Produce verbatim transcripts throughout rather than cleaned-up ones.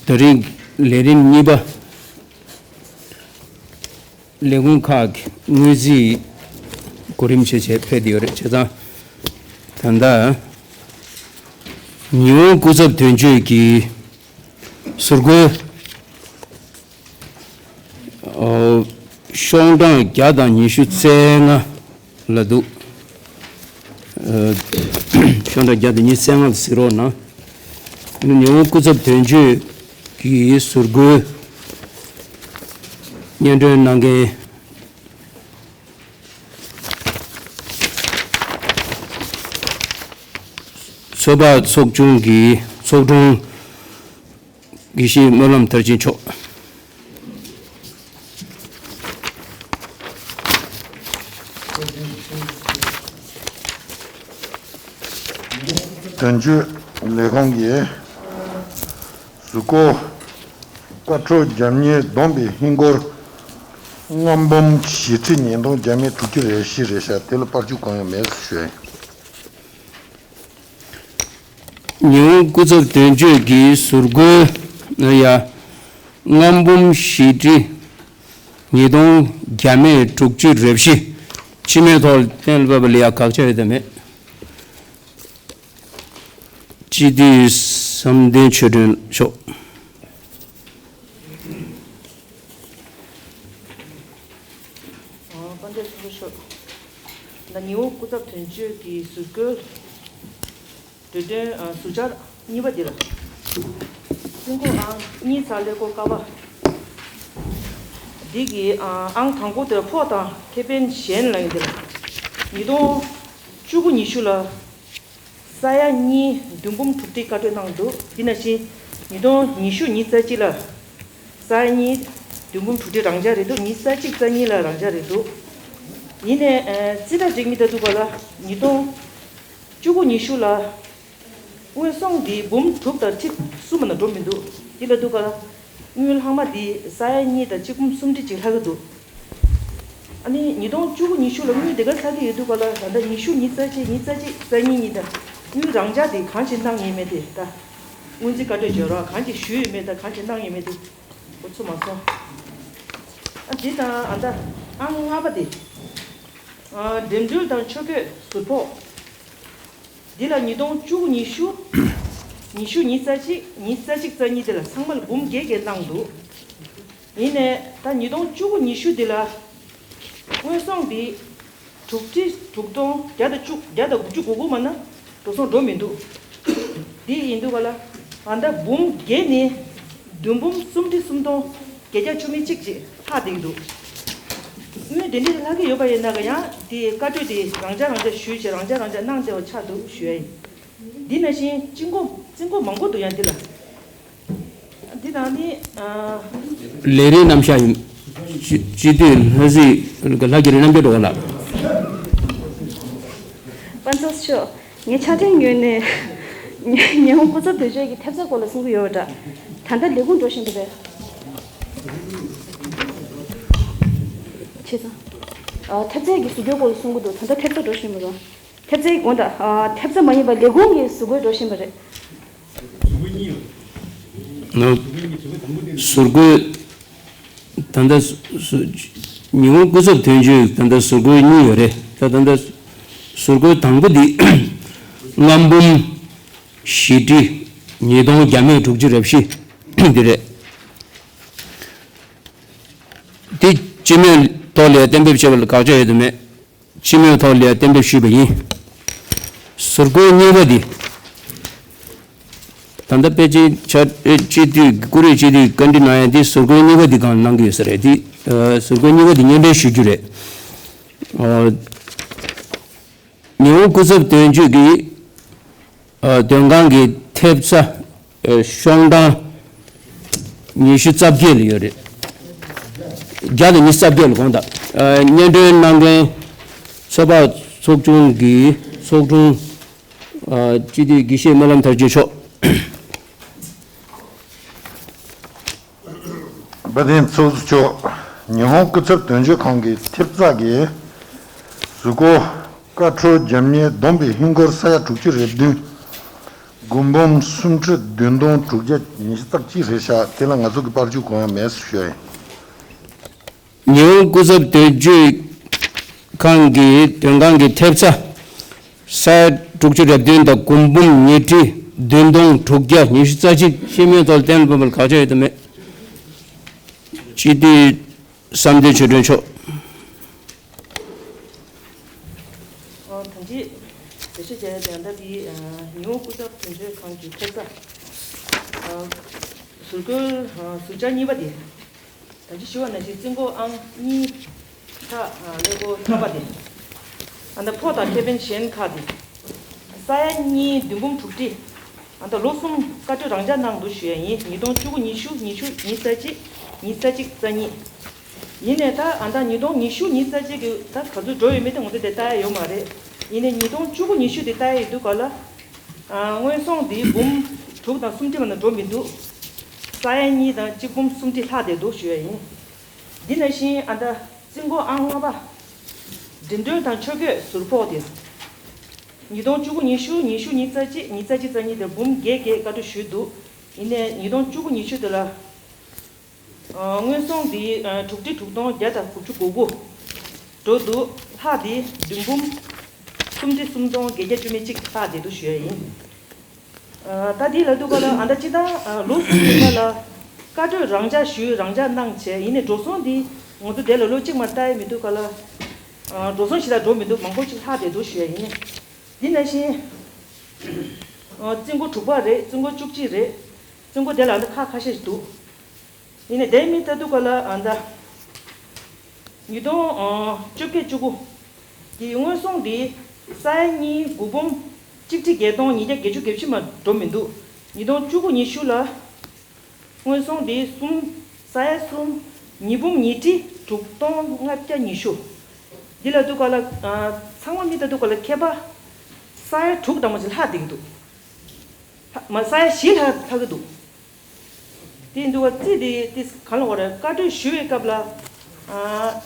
ད་རིང་ལས་རིམ་གཉིས་པ། ལས་ཁུངས་ཁག་གི་དངུལ་རྩིས་གོ་རིམ་བྱས་བྱས་ཕེབས་བསྡད་ཡོད་རེད། བྱས་ཙང་ད་ལྟ་ཉི་ཧོང་སྐུ་ཚབ་དོན་གཅོད་ཀྱི་ཟུར་བཀོལ། ཨོ། ཤོག་གྲངས་བརྒྱ་དང་ཉི་ཤུ་རྩ་ལྔ་ལ་འདུག་ཨོ། ཤོག་གྲངས་བརྒྱ་དང་ཉི་ཤུ་རྩ་ལྔ་ལ་གཟིགས་རོགས་གནང་། ཉི་ཧོང་སྐུ་ཚབ་དོན་གཅོད་ཀྱི་ཟུར་བཀོལ་སྙན་སྒྲོན་གནང་མཁན། ཚོད་དཔག་ཚོགས་ཆུང་གི་ཚོགས་དྲུང་དགེ་བཤེས་སྨོན་ལམ་མཐར་ཕྱིན་མཆོག་དོན་གཅོད་ལས་ཁུངས་ཀྱི་ཟུར་བཀོལ། བཀའ་འཁྲོལ་རྒྱབ་གཉེར་བསྡོམས་པའི་ཧིན་སྒོར་ལྔ་འབུམ་བཞི་ཁྲི་ཉིས་སྟོང་བརྒྱ་མེད་དྲུག་ཅུ་རེ་བཞི་རེད་ཤག་དེ་ལ་པར་བཅུ་གང་ཡང་མེད་ཟེར་ཞུ་ཡ་ཡིན། ཉི་ཧོང་སྐུ་ཚབ་དོན་གཅོད་ཀྱི་ཟུར་བཀོལ་ཡ། ལྔ་འབུམ་བཞི་ཁྲི་ཉིས་སྟོང་བརྒྱ་མེད་དྲུག་ཅུ་རེ་བཞི། ཕྱི་མོལ་ཐོག་གཏན་ལ་ཕབ་པ་ལ་ཡ་དགག་བྱ་ཡོད་དམ་མེད། སྤྱི་འཐུས་བསམ་གཏན་ཆོས་སྒྲོན་མཆོག་དཔལ་འབྱོར་ཚོགས་ཤོག་ད་ཉི་ཧོང་སྐུ་ཚབ་དོན་གཅོད་ཀྱི་ཟུར་བཀོལ་གྲོས་དོན་ཟུར་བཅར་གཉིས་པ་འདི་ལ། སྲིན་གོང་ཨང་གཉིས་ཚེག་ཀླད་ཀོར་ཀ་པ། འདི་གི་ཨང་དང་པོ་དེ་ལ་ཕོགས་དང་ཁེ་ཕན་གཞན་ལ་ཡིན་འདི་ལ། ཉིས་སྟོང་བཅུ་དགུ་ཉི་ཤུ་ལ། ས་ཡ་གཉིས་བདུན་འབུམ་དྲུག་ཁྲི་བཀའ་འཁྲོལ་གནང་འདུག་འདི་ནང་བཞིན་ཉིས་སྟོང་ཉི་ཤུ་ཉི་ཤུ་རྩ་གཅིག་ལ་ས་ཡ་གཉིས་བདུན་འབུམ་དྲུག་ཁྲི་རང་འཇགས་རེད་འདུག་ཉི་ཤུ་རྩ་གཅིག་རྩ་གཉིས་ལ་རང་འཇགས་རེད་འདུག་ཡིན་ནའི་རྩིས་ཁྲ་སྒྲིག་མི་ལྟ་དུས་ག་ལ་ཉིས་སྟོང་བཅུ་དགུ་ཉི་ཤུ་ལ་དངོས་ཟོག་འདི་འབུམ་དྲུག་དང་ཁྲི་གསུམ་མ་ན་འགྲོ་མི་འདུག་འདི་ལ་དུས་ག་ལ་དངུལ་ལྷག་མ་འདི་ས་ཡ་གཉིས་དང་གཅིག་འབུམ་སུམ་ཁྲི་གཅིག་ལྷག་གི་འདུག་ཨ་ནི་ཉིས་སྟོང་བཅུ་དགུ་ཉི་ཤུ་ལ་དངུལ་དེ་ག་ལྷག་གི་ཡོད་དུས་ག་ལ་ད་ལྟ་ཉི་ཤུ་ཉི་རྩ་གཅིག་ཉི་རྩ་གཅིག་རྩ་གཉིས་གཉིས་དང་དངུལ་རང་འཇགས་དེ་གང་ཅིག་གནང་ཡོད་མེད་དེ་ད་སྔོན་རྩིས་བཀའ་འཁྲོལ་བརྗོད་རོགས་གང་ཅིག་ཞུས་ཡོད་མེད་དང་གང་ཅིག་གནང་ཡོད་མེད་དེ། འགོ་ཚུགས་མ་སོང་། ཨ་འདི་དང་ཨ་ད་ཨང་ལྔ་པ་དེ། ཨ་འགྲིམ་འགྲུལ་དང་ཆུ་བཀོད་ཟུར་ཕོགས། འདི་ལ་ཉིས་སྟོང་བཅུ་དགུ་ཉི་ཤུ། ཉི་ཤུ་ཉི་རྩ་གཅིག་ཉི་རྩ་གཅིག་རྩ་གཉིས་དེ་ལ་ཚང་མ་ལ་འབུམ་བརྒྱད་བརྒྱད་གནང་འདུག་ཡིན་ནའི་ད་ཉིས་སྟོང་བཅུ་དགུ་ཉི་ཤུ་འདི་ལ་དངོས་ཟོག་འདི་དྲུག་ཁྲི་དྲུག་སྟོང་བརྒྱ་དང་བཅུ་བརྒྱ་དང་དགུ་བཅུ་གོ་དགུ་མ་ན་འགྲོ་སོང་འགྲོ་མི་འདུག་འདི་ཡིན་དུས་ག་ལ་ཨ་ད་འབུམ་བརྒྱད་ནས་བདུན་འབུམ་སུམ་ཁྲི་སུམ་སྟོང་བརྒྱད་བརྒྱ་བཅུ་མེད་གཅིག་ཅིག་ལྷག་བསྡད་ཀྱི་འདུག་དངུལ་དེ་འདྲ་ལྷག་གི་ཡོད་པ་ཡིན་ན་ག་ཡང་དེ་བཀའ་འཁྲོལ་དེ་རང་འཇགས་རང་འཇགས་ཞུས་བྱས་རང་འཇགས་རང་འཇགས་གནང་བསྡད་པ་ཆགས་འདུག་ཞུ་ཡ་ཡིན། འདི་ནང་བཞིན་རྩིས་འགོ་རྩིས་འགོ་མང་པོ་འདུག་ཡང་འདི་ལ། འདི་དང་ནི། ལས་རིམ་རྣམ་གཞག་ཡིན། སྤྱི་སྤྱི་འཐུས་ལྷ་སྲས་ལྷ་རྒྱ་རི་རྣམ་རྒྱལ་འགྲོ་བ་ལགས། དཔལ་འཛོམས་མཆོག་ངས་ཕྱག་སྦྲེལ་ངོས་ནས་ཉེ་ཉེ་འོང་སྐུ་ཚབ་དོན་གཅོད་ཀྱི་ཐེབས་རྩ་སྐོར་ལ་གསུང་གི་ཡོད་པ་འདྲ། ད་ལྟ་ལས་ཁུངས་འགྲོ་བཞིན་པ་རེད། བྱས་ཙང་། ཨ་ཐེབས་རྩའི་གི་ཟུར་བཀོད་སྐོར་ལ་གསུང་གི་འདུག་ད་ལྟ་ཐེབས་རྩ་འགྲོ་བཞིན་པ་རེད། ཐེབས་རྩའི་དགོངས་དག་ཨ་ཐེབས་རྩ་མ་ཡིན་པ་ལས་ཁུངས་ཀྱི་ཟུར་བཀོད་འགྲོ་བཞིན་པ་རེད། ནོ། ཟུར་བཀོད། ད་ལྟ་སུ་སུ་ཉི་ཧོང་སྐུ་ཚབ་དོན་གཅོད་ད་ལྟ་ཟུར་བཀོད་གཉིས་ཡོད་རེད། ད་ད་ལྟ་ཟུར་བཀོད་དང་པོ་འདི་ལྔ་འབུམ་བཞི་ཁྲི་ཉིས་སྟོང་བརྒྱ་མེད་དྲུག་ཅུ་རེ་བཞི་འདི་རེད། འདི་སྤྱི་མོས་ཐོག་ལ་གཏན་འབེབས་བྱས་པ་ལ་དགག་བྱ་ཡོད་དམ་མེད། སྤྱི་མོས་ཐོག་ལ་གཏན་འབེབས་ཞུས་པ་ཡིན། ཟུར་བཀོད་གཉིས་པ་འདི། ད་ལྟ་པེ་ཅིན་ཆ་ཨེ་སྤྱི་འཐུས་ཀྱི་ཀུ་རེ་སྤྱི་འཐུས་བཀའ་འདྲི་གནང་ཡ་འདི་ཟུར་བཀོད་གཉིས་པ་འདི་སྒང་གནང་གི་ཡོད་ས་རེད་འདི། ཨ་ཟུར་བཀོད་གཉིས་པ་འདི་སྙན་སྒྲོན་ཞུ་རྒྱུ་རེད། ཨ་ཉི་ཧོང་སྐུ་ཚབ་དོན་གཅོད་ཀྱིས་ཨ་དོན་ཁང་གི་ཐེབས་རྩ་ཨ་ཤོང་གྲངས་ཉི་ཤུ་རྩ་བརྒྱད་ལ་ཡོད་རེད། བརྒྱ་དང་ཉི་ཤུ་རྩ་བརྒྱད་ལ་དགོངས་དག་ཨ་སྙན་སྒྲོན་གནང་མཁན་ཚོད་དཔག་ཚོགས་ཆུང་གི་ཚོགས་དྲུང་ཨ་སྤྱི་འཐུས་དགེ་བཤེས་སྨོན་ལམ་མཐར་སྐྱེལ་མཆོག་དཔལ་ལྡན་ཚོགས་གཙོ་མཆོག་ཉི་ཧོང་སྐུ་ཚབ་དོན་གཅོད་ཁང་གི་ཐེབས་རྩ་གི་ཟུར་བཀོད་བཀའ་འཁྲོལ་རྒྱབ་གཉེར་བསྡོམས་པའི་ཧིན་སྒོར་ས་ཡ་དྲུག་ཅུ་རེ་བདུན། དགུ་འབུམ་སུམ་ཁྲི་བདུན་སྟོང་དྲུག་བརྒྱ་ཉི་ཤུ་རྩ་གཅིག་རེད་ཤག་དེ་ལ་ང་ཚོ་གི་པར་བཅུ་གང་ཡང་མེད་ཟེར་ཞུ་ཡ་ཡིན། ཉི་ཧོང་སྐུ་ཚབ་དོན་གཅོད་ཁང་གི་དོན་ཁང་གི་ཐེབས་རྩ། ས་ཡ་དྲུག་ཅུ་རེ་བདུན་དང་དགུ་འབུམ་ཉི་ཁྲི་བདུན་སྟོང་དྲུག་བརྒྱ་ཉི་ཤུ་རྩ་གཅིག་སྤྱི་མོས་ཐོག་གཏན་ལ་ཕབ་པར་དགག་བྱ་ཡོད་དམ་མེད། སྤྱི་འཐུས་བསམ་གཏན་ཆོས་སྒྲོན་མཆོག་ཨ་ད་ཅི་འགྲེལ་བཤད་བྱས་ཡ་དེ་ད་དེ་ཉི་ཧོང་སྐུ་ཚབ་དོན་གཅོད་ཁང་གི་ཐེབས་རྩ། ཨ་ཟུར་བཀོད་ཨ་ཟུར་བཅད་གཉིས་པ་དེ། ད་ཅི་ཞུ་བ་ནང་བཞིན་རྩིས་འགོ་ཨང་གཉིས། ཁག་ཨ་ཀླད་ཀོར་ཐ་པ་དེ། ཨ་ད་ཕོགས་དང་ཁེ་ཕན་གཞན་ཁག་དེ། ས་ཡ་གཉིས་བདུན་འབུམ་དྲུག་ཁྲི། ཨ་ད་ལོ་གསུམ་བཀའ་འཁྲོལ་རང་འཇགས་གནང་འདུག་ཞུ་ཡ་ཡིན། ཉིས་སྟོང་བཅུ་དགུ་ཉི་ཤུ་ཉི་ཤུ་ཉི་ཤུ་རྩ་གཅིག་ཉི་ཤུ་རྩ་གཅིག་རྩ་གཉིས། ཡིན་ནའི་ད་ཨ་ད་ཉིས་སྟོང་ཉི་ཤུ་ཉི་ཤུ་རྩ་གཅིག་གི་ད་ག་ཚོད་འགྲོ་ཡོད་མེད་དེ་ང་ཚོ་དེ་ལྟ་ཡ་ཡོད་མ་རེད། ཡིན་ནའི་ཉིས་སྟོང་བཅུ་དགུ་ཉི་ཤུ་དེ་ལྟ་ཡ་ཡོད་དུས་ག་ལ། ཨ་དངོས་ཟོག་འདི་འབུམ་དྲུག་དང་སུམ་ཁྲི་བར་ན་འགྲོ་མི་འདུག་ས་ཡ་གཉིས་དང་གཅིག་འབུམ་སུམ་ཁྲི་ལྷག་བསྡད་འདུག་ཞུ་ཡ་ཡིན། འདི་ནང་བཞིན་ཨ་ད་རྩིས་འགོ་ཨང་ལྔ་པ། འགྲིམ་འགྲུལ་དང་ཆུ་བཀོད་ཟུར་ཕོགས་དེ། ཉིས་སྟོང་བཅུ་དགུ་ཉི་ཤུ་ཉི་ཤུ་ཉི་ཤུ་རྩ་གཅིག་ཉི་ཤུ་རྩ་གཅིག་རྩ་གཉིས་དེ་འབུམ་བརྒྱད་བརྒྱད་བཀའ་འཁྲོལ་ཞུས་འདུག་ཡིན་ནའི་ཉིས་སྟོང་བཅུ་དགུ་ཉི་ཤུ་དེ་ལ། ཨ་དངོས་ཟོག་འདི་ཨ་དྲུག་ཁྲི་དྲུག་སྟོང་བརྒྱ་དང་དགུ་བཅུ་གོ་དགུ་འགྲོ་འདུག་ལྷག་འདི་བདུན་འབུམ་སུམ་ཁྲི་སུམ་སྟོང་བརྒྱད་བརྒྱ་བཅུ་མེད་གཅིག་ལྷག་བསྡད་འདུག་ཞུ་ཡ་ཡིན། ཨ་ད་འདི་ལབ་དུས་ག་ལ་ཨ་ད་སྤྱིར་བཏང་ཨ་ལོ་གསུམ་གྱི་ནང་ལ་བཀའ་འཁྲོལ་རང་འཇགས་ཞུས་རང་འཇགས་གནང་བྱས་ཡིན་ནའི་འགྲོ་སོང་འདི་ང་ཚོ་དེ་ལ་ལོ་གཅིག་མ་ལྟ་ཡ་མི་འདུག་ག་ལ། ཨ་འགྲོ་སོང་ཞེ་དྲག་འགྲོ་མི་འདུག་མང་པོ་ཅིག་ལྷག་བསྡད་འདུག་ཞུ་ཡ་ཡིན། འདི་ནང་བཞིན་ཨ་རྩིས་འགོ་དྲུག་པ་རེད། རྩིས་འགོ་བཅུ་གཅིག་རེད། རྩིས་འགོ་དེ་ལ་ཨ་ད་ཁག་ཁ་ཤས་ཤིག་འདུག་ཡིན་ནའི་དེ་མི་ལྟ་དུས་ག་ལ་ཨ་ད། ཉིས་སྟོང་བཅོ་བརྒྱད་བཅུ་དགུ་གི་དངོས་ཟོག་འདི་ས་ཡ་གཉིས་དགུ་འབུམ་གཅིག་ཁྲི་བརྒྱད་སྟོང་ཉིས་བརྒྱ་བརྒྱད་ཅུ་གྱ་བཞི་མ་འགྲོ་མི་འདུག་ཉིས་སྟོང་བཅུ་དགུ་ཉི་ཤུ་ལ་དངོས་ཟོག་འདི་གསུམ་ས་ཡ་གསུམ་ཉིས་འབུམ་ཉིས་ཁྲི་དྲུག་སྟོང་ལྔ་བརྒྱ་ཉི་ཤུ། འདི་ལ་འདུག་ག་ལ། ཨ། ཚང་མ་མི་ལྟ་འདུག་ག་ལ། མཁས་པ་ས་ཡ་དྲུག་དང་མ་ཅིག་ལྷག་བསྡད་ཀྱི་འདུག་ལྷག་མ་ས་ཡ་བཞི་ལྷག་ལྷག་གི་འདུག་དེ་འདུག་ག་ཙི་དེ་དེ་གང་ལ་བ་རེད། བཀའ་འཁྲོལ་ཞུ་བའི་སྐབས་ལ། ཨ།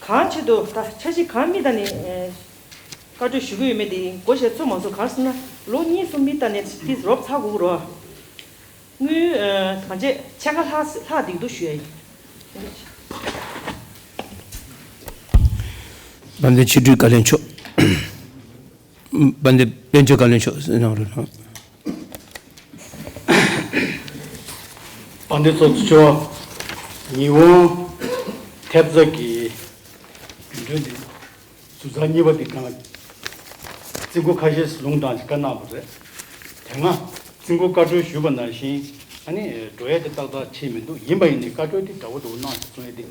གང་ཆེད་དུ་ད་འཆར་གཞི་གང་མི་ལྟ་ནས། ཨ། བཀའ་འཁྲོལ་ཞུ་གི་ཡོད་མེད་དེ་གོ་བཤད་ཚོད་མ་ཚོད་གང་ཟེར་ན། ལོ་གཉིས་གསུམ་མི་ལྟ་ནས་དེ་རོབ་ཚར་དགོས་ཀྱི་རེད། དངུལ། ཨ། གང་བྱས་ཕྱེད་ཀ་ལྷག་ལྷག་བསྡད་ཀྱི་འདུག་ཞུ་ཡ་ཡིན། དཔལ་ལྡན་ཕྱི་དྲིལ་བཀའ་བློན་མཆོག་དཔལ་ལྡན་དཔལ་འབྱོར་བཀའ་བློན་མཆོག་གནང་རོགས་གནང་། དཔལ་ལྡན་ཚོགས་གཙོ་མཆོག་ཉི་ཧོང་ཐེབས་རྩ་གི་རྒྱུན་གྲོན་འདི་ཟུར་ཚགས་གཉིས་པ་འདི་གང་རྩིས་འགོ་ཁ་ཤས་ལུང་དྲངས་ཀྱི་བཀའ་གནང་བ་རེད། དེ་སྔ་རྩིས་འགོ་བཀའ་འཁྲོལ་ཞུས་པ་ནང་བཞིན་ཨ་ནི་འགྲོ་ཡས་དེ་ཏག་ཏག་ཕྱིན་མི་འདུག་ཡིན་པ་ཡིན་ནའི་བཀའ་འཁྲོལ་དེ་འདྲ་བོ་འདྲ་བོ་གནང་ཞིག་གསུང་ཡས་དེ།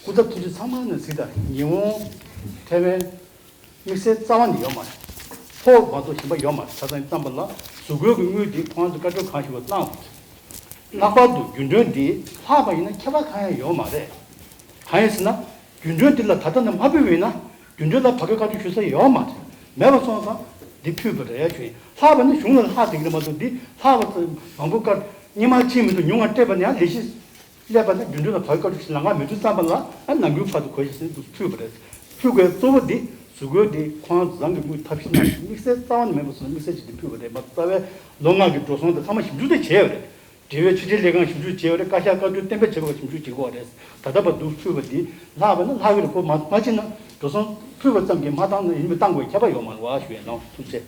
སྐུ་ཚབ་ཐུགས་རྗེ་ཚང་མ་ནས་གཟིགས་དང་ཉི་ཧོང་ཐེ་ཝན་དམིགས་བསལ་རྩ་བ་ནས་ཡོད་མ་རེད། ཕོགས་མ་གཏོགས་གཞན་པ་ཡོད་མ་རེད། ཆ་ཚང་བརྩམས་པ་ལ་གཟུགས་སྐུའི་དངུལ་འདི་ཁོང་ཚོས་བཀའ་འཁྲོལ་གང་ཞིག་པ་གནང་དགོས། ལྷག་པར་དུ་རྒྱུན་གྲོན་འདི་ལྷག་པ་ཡིན་ན་ཁྱད་པར་གང་ཡང་ཡོད་མ་རེད། གང་ཡིན་ཟེར་ན། རྒྱུན་གྲོན་འདི་ལ་ད་ལྟ་ནས་མ་ཕུལ་བ་ཡིན་ན་རྒྱུན་གྲོན་ལ་བར་སྐབས་བཀའ་འཁྲོལ་ཞུ་ས་ཡོད་མ་རེད། མེད་པ་སོང་ཙང་འདི་ཕུལ་བ་རེད་ཞུ་ཡིན། ལྷག་པ་ནི་གཞུང་ལ་ལྷག་བསྡད་ཀྱི་རེད་མ་གཏོགས་འདི་ལྷག་པ་ཙམ་མང་པོ་བཀའ་སྔོན་མ་ཕྱིན་མི་འདུག་ཉུང་ང་སྤྲད་པ་ནས་ཡང་ལས་གཞི་སླེབས་པ་ན་རྒྱུན་གྲོན་ལ་བར་སྐབས་བཀའ་འཁྲོལ་ཞུ་ལམ་ཁ་མི་འདུག་བརྩམས་པ་ལ་ཨ་ནང་ཁུལ་ཕར་དུ་གོ་ཞིག་ཟིན་དུ་ཕུལ་བ་རེད། ཕུལ་དགོས་གཙོ་བོ་འདི་གཟུགས་སྐུའི་འདི་ཁོང་རང་ཚོ་རང་གི་དངུལ་ཐབས་ཤེས་གནང་ཞིང་དམིགས་བསལ་རྩ་བ་ནས་མེད་པ་སོང་དམིགས་བསལ་ཅིག་འདི་ཕུལ་བ་རེད། མ་རྩ་བའི་ལོ་ལྔ་གི་འགྲོ་སོང་དེ་ཚང་མ་ཞིབ་འཇུག་དེ་བྱས་པ་རེད། འབྲེལ་ཡོད་ཕྱི་དྲིལ་ལས་ཁང་ཞིབ་འཇུག་བྱས་པ་རེད། བཀའ་ཤག་བཀའ་འཁྲོལ་གཏན་འབེབས་བྱས་པ་ཞིབ་འཇུག་བྱེད་དགོས་པ་རེད། ད་ལྟ་བར་དུ་ཕུལ་བ་འདི་ལྷག་པ་ན་ལྷག་གི་རེད། ཁོ་མ་མ་ཕྱིན་ན་འགྲོ་སོང་ཕུལ་བ་ཙམ་གྱིས་མ་བཏང་ན་ཡིན་མི་བཏང་དགོས་ཁྱད་པར་ཡོད་མ་རེད་བ་ཞུ་ཡས་ལགས། ཐུགས་རྗེ་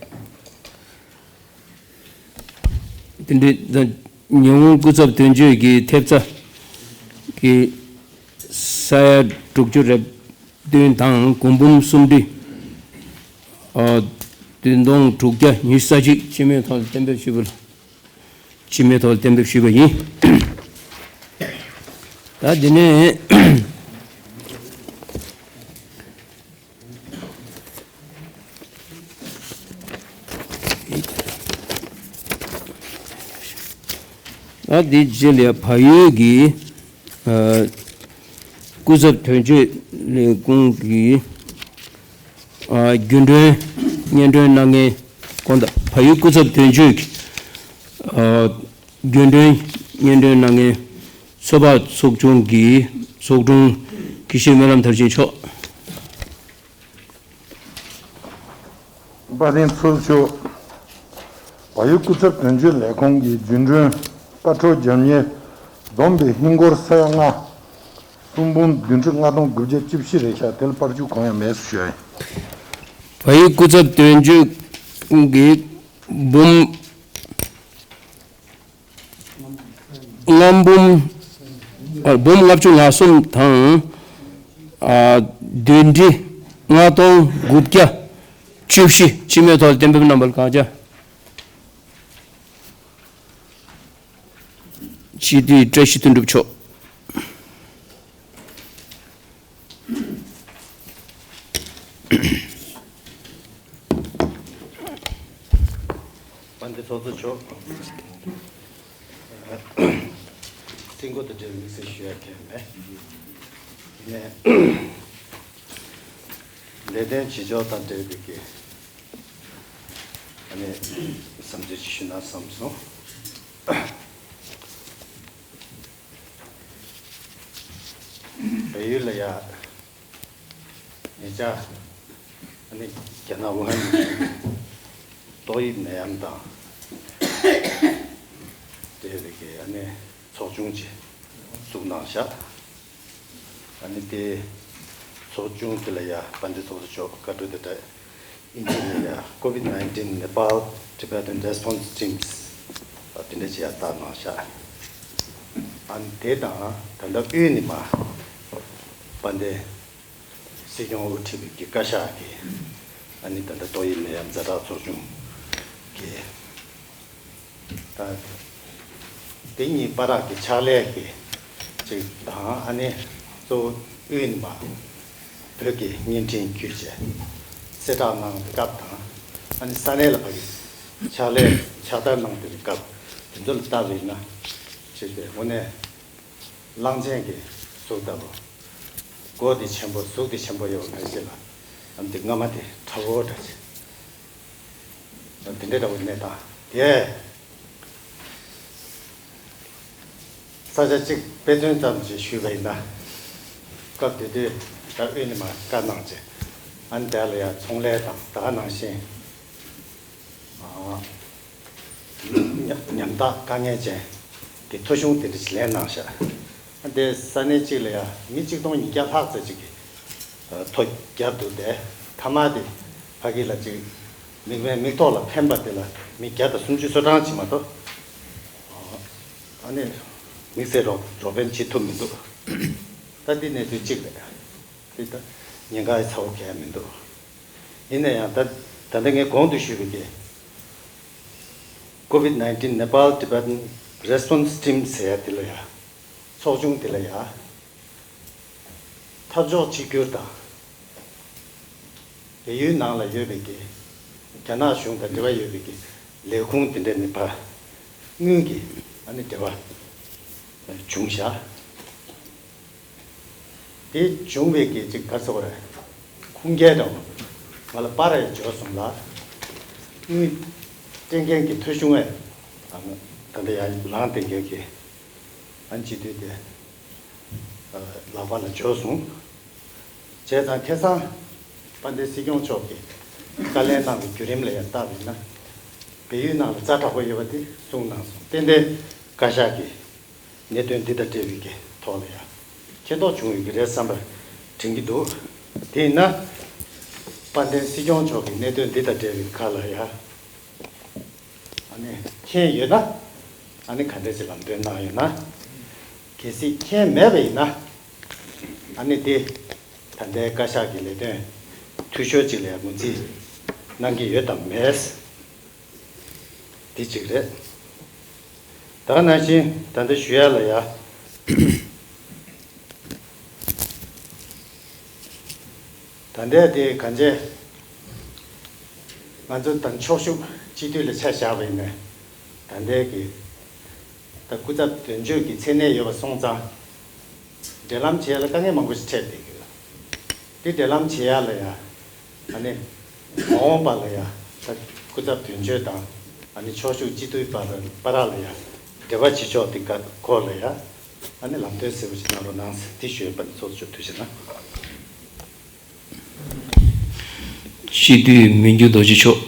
ཆེ། དེ་འདྲའི་ད་ཉི་ཧོང་སྐུ་ཚབ་དོན་གཅོད་ཀྱི་ཐེབས་རྩ་གི་ས་ཡ་དྲུག་ཅུ་རེ་བདུན་དང་སྒོར་འབུམ་སུམ་ཁྲི་ཨ་བདུན་སྟོང་དྲུག་བརྒྱ་ཉི་ཤུ་རྩ་གཅིག་སྤྱི་མོས་ཐོག་གཏན་འབེབས་ཞུས་པ་ལ། སྤྱི་མོས་ཐོག་གཏན་འབེབས་ཞུས་པ་ཡིན། ད་དེ་ནས། ཨ་དེ་རྗེས་ལ་བལ་ཡུལ་གྱི་ཨ་སྐུ་ཚབ་དོན་གཅོད་ལས་ཁུངས་ཀྱི་ཨ་རྒྱུན་གྲོན་སྙན་སྒྲོན་གནང་མཁན་དགོངས་དག་བལ་ཡུལ་སྐུ་ཚབ་དོན་གཅོད་ཀྱི་ཨ་རྒྱུན་གྲོན་སྙན་སྒྲོན་གནང་མཁན་ཚོད་དཔག་ཚོགས་ཆུང་གི་ཚོགས་དྲུང་དགེ་བཤེས་སྨོན་ལམ་མཐར་ཕྱིན་མཆོག་དཔལ་ལྡན་ཚོགས་གཙོ། བལ་ཡུལ་སྐུ་ཚབ་དོན་གཅོད་ལས་ཁུངས་ཀྱི་རྒྱུན་གྲོན་བཀའ་འཁྲོལ་རྒྱབ་གཉེར་བསྡོམས་པའི་ཧིན་སྒོར་ས་ཡ་ལྔ། སུམ་འབུམ་བདུན་ཁྲི་ལྔ་སྟོང་དགུ་བརྒྱ་བཅུ་བཞི་རེད་ཤག་དེ་ལ་པར་བཅུ་གང་ཡང་མེད་ཟེར་ཞུ་ཡ་ཡིན། བལ་ཡུལ་སྐུ་ཚབ་དོན་གཅོད་ཀྱི་འབུམ། ལྔ་འབུམ། ཨ། འབུམ་ལྔ་བཅུ་ང་གསུམ་དང་། ཨ། བདུན་ཁྲི་ལྔ་སྟོང་དགུ་བརྒྱ་བཅུ་བཞི་སྤྱི་མོས་ཐོག་གཏན་འབེབས་གནང་བ་ལ་བཀའ་རྒྱ། སྤྱི་འཐུས་བཀྲ་ཤིས་དོན་གྲུབ་མཆོག་དཔལ་ལྡན་ཚོགས་གཙོ་མཆོག་རྩིས་འགོ་དང་འབྲེལ་བའི་དམིགས་བསལ་ཞུ་ཡ་གང་ཡང་མེད། ཡིན་ནའི་ལས་དོན་བྱེད་ཕྱོགས་དང་འབྲེལ་བའི་གི་ཨ་ནི་བསམ་ཚུལ་ཅིག་ཞུ་ན་བསམ་སོང་། བལ་ཡུལ་ལ་ཡ་ཉེ་ཆར་ཨ་ནི་རྒྱ་ནག་ཝུ་ཧན་ཏོག་དབྱིབས་ནད་ཡམས་དང་འབྲེལ་བའི་གི་ཨ་ནི་ཚོགས་ཆུང་ཅིག་བཙུགས་གནང་བཞག་ཨ་ནི་དེ་ཚོགས་ཆུང་དེ་ལ་ཡ་དཔལ་ལྡན་ཚོགས་གཙོ་མཆོག་བཀའ་འཁྲོལ་དེ་འདྲ་ཨིན་ཇི་ནས་ཡ་COVID nineteen Nepal Tibetan Response Teams ཨ་དེ་འདྲ་ཅིག་ཡ་བཏང་གནང་བཞག་ཨ་ནི་དེ་དང་ད་ལྟ་དབུས་ནས་མ་དཔལ་ལྡན་སྲིད་སྐྱོང་དབུ་ཁྲིད་པའི་གི་བཀའ་ཤག་གི་ཨ་ནི་ད་ལྟ་ཏོག་དབྱིབས་ནད་ཡམས་ཛ་དྲག་ཚོགས་ཆུང་གི་ད་དེ་གཉིས་བར་གྱི་ཕྱག་ལས་ཀྱི་ཅིག་དང་ཨ་ནི་གཙོ་བོ་དབུས་ནས་མ་བོད་ཀྱི་བརྙན་འཕྲིན་བརྒྱུད་བྱས་གསལ་བསྒྲགས་གནང་བའི་སྐབས་དང་ཨ་ནི་ས་གནས་ལ་ཕ་གི་ཕྱག་ལས་ཕྱག་བསྟར་གནང་བསྡད་པའི་སྐབས་དེ་ཚོ་ལ་བལྟས་པ་ཡིན་ན་ཅིག་དངོས་གནས་གླང་ཆེན་གྱི་གཟུགས་ལྟ་བུ། མགོ་དེ་ཆེན་པོ་གཟུགས་དེ་ཆེན་པོ་ཡོད་པ་མེད་ཞེས་ལ། ཨ་ནི་དེ་རྔ་མ་དེ་ཁྲ་བོ་འདྲ་ཞིག་དེ་འདྲའི་འདྲ་བོ་གནས་སྟངས་དེ། ས་ཆ་གཅིག་དཔེ་མཚོན་ཙམ་ཞིག་ཞུས་པ་ཡིན་ན། སྐབས་དེ་དུས་ད་དབུས་ནས་མར་བཀའ་གནང་བྱས། ཨ་ནི་དེ་ལ་ཡང་ཚོང་ལས་དང་ད་ག་ནང་བཞིན། ཨ། ཉམ་ཉམ་ཐག་དཀའ་ངལ་ཅན་གྱི་ཐོ་གཞུང་དེ་འདྲ་ཞིག་ལེན་གནང་ཤག་དེ་ས་གནས་གཅིག་ལ་ཡང་མི་གཅིག་སྟོང་ཉིས་བརྒྱ་ལྷག་ཙམ་ཅིག་གིས་ཐོ་བརྒྱབ་འདུག་དེ་མཐའ་མ་དེ་ཕ་གི་ལ་ཅིག་མིག་དམར་མིག་ཐོག་ལ་ཕན་པ་དེ་ལ་མི་བརྒྱ་དང་སུམ་ཅུ་སོ་གྲངས་ཅིག་མ་གཏོགས། ཨ་ནི་དམིགས་བསལ་རོགས་རོགས་ཕན་བྱེད་ཐུབ་མི་འདུག་ད་འདི་གནས་ཚུལ་གཅིག་རེད། དེ་ད་ཉེན་ཁ་ཡི་ཚ་བོ་གང་ཡང་མི་འདུག་ཡིན་ན་ཡང་ད་ད་ལྟ་ངས་གོང་དུ་ཞུས་པའི་གི་COVID nineteen Nepal Tibetan Response Team ཟེར་ཡ་དེ་ལ་ཡ། ཚོགས་ཆུང་དེ་ལ་ཡ། འཐབ་ཕྱོགས་གཅིག་གྱུར་དང་། བལ་ཡུལ་ནང་ལ་ཡོད་པའི་གི་རྒྱ་ནག་གཞུང་དང་འབྲེལ་བ་ཡོད་པའི་གི་ལས་ཁུངས་དེ་འདྲ་ནི་ཕར་དངུལ་གྱི་ཨ་ནི་འབྲེལ་བ་བྱུང་བཞག་དེ་བྱུང་བའི་གི་ཅིག་ག་ཚོད་རེད། ཁུངས་སྐྱེལ་དང་ང་ལ་པར་རེ་འབྱོར་སོང་ལ། དངུལ་སྤྲད་མཁན་གྱི་ཐོ་གཞུང་ཨེ་ད་ལྟ་ཡར་ལངས་བསྡད་མཁན་གྱི་ཨ་ནི་སྤྱི་འཐུས་དེ་ལག་པ་ལ་འབྱོར་སོང་། བྱས་ཙང་ཁ་སང་དཔལ་ལྡན་སྲིད་སྐྱོང་མཆོག་གིས་བཀའ་ལན་གནང་བའི་བརྒྱུད་རིམ་ལ་ཡང་བལྟས་པ་ཡིན་ན། བལ་ཡུལ་ནང་ལ་ཛ་དྲག་པོ་ཡོད་པ་དེ་གསུངས་གནང་སོང་། ཏན་ཏན་བཀའ་ཤག་གིས་གནད་དོན་འདི་དང་འབྲེལ་བའི་གི་ཐོག་ལ་ཡང་མཁྱེན་རྟོགས་བྱུང་ཡོད་ཀྱི་རེད་བསམ་པ་དྲན་གྱི་འདུག་དེ་ཡིན་ན་དཔལ་ལྡན་སྲིད་སྐྱོང་མཆོག་གིས་གནད་དོན་འདི་དང་འབྲེལ་བའི་ཁ་ལ་ཡང་ཨ་ནི་མཁྱེན་ཡོད་ན་ཨ་ནི་ག་འདྲ་ཅིག་ལམ་སྟོན་གནང་ཡོད་ན། གལ་སྲིད་མཁྱེན་མེད་པ་ཡིན་ན་ཨ་ནི་དེ་ད་ལྟའི་བཀའ་ཤག་གི་ལས་དོན་འཐུས་ཤོར་ཅིག་ལ་ཡང་ངོས་འཛིན་གནང་གི་ཡོད་དམ་མེད། འདི་གཅིག་རེད། ད་ག་ནང་བཞིན་ད་ལྟ་ཞུ་ཡ་ལ་ཡ། ད་ལྟའི་དེ་གང་བྱས། ང་ཚོ་དང་ཕྱོགས་ཞུགས་སྤྱི་འཐུས་ལ་ཆ་བཞག་པ་ཡིན་ན། ད་ལྟའི་གི་ད་སྐུ་ཚབ་དོན་གཅོད་ཀྱི་མཚན་གནས་ཡོད་པ་སོང་ཙང་། འབྲེལ་ལམ་བྱེད་ཡ་ལ་དཀའ་ངལ་མང་པོ་ཞིག་འཕྲད་བསྡད་ཀྱི་ཡོད། དེ་འབྲེལ་ལམ་བྱེད་ཡ་ལ་ཡ། ཨ་ནི། མ་འོངས་པ་ལ་ཡ། ད་སྐུ་ཚབ་དོན་གཅོད་དང་། ཨ་ནི་ཕྱོགས་ཞུགས་སྤྱི་འཐུས་བར་བར་ལ་ཡ། འབྲེལ་བ་བྱེད་ཕྱོགས་དེ་ག་སྐོར་ལ་ཡ། ཨ་ནི་ལམ་སྟོན་གསལ་པོ་ཞིག་གནང་རོགས་གནང་ཟེར་དེ་ཞུས་པ་ནི་ཚོགས་གཙོ་མཆོག་ཐུགས་རྗེ་གནང་། སྤྱི་འཐུས་མི་འགྱུར་རྡོ་རྗེ་མཆོག་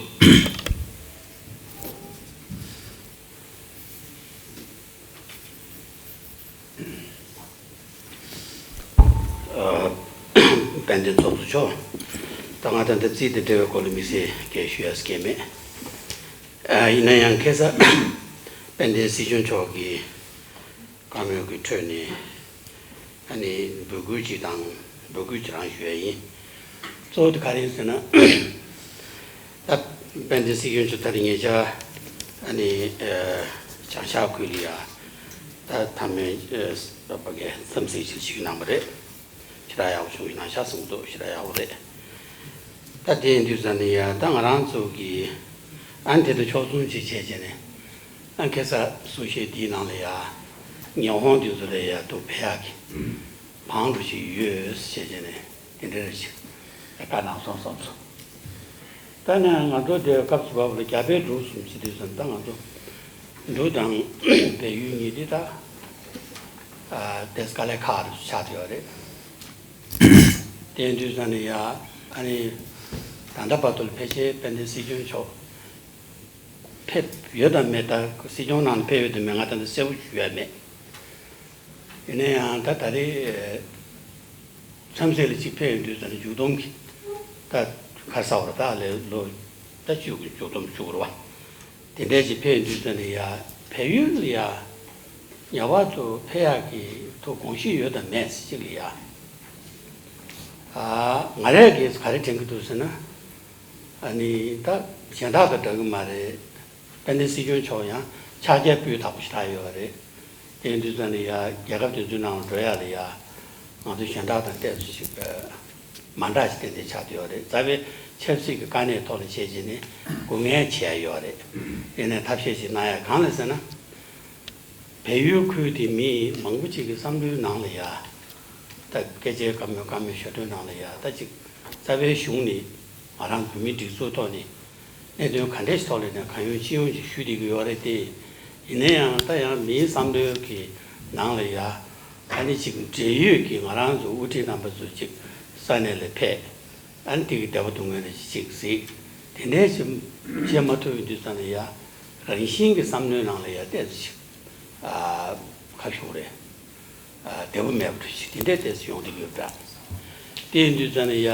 དཔལ་ལྡན་ཚོགས་གཙོ་མཆོག་ད་ང་ད་ལྟ་རྩིས་དང་འབྲེལ་བའི་སྐོར་ལ་དམིགས་བསལ་གྱི་ཞུ་ཡ་སྐད་མེད། ཡིན་ན་ཡང་ཁ་སང་དཔལ་ལྡན་སྲིད་སྐྱོང་མཆོག་གིས་བཀའ་མོལ་གྱི་ཁྲོད་ནས་ཨ་ནི་འབོད་སྐུལ་ཅིག་དང་འབོད་སྐུལ་ཅིག་རང་ཞུ་ཡ་ཡིན། གཙོ་བོ་དེ་ག་རེ་ཡིན་ཟེར་ན། ད་དཔལ་ལྡན་སྲིད་སྐྱོང་མཆོག་ད་རེས་ཉེ་ཆར་ཨ་ནི་བྱང་ཤར་ཁུལ་ལ་ཡ་ད་མཐའ་མའི་ཨ་ཕ་གི་འཚམས་གཟིགས་ཅིག་ཞིག་གནང་བ་རེད། ཞེ་དྲག་ཡག་པོ་བྱུང་ཡོད་ན་ཤ་གསུང་འདུག་ཞེ་དྲག་ཡག་པོ་རེད། ད་དེ་ཡིན་དུས་ཙམ་ནས་ཡ་ད་ང་རང་ཚོ་གི་ཨ་ནི་དེ་དང་ཕྱོགས་མཚུངས་ཅིག་བྱས་བྱས་ནས་ཨ་ཁ་སང་གསུང་བཤད་འདིའི་ནང་ལ་ཡ་ཉི་ཧོང་དེ་ཚོ་ལ་ཡ་ཐུག་ཕེབས་ཡག་གི་བང་རུ་ཞིག་ཡོད་ཟེར་བྱས་ནས་དེ་འདྲ་རེ་ཞིག་བཀའ་གནང་སོང་བསམ་སོང་། ད་ནི་ང་ཚོ་དེ་སྐབས་སུ་བབས་ལ་རྒྱ་བལ་འབྲུག་གསུམ་ཟེར་དུས་ཙམ་ད་ང་ཚོ་འབྲུག་དང་བལ་ཡུལ་གཉིས་དེ་ད་ཨ་དེ་དཀའ་ལས་ཁག་རེ་ཆགས་བསྡད་ཡོད་རེད། དེ་ཡིན་དུས་ཙམ་ནས་ཡ་ཨ་ནི་ད་ལྟ་བར་དུ་ལ་ཕལ་ཆེར་དཔལ་ལྡན་སྲིད་སྐྱོང་མཆོག་ཕེབས་ཡོད་དམ་མེད། ད་སྲིད་སྐྱོང་ནང་ལ་ཕེབས་ཡོད་དམ་མེད་ང་ད་ལྟ་གསལ་པོ་ཞུ་ཡ་མེད། ཡིན་ན་ཡང་ད་ད་རེས་འཚམས་གཟིགས་ལ་གཅིག་ཕེབས་ཡོང་དུས་ཙམ་ནས་མཇུག་སྡོམ་གྱི་ད་ག་རེ་ཟེར་དགོས་རེད། ད་ལོ་ད་བཅུ་གི་མཇུག་སྡོམ་བཅུ་དགོས་རེད་བ། དེ་འདྲས་ཅིག་ཕེབས་ཡོང་དུས་ཙམ་ནས་ཡ་བལ་ཡུལ་ལ་ཡ་ངེས་པར་དུ་ཕེབས་ཡག་གི་ཐུགས་དགོངས་བཞེས་ཡོད་དམ་མེད་ཟེར་ཅིག་ལ་ཡ། ཨ་ང་རས་ཀྱིས་ག་རེ་དྲན་གྱི་འདུག་ཟེར་ན། ཨ་ནི་ད་གཞན་དག་དང་འདྲ་གི་མ་རེད། དཔལ་ལྡན་སྲིད་སྐྱོང་མཆོག་ཡང་ཕྱག་རྒྱ་སྤུས་དག་པོ་ཞེ་དྲག་ཡོད་རེད། དེ་ཡིན་དུས་ཙམ་ནས་ཡ་རྒྱལ་ཁབ་དེ་ཚོའི་ནང་ལ་འགྲོ་ཡ་ལ་ཡ་ང་ཚོ་གཞན་དག་དང་ཏོག་ཙམ་ཞིག་མ་འདྲ་ཞིག་ཏན་ཏན་ཆགས་བསྡད་ཡོད་རེད། རྩ་བའི་ཆབ་སྲིད་ཀྱི་དཀའ་གནད་ཐོག་ལ་བྱས་བྱས་ནས་སྒོ་ལྔའི་བྱས་ཡོད་རེད། དེ་ནས་ཐབས་ཤེས་ཤིག་གནང་ཡ་གང་ལ་ཟེར་ན། བལ་ཡུལ་ཁུལ་དེ་མི་མང་པོ་ཅིག་གི་བསམ་བློའི་ནང་ལ་ཡ། ད་ སྐད་ཆའི་བཀའ་མོལ་བཀའ་མོལ་ཞུ་དོན་ནང་ལ་ཡ་ད་ཅིག་རྩ་བའི་གཞུང་ནས་ང་རང་བོད་མིའི་སྒྲིག་འཛུགས་ཐོག་ནས་གནད་དོན་ག་འདྲས་ཐོག་ལ་ནས་གང་ཡོང་ཅི་ཡོང་ཅིག་ཞུ་བསྡད་ཀྱི་ཡོད་རེད་དེ། ཡིན་ན་ཡང་ད་ཡང་མིའི་བསམ་བློའི་གི་ནང་ལ་ཡ་ད་ནི་ཅིག་འབྲེལ་ཡོད་ཀྱི་ང་རང་ཚོ་དབུ་ཁྲིད་རྣམ་པ་ཚོ་ཅིག་ས་གནས་ལ་ཕེབས། ཨ་ནི་དེ་གི་བདེ་པོ་འདུག་ངེས་རེད་ཅིག་གཟིགས། དེ་འདྲའི་ཞིག་བྱེད་མ་ཐུབ་ཡོང་དུས་ཙམ་ནས་ཡ་རང་བཞིན་གྱི་བསམ་བློའི་ནང་ལ་ཡ་ཏོག་ཙམ་ཞིག་ཨ་ཁ་ཤོག་རེད། ཨ་བདེ་པོ་མེད་པ་འདྲ་ཞིག་དེ་འདྲའི་ཏོག་ཙམ་ཡོང་གི་ཡོད་པ་འདྲ། དེ་ཡིན་དུས་ཙམ་ནས་ཡ་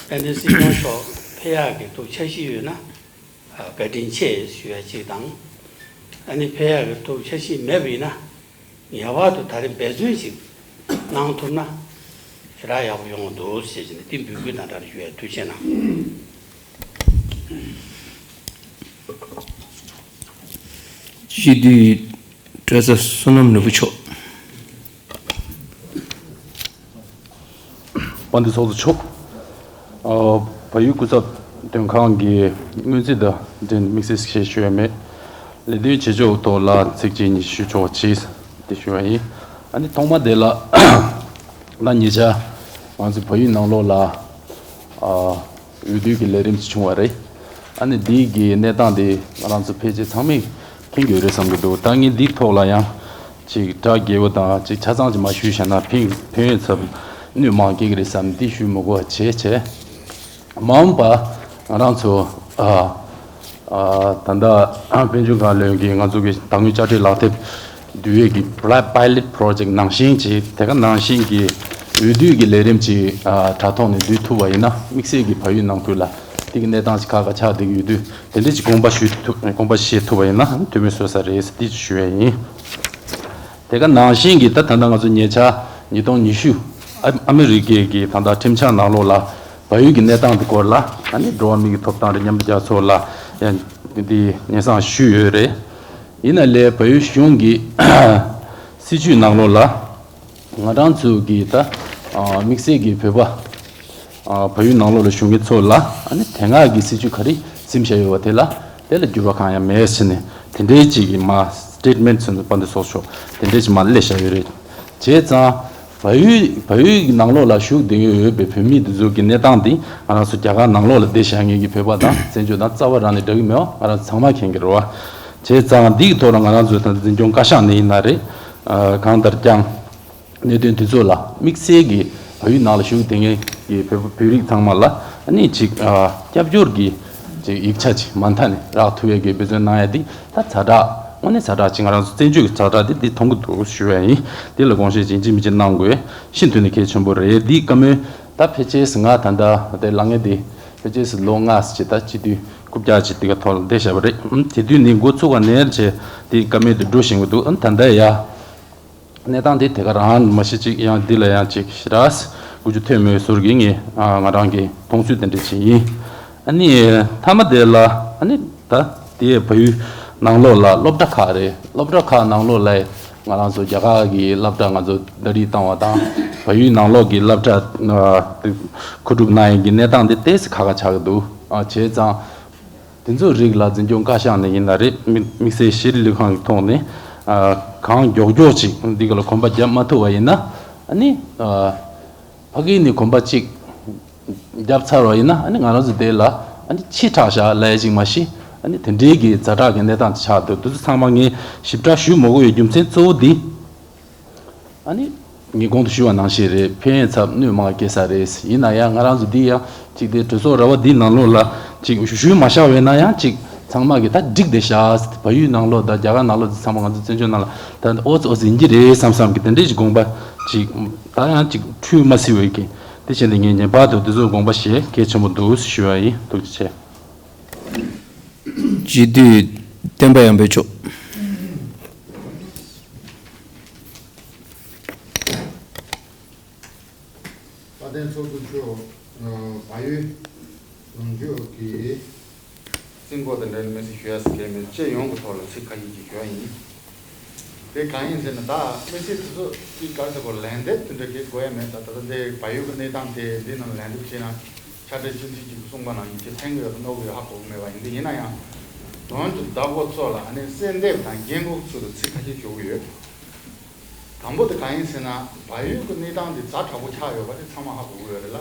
དཔལ་ལྡན་སྲིད་སྐྱོང་མཆོག་ཕེབས་ཡག་གི་ཐུགས་འཆར་གཞི་ཡོད་ན་ཨ་བཀའ་དྲིན་ཆེ་ཞུ་ཡ་གཅིག་དང་། ཨ་ནི་ཕེབས་ཡག་གི་ཐུགས་འཆར་གཞི་མེད་པ་ཡིན་ན། ངེས་པར་དུ་ད་རེས་འབད་བརྩོན་ཞིག་གནང་ཐུབ་ན་ཞེ་དྲག་ཡག་པོ་ཡོང་གི་འདུག་ཞེས་བྱས་ནས་དེ་འབོད་སྐུལ་དང་སྦྲགས་ཞུ་ཡ། ཐུགས་རྗེ་གནང་། སྤྱི་འཐུས་བཀྲ་ཚེ་བསོད་ནམས་ནོར་བུ་མཆོག་དཔལ་ལྡན་ཚོགས་གཙོ་མཆོག་ཨ་བལ་ཡུལ་སྐུ་ཚབ་དོན་ཁང་གི་སྔོན་རྩིས་དང་འབྲེལ་དམིགས་བསལ་ཞེས་ཞུ་ཡ་མེད། ལས་དོན་བྱེད་ཕྱོགས་ཐོག་ལ་ཚིག་གཅིག་གཉིས་ཞུ་ཆོག་པ་བྱས་ཏེ་ཞུ་བ་ཡིན། ཨ་ནི་ཐོག་མ་དེ་ལ་ད་ཉེ་ཆར་ང་ཚོ་བལ་ཡུལ་ནང་ལོགས་ལ་ཨ་འོས་བསྡུ་གི་ལས་རིམ་ཅིག་བྱུང་བ་རེད། ཨ་ནི་འདི་གི་གནས་སྟངས་དེ་ང་རང་ཚོ་ཕལ་ཆེར་ཚང་མས་མཁྱེན་གྱི་ཡོད་རེད་བསམ་གྱི་འདུག་ད་ངས་འདིའི་ཐོག་ལ་ཡང་ཅིག་གྲ་རྒྱས་པོ་དང་ཅིག་ཆ་ཚང་ཅིག་མ་ཞུས་བཞག་ན་ཕན་ཕན་ཡོན་ཚབ་གནོད་མང་སྐྱེལ་གྱི་རེད་བསམ་འདི་ཞུས་མི་དགོས་པ་བྱས་བྱས། མ་འོངས་པ་ང་རང་ཚོ་ཨ་ཨ་ད་ལྟ་དཔལ་འབྱོར་བཀའ་བློན་གྱིས་ང་ཚོ་གི་དེང་དུས་དཔྱ་ཁྲལ་ལག་དེབ་བསྡུ་ཡས་ཀྱི་པའི་ལེ་ཊི་པོ་རོ་ཇེཀ་ནང་བཞིན་གྱི་དེ་ག་ནང་བཞིན་གྱི་འོས་བསྡུ་གི་ལས་རིམ་གྱི་ཨ་དྲ་ཐོག་ནས་བསྡུ་ཐུབ་པ་ཡིན་ན་དམིགས་བསལ་གྱི་བལ་ཡུལ་ནང་ཁུལ་ལ་དེ་གི་གནས་སྟངས་ཤིག་ཁག་ཁག་ཆགས་བསྡད་ཀྱི་ཡོད་དུས་དེ་འདྲ་ཅིག་དགོངས་པ་ཞུ་ཐུབ་དགོངས་པ་བཞེས་ཐུབ་པ་ཡིན་ན་ཐུགས་ཕན་གསོས་ས་རེད་འདི་ཞུ་ཡས་ཡིན། དེ་ག་ནང་བཞིན་གྱི་ད་ད་ལྟ་ང་ཚོ་ཉེ་ཆར་ཉིས་སྟོང་ཉི་ཤུ་ཨ་ཨ་མི་རི་ཀའི་གི་ད་ལྟ་ཁྲིམས་འཆར་ནང་ལོགས་ལ་བལ་ཡུལ་གྱི་གནས་སྟངས་དེ་སྐོར་ལ་ཨ་ནི་འགྲོ་བ་མི་གི་ཐོབ་ཐང་དང་མཉམ་འབྲེལ་རྒྱལ་ཚོགས་ལ་ཡང་འདི་སྙན་སེང་ཞུས་ཡོད་རེད། ཡིན་ན་ལས་བལ་ཡུལ་གཞུང་གི་སྲིད་བྱུས་ནང་ལོགས་ལ་ང་རང་ཚོ་གི་ད་དམིགས་བསལ་གྱི་བོད་པ་བལ་ཡུལ་ནང་ལོགས་ལ་བཞུགས་མཁན་ཚོ་ལ་ཨ་ནི་དེ་སྔ་གི་སྲིད་བྱུས་ག་རེ་འཛིན་བཞག་ཡོད་པ་དེ་ལ་དེ་ལ་འགྱུར་བ་གང་ཡང་མེད་ཟེར་ནས་དེ་འདྲའི་ཅིག་གི་མ་སི་ཊེ་ཊི་མེན་ཊི་ཚོ་དཔལ་ལྡན་ཚོགས་གཙོ་དེ་འདྲའི་ཅིག་མ་སླེབས་བཞག་ཡོད་རེད། བྱས་ཙང་བལ་ཡུལ་བལ་ཡུལ་གྱི་ནང་ལོགས་ལ་བཞུགས་བསྡད་ཡོད་པའི་བོད་མི་འདི་ཚོ་གི་གནས་སྟངས་འདི་ང་རང་ཚོ་རྒྱ་གར་ནང་ལོགས་ལ་བསྡད་བཞག་མཁན་གྱི་བོད་པ་དང་བཙན་བྱོལ་དང་རྩ་བ་རང་ནས་འདྲ་གི་མེད་པ་ང་རང་ཚོ་ཚང་མ་མཁྱེན་གྱི་རེད་བ། བྱས་ཙང་འདི་གི་ཐོག་ལ་ང་རང་ཚོ་ད་འཛིན་སྐྱོང་བཀའ་ཤག་ནས་ཡིན་ན་རེད། གང་ལྟར་ཀྱང་། གནད་དོན་དེ་ཚོ་ལ་དམིགས་བསལ་གྱི་བལ་ཡུལ་ནང་ལ་བཞུགས་བསྡད་མཁན་གྱི་བོད་བོད་རིགས་ཚང་མ་ལ་ཨ་ནི་ཅིག་ཨ་སྐྱབས་བཅོལ་གྱི་ཅིག་ཡིག་ཆ་ཅིག་མ་མཐའ་ནས་རག་ཐུབ་ཡས་ཀྱི་འབད་བརྩོན་གནང་ཡ་འདི་ད་ཛ་དྲག་དངོས་གནས་ཛ་དྲག་ཅིག་ང་རང་ཚོ་བཙན་བྱོལ་གྱི་ཛ་དྲག་འདི་འདི་མཐོང་གི་འདུག་ཞུ་ཡ་ཡིན། འདི་ལ་དགོངས་བཞེས་ཅིག་ཡིན་གཅིག་མིན་གཅིག་གནང་དགོས། ཤིན་ཏུ་ནས་གལ་ཆེན་པོ་རེད། འདིའི་བཀའ་མོལ་ད་ཕལ་ཆེར་ང་ད་ལྟ་དེ་ལངས་ངེས་འདི་ཕལ་ཆེར་ལོ་ལྔ་ཅིག་ད་སྤྱི་འཐུས་རྐུབ་བཀྱག་ཅིག་འདི་ག་ཐོག་ལ་བསྡད་བཞག་པ་རེད། དེ་དུས་ནས་འགོ་ཚུགས་པ་ནས་བྱས་འདིའི་བཀའ་མོལ་འདི་འགྲོ་བཞིན་གྱི་འདུག་ད་ལྟ་ཡ། གནས་སྟངས་དེ་དེ་ག་རང་མ་གཞི་ཅིག་ཡང་འདི་ལ་ཡང་ཅིག་ཞེ་དྲག་འགུལ་སྐྱོད་ཐེབས་མེད་ཟུར་གྱི་ངས་ང་རང་གི་མཐོང་ཚུལ་དེ་འདྲ་ཅིག་ཡིན། ཨ་ནི་མཐའ་མ་དེ་ལ་ཨ་ནི་ད་དེ་བལ་ཡུལ་ནང་ལོགས་ལ་སློབ་གྲྭ་ཁག་རེད། སློབ་གྲྭ་ཁག་ནང་ལོགས་ལ་ང་རང་ཚོ་རྒྱ་གར་གྱི་སློབ་གྲྭ་ང་ཚོ་ཟླ་སྒྲིལ་བཏང་བ་དང་བལ་ཡུལ་ནང་ལོགས་ཀྱི་སློབ་གྲྭ་མཁོ་སྒྲུབ་གནང་ཡས་ཀྱི་གནས་སྟངས་དེ་ཏོག་ཙམ་ཁག་ཁག་ཆགས་ཀྱི་འདུག་བྱས་ཙང་། དེ་ཚོའི་རིགས་ལ་འཛིན་སྐྱོང་བཀའ་ཤག་ནས་ཡིན་ན་རེད། དམིགས་དམིགས་བསལ་ཤེས་རིག་ལས་ཁང་གི་ཐོག་ནས་ཨ་གང་མགྱོགས་མགྱོགས་ཅིག་འདི་ག་ལ་གོམ་པ་རྒྱབ་མ་ཐུབ་པ་ཡིན་ན་ཨ་ནི་ཨ་ཕ་གི་ནས་གོམ་པ་གཅིག་རྒྱབ་ཚར་བ་ཡིན་ན་ཨ་ནི་ང་རང་ཚོ་དེ་ལ་ཨ་ནི་ཕྱི་དྲགས་བཞག་ལབ་ཡ་ཅིག་མ་གཞི་ཨ་ནི་དེ་འདྲའི་གི་ཛ་དྲག་གི་གནས་སྟངས་ཆགས་འདུག་དེ་ཚོ་ཚང་མ་ངས་ཞིབ་ཕྲ་ཞུ་མ་དགོས་པའི་རྒྱུ་མཚན་གཙོ་བོ་འདི། ཨ་ནི། ངས་གོང་དུ་ཞུས་པ་ནང་བཞིན་རེད། ཕན་ཡོན་ཚབ་གནོད་མང་སྐྱེལ་ས་རེད། ཡིན་ན་ཡང་ང་རང་ཚོ་འདི་ཡང་གཅིག་དེ་གྲོས་ཚོགས་ར་བ་འདིའི་ནང་ལོགས་ལ་གཅིག་ཞུ་ཞུས་མ་བཞག་པས་ན་ཡང་གཅིག་ཚང་མ་གི་ད་འགྲིག་བསྡད་ཤག་བལ་ཡུལ་ནང་ལོགས་དང་རྒྱ་གར་ནང་ལོགས་འདི་ཚང་མ་ང་ཚོ་བཙན་བྱོལ་ནང་ལ་ད་ཨོ་ཙི་ཨོ་ཙི་ཡིན་གྱི་རེད་བསམ་བསམ་གི་དེ་འདྲས་ཀྱི་དགོངས་པ་གཅིག་ད་ཡང་གཅིག་འཁྲུལ་མ་སྲིད་པའི་གི་དེ་བྱས་ནས་ངས་ངེས་པར་དུ་འདི་ཚོ་དགོངས་པ་བཞེས་གལ་ཆེན་པོ་འདུག་ཞུ་བ་ཡིན། ཐུགས་རྗེ་ཆེ། སྤྱི་འཐུས་བསྟན་པ་ཡར་འཕེལ་མཆོག་དཔལ་ལྡན་ཚོགས་གཙོ་མཆོག་བལ་ཡུལ་ལུང་ཕྱོགས་ཀྱི་རྩིས་འགོ་དང་འབྲེལ་ནས་དམིགས་བསལ་ཞུ་ཡ་ཟེར་མཁན་མེད། སྤྱི་ཡོངས་ཀྱི་ཐོག་ལ་ཚིག་ཁ་ཤས་ཅིག་ཞུ་ཡ་ཡིན། དེ་གང་ཡིན་ཟེར་ན་ད་དམིགས་བསལ་དེ་ཚོ་ཅིག་ག་རེ་ཟེར་དགོས་ལན་འདེབས་དེ་འདྲ་གི་དགོས་ཡ་མེད། ད་ད་ལྟ་འདི་བལ་ཡུལ་གྱི་གནས་སྟངས་དེ་འདི་ནང་ལན་འདེབས་བྱས་ན་ཕྱག་སྦྲེལ་སྤྱི་འཐུས་ཅིག་གིས་གསུངས་པ་ནང་བཞིན་ཅིག་ཕན་གྱི་ཡོད་དང་གནོད་ཀྱི་ཡོད་ཧ་གོ་གི་མེད་པ་ཡིན། དེ་ཡིན་ན་ཡང་དོན་དུ་བདག་པོ་ཚོ་ལ་ཨ་ནི་གསོལ་འདེབས་དང་རྒན་གོག་ཚོ་ལ་ཚིག་ཁ་ཤས་ཞུ་གི་ཡོད། དང་པོ་དེ་གང་ཡིན་ཟེར་ན། བལ་ཡུལ་གྱི་གནས་སྟངས་དེ་ཛ་དྲག་པོ་ཆགས་ཡོད་པ་དེ་ཚང་མ་ཧ་གོ་གི་ཡོད་རེད་ལ།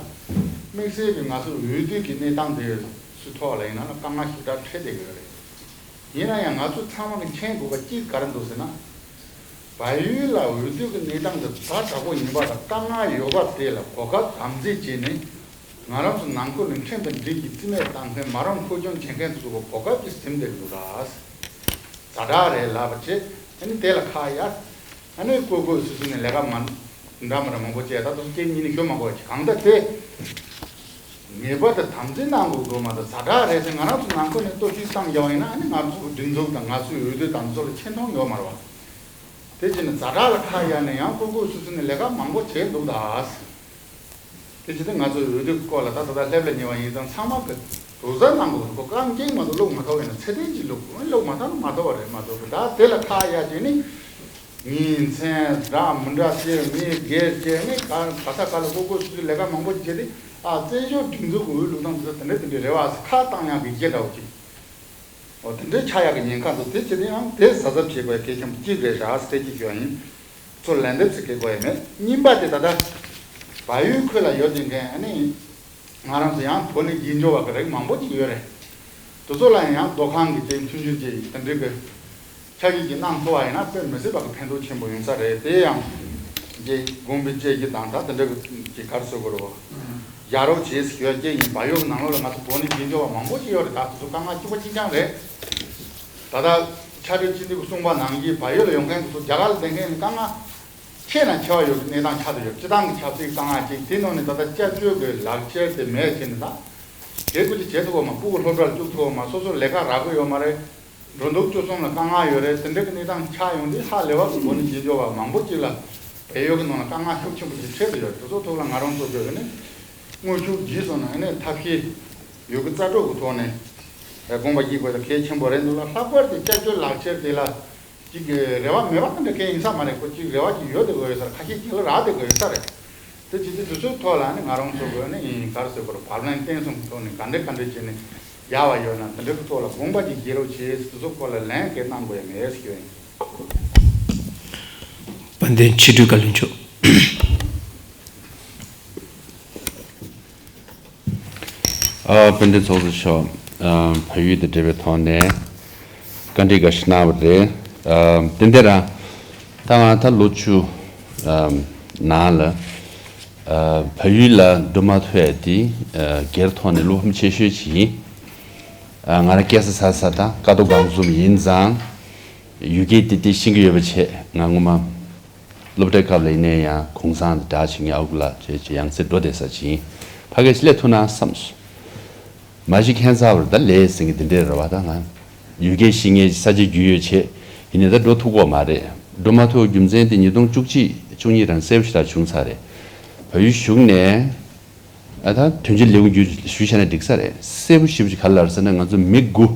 དམིགས་བསལ་གྱི་ང་ཚོ་འོས་བསྡུ་གི་གནས་སྟངས་དེ་ཚོའི་ཐོག་ལ་ཡིན་ན་ལ་དཀའ་ངལ་ཞེ་དྲག་འཕྲད་བསྡད་ཀྱི་ཡོད་རེད། ཡིན་ན་ཡང་ང་ཚོ་ཚང་མ་གི་མཁྱེན་དགོས་པ་གཅིག་ག་རེ་འདུག་ཟེར་ན། བལ་ཡུལ་ལ་འོས་བསྡུ་གི་གནས་སྟངས་དེ་ཛ་དྲག་པོ་ཡིན་པ་དང་དཀའ་ངལ་ཡོད་པ་དེ་ལ་གོ་སྐབས་དམ་འཛིན་བྱས་ནས། ང་རང་ཚོ་ནང་ཁུལ་ནས་ཁྲིམས་དང་སྒྲིག་གི་རྩིས་མེད་བཏང་མཁན། མ་རུངས་མཁོ་སྦྱོང་བྱེད་མཁན་ཚོ་གོ་སྐབས་ཀྱིས་ཟིན་བསྡད་འདུག་ད། ཛ་དྲག་རེད་ལབ་པ་བྱས། ཨ་ནི་དེ་ལ་ཁ་གཡར། ཨ་ནི་ལྐོག་ལྐོག་སུད་སུད་ནས་ལས་ཀ་མ་འདྲ་མི་འདྲ་མང་པོ་བྱས། ད་དུང་སྐད་གཉིས་ནི་ཤོད་མ་དགོས་ཀྱི། གང་ལྟར་དེ་ངེས་པར་དུ་དམ་འཛིན་གནང་དགོས་དགོས་མ་གཏོགས། ཛ་དྲག་རེད་ཟེར་ང་རང་ཚོ་ནང་ཁུལ་ནས་སྟོབས་ཤུགས་བཏང་རྒྱག་པ་ཡིན་ན། ཨ་ནི་ང་ཚོ་གི་སྒྲིག་འཛུགས་དང་ང་ཚོའི་འོས་བསྡུ་དང་ཚོ་ལ་ཆེ་མཐོང་ཡོད་མ་རེད་བ། དེ་བྱས་ནས་ཛ་དྲག་ལ་ཁ་གཡར་ནས་ཡང་ལྐོག་ལྐོག་སུད་སུད་ནས་ལས་ཀ་མང་པོ་བྱས་འདུག་ད། དེ་བྱས་ཏེ་ང་ཚོའི་འོས་བསྡུ་སྐོར་ལ་ད་ད་ལྟ་སླེབས་ལ་ཉེ་བ་ཡིན་ཙང་། ཚང་མ་གི་དོགས་ཟ་གནང་དགོས་ཀྱི། རྐང་རྗེས་མ་གཏོགས་བླུགས་མ་ཐུབ་པ་ཡིན་ན་ཚད་ལྡན་གྱིས་བླུགས། བླུགས་མ་ཐུབ་ན་མ་ཐུབ་པ་རེད་མ་གཏོགས། ད་དེ་ལ་ཁ་གཡར་བྱས་ནས་ཉིན་མཚན་འདྲ་མི་འདྲ་བྱས། མི་སྒེར་བྱས་ནས་ག་ག་ས་ག་ལ་ལྐོག་ལྐོག་སུད་སུད་ལས་ཀ་མང་པོ་བྱས་ཏེ། ཨ། བཙན་བྱོལ་སྒྲིག་འཛུགས་ཀྱི་འོས་བླུགས་སྟངས་དེ་དེ་འདྲ་དེ་འདྲ་རེད་བ་ཟེར་ཁ་བཏང་ཡག་གི་རྒྱུ་འདྲ་བོ་ཅིག་འོ། དེ་འདྲའི་ཆགས་ཡག་གི་ཉེན་ཁ་འདུག་དེ་བྱས་ཏེ་ཡང་དེ་གཟབ་གཟབ་བྱེད་དགོས་ཡ་གལ་ཆེན་པོ་གཅིག་རེད་ཤག་ཟེར་གཅིག་ཞུ་ཡ་ཡིན། ཚུར་ལན་འདེབས་ཟེར་གི་དགོས་ཡ་མེད། གཉིས་པ་དེ་ད་ལྟ་བལ་ཡུལ་ཁུལ་ལ་ཡོད་བསྡད་མཁན། ཨ་ནི་ང་རང་ཚོ་ཡང་བོད་ནས་དགྱེས་འབྱོར་བ་གི་རིགས་མང་པོ་ཅིག་ཡོད་རེད། དེ་ཚོ་ལ་ཡང་སྡོད་ཁང་གི་ཅིག་མཐུན་འགྱུར་གྱི་དེ་འདྲའི་གི་ཆ་ཤས་ཅིག་གནང་ཐུབ་པ་ཡིན་ན་དཔེ་མི་སྲིད་པ་གི་ཕན་ཐོགས་ཆེན་པོ་ཡོང་ས་རེད། དེ་ཡང་ཅིག་དགོངས་པའི་དཔྱད་གཞི་དང་། ད་དེ་འདྲ་གི་ཅིག་ག་རེ་ཟེར་དགོས་རེད་བ། རྒྱག་རོགས་བྱེད་ཟེར་ཡ་གཅིག་ཡིན། བལ་ཡུལ་གྱི་ནང་ལོགས་ལ་ང་ཚོ་བོད་ནས་དགྱེས་འབྱོར་བ་མང་པོ་ཞིག་ཡོད་རེད། ད་དེ་ཚོ་དཀའ་ངལ་གཅིག་པ་གཅིག་རྐྱང་རེད། ད་ལྟ་ཕྱག་སྦྲེལ་སྤྱི་འཐུས་ཀྱིས་གསུངས་པ་ནང་བཞིན་བལ་ཡུལ་ལ་ཡོང་མཁན་དེ་ཚོ་རྒྱ་གར་ལ་བསྡད་མཁན་ནི་དཀའ་ངལ་ཆེས་ན་ཆེ་བ་ཡོད་པའི་གནས་སྟངས་ཆགས་བསྡད་ཡོད། སྤྱི་བཏང་གི་ཆབ་སྲིད་དཀའ་ངལ་ཅིག་དེ་ནང་ནས་ད་ལྟ་སྐྱབས་བཅོལ་གྱི་ལག་ཁྱེར་དེ་མེད་བྱས་ནས། ད་དེ་སྐུ་ཅི་བྱེད་ཐུབ་ཀྱི་མ། སྤུ་གུ་སློབ་གྲྭ་ལ་བཅུག་ཐུབ་ཀྱི་མ། སོ་སོར་ལས་ཀ་རག་གི་ཡོད་མ་རེད། འགྲོ་འདུག་སྤྱོད་གསུམ་ལ་དཀའ་ངལ་ཡོད་རེད། དེ་འདྲ་གི་གནས་སྟངས་ཆགས་ཡོང་དུས་ཧ་ལས་པ་གི་བོད་ནས་དགྱེས་འབྱོར་བ་མང་པོ་ཅིག་ལ་བལ་ཡུལ་གྱི་ནང་ལ་དཀའ་ངལ་ཤུགས་ཆེན་པོ་ཅིག་འཕྲད་བསྡད་ཡོད། དེ་ཚོ་ཐོག་ལ་ང་རང་ཚོ་གི་ནི་དངོས་ཤུགས་བརྒྱུད་སོང་ན་ནི་ཐབས་ཤེས་ཡོད་རྒུ་རྩལ་སྤྲུགས་ཀྱི་ཐོག་ནས་དགོངས་པ་བཞེས་དགོས་ཡ་གལ་ཆེན་པོ་རེད་འདུག་ལ། ལྷག་པར་དུ་སྐྱབས་བཅོལ་ལག་ཁྱེར་དེ་ལ་ཅིག་གི་རེ་བ་མེད་པ་དེ་འདྲ་གང་ཡིན་ས་མ་རེད། ཁོ་ཅིག་རེ་བ་ཅིག་ཡོད་བསྡད་ཀྱི་ཡོད་ས་རེད། ཁ་ཤས་ཅིག་ལ་རག་བསྡད་ཀྱི་ཡོད་ས་རེད། དེ་བྱེད་དུས་དེ་ཚོའི་ཐོག་ལ་ནི་ང་རང་ཚོ་གི་ནི་ཡིན་ག་རེ་ཟེར་དགོས་རེད། བར་ལན་བརྟན་གསུམ་གྱི་ཐོག་ནས་ག་འདྲ་ག་འདྲ་བྱས་ནས་རྒྱག་པ་ཡོད་ན་དེ་འདྲ་གི་ཐོག་ལ་དགོངས་པ་ཅིག་བཞེས་རོགས་བྱེད་ཟེར། དེ་ཚོ་སྐོར་ལ་ལན་གང་གནང་དགོས་ཡ་མེད་ཟེར་ཞུ་ཡ་ཡིན། དཔལ་ལྡན་ཕྱི་དྲིལ་བཀའ་བློན་མཆོག་ཨ། དཔལ་ལྡན་ཚོགས་གཙོ་མཆོག་ཨ། བལ་ཡུལ་དང་འབྲེལ་བའི་ཐོག་ནས་བཀའ་འདྲི་འགའ་ཞིག་གནང་བ་རེད། ཨ། ཏན་ཏན་རང་ད་ང་ད་ལོ་བཅུ་ཨ་ནང་ལ་ཨ། བལ་ཡུལ་ལ་འགྲོ་མ་ཐུབ་ཡ་དེ་ཨ། སྒེར་ཐོག་ནས་བློ་ཕམ་ཆེ་ཤོས་ཅིག་ཡིན། ཨ། ང་རང་སྐྱེས་ས་འཚར་ས་དང་ཀ་རྡོ་སྒང་གསུམ་ཡིན་ཙང་། ཡུལ་སྐད་ཏིག་ཏིག་ཤེས་ཀྱི་ཡོད་པ་བྱས། ང་སྔོན་མ་སློབ་གྲྭའི་སྐབས་ལ་ཡིན་ནའི་ཡང་གུང་སེང་དང་སྦྲགས་བྱས་ངས་ཨ་ཁུ་ལགས་བྱས་བྱས་ཡང་སེ་འགྲོ་བསྡད་ས་ཅིག་ཡིན། ཕ་གིར་སླེབས་ཐུབ་ན་བསམ་སོང་། མ་གཞི་ཁྱད་མཚར་བ་རེད། ད་ལས་ཟེར་མཁན་དེ་འདྲས་རེད་བ། ད་ང་ཡུལ་སྐད་ཤེས་མཁན་ས་ཆ་རྒྱུས་ཡོད་བྱས། ཡིན་ནའི་ད་འགྲོ་ཐུབ་ཀྱི་ཡོད་མ་རེད། འགྲོ་མ་ཐུབ་རྒྱུ་མཚན་དེ་ཉིས་སྟོང་བཅུ་གཅིག་བཅུ་གཉིས་རང་གསལ་པོ་ཞེ་དྲག་བྱུང་ཚར་རེད། བལ་ཡུལ་བཞུགས་ནས་ཨ། ད་དོན་གཅོད་ལས་ཁུངས་བརྒྱུད་ཞུས་བྱས་ན་འགྲིག་ས་རེད། གསལ་པོ་ཞེ་པོ་ཅིག་ག་རེ་ལབ་ཟེར་ན། ང་ཚོ་མི་དགུ་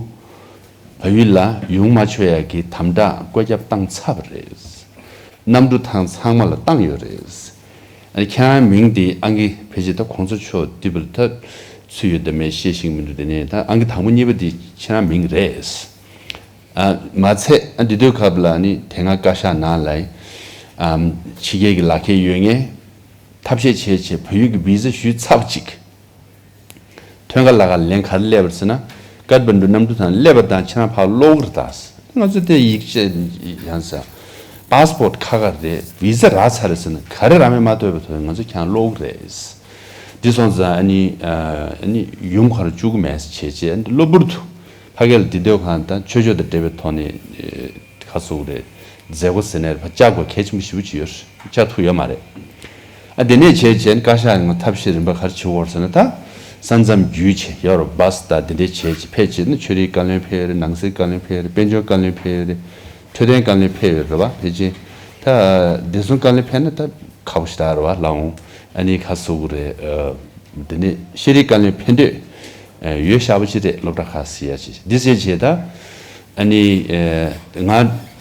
བལ་ཡུལ་ལ་ཡོང་མ་ཆོག་ཡ་གི་དམ་དྲག་བཀོད་ཁྱབ་བཏང་ཚར་བ་རེད། གནམ་གྲུ་ཐང་ཚང་མ་ལ་བཏང་ཡོད་རེད། ཨ་ནི་ཁྱེད་རང་མིང་དེ་ཨང་ཀི་ཕལ་ཆེར་ད་གོང་ས་མཆོག་འདི་བར་ད་ཚུད་ཡོད་དམ་མེད་ཤེས་ཤིང་མི་འདུག་དེ་ནས་ད་ཨང་ཀི་དང་པོ་གཉིས་པ་དེ་ཁྱེད་རང་མིང་རེད། ཨ། མ་ཚད་ཨ། འདི་དུས་སྐབས་ལ་ནི་དེ་སྔ་བཀའ་ཤག་ནང་ལ་ཨ། ཕྱི་རྒྱལ་གྱི་ལག་ཁྱེར་ཡོད་མཁན་ཐབས་ཤེས་བྱས་བྱས་བལ་ཡུལ་གྱི་བི་ཟ་ཞུས་ཚར་བ་ཅིག་ཐོན་ཁ་ལག་ཁ་ལེན་ག་རེ་སླེབས་པ་རེད་ཟེར་ན། ཀཐ་མན་ཌུ་གནམ་གྲུ་ཐང་སླེབས་པ་དང་ཁྱེད་རང་ཕར་སློག་གི་རེད་ད། ང་ཚོ་དེ་ཡིག་ཆ་ཡང་ཟེར། པཱ་སི་པོར་ཊི་ཁ་ཁ་རེད། བི་ཟ་རག་ཚར་རེད་ཟེར་ན། ག་རེ་རག་མེད་མ་ཐོས་པ་ཐོས། ང་ཚོ་ཁྱེད་རང་སློག་གི་རེད། འདི་སོང་ཙང་ཨ་ནི་ཨ་ནི་ཡུམ་ག་རེ་བཅུག་གི་མེད་ཟེར་བྱས་བྱས། ཨ་ནི་གློ་བུར་དུ་ཕ་གི་ལ་འདི་སྡོད་ཁང་དང་ཆོས་ཕྱོགས་དང་འབྲེལ་བའི་ཐོག་ནས་ཁ་གསོ་གི་རེད། མཛད་སྒོ་ཟེར་ནས་ཕར་བཅར་དགོས་གལ་ཆེན་པོ་ཞེ་པོ་ཅིག་ཡོད་རེད། བཅར་ཐུབ་ཡོད་མ་རེད། ཨ། དེ་ནས་བྱས་བྱས་བཀའ་ཤག་ནས་ཐབས་ཤེས་རིམ་པ་ག་རེ་བྱེད་དགོས་ཟེར་ན། ད་ས་མཚམས་བརྒྱུད་བྱས་ཡོ་རོབ་བྷ་སི་དང་དེ་འདྲས་བྱས་བྱས་ཕེབས་བྱས་ནས་ཆོས་རིག་བཀའ་བློན་ཕེབས་ཡོད་རེད། ནང་སྲིད་བཀའ་བློན་ཕེབས་ཡོད་རེད། དཔལ་འབྱོར་བཀའ་བློན་ཕེབས་ཡོད་རེད། འཕྲོད་བསྟེན་བཀའ་བློན་ཕེབས་ཡོད་རེད་བ། ཕལ་ཆེར་ད་བདེ་སྲུང་བཀའ་བློན་ཕེབས་ན་ད་ཁག་པོ་ཞེ་དྲག་རེད་བ། ལགས་འོང་། ཨ་ནི་ཁ་གསོ་གི་རེད། ཨ། དེ་ནས་ཤེས་རིག་བཀའ་བློན་ཕེབས་འདོད་ཡོད་ཤག་པོ་ཅིག་རེད། སློབ་གྲྭ་ཁག་ཟེར་ཡ་ཅིག་འདི་ཟེར་བྱས་ད། ཨ་ནི་ཨེ། ང་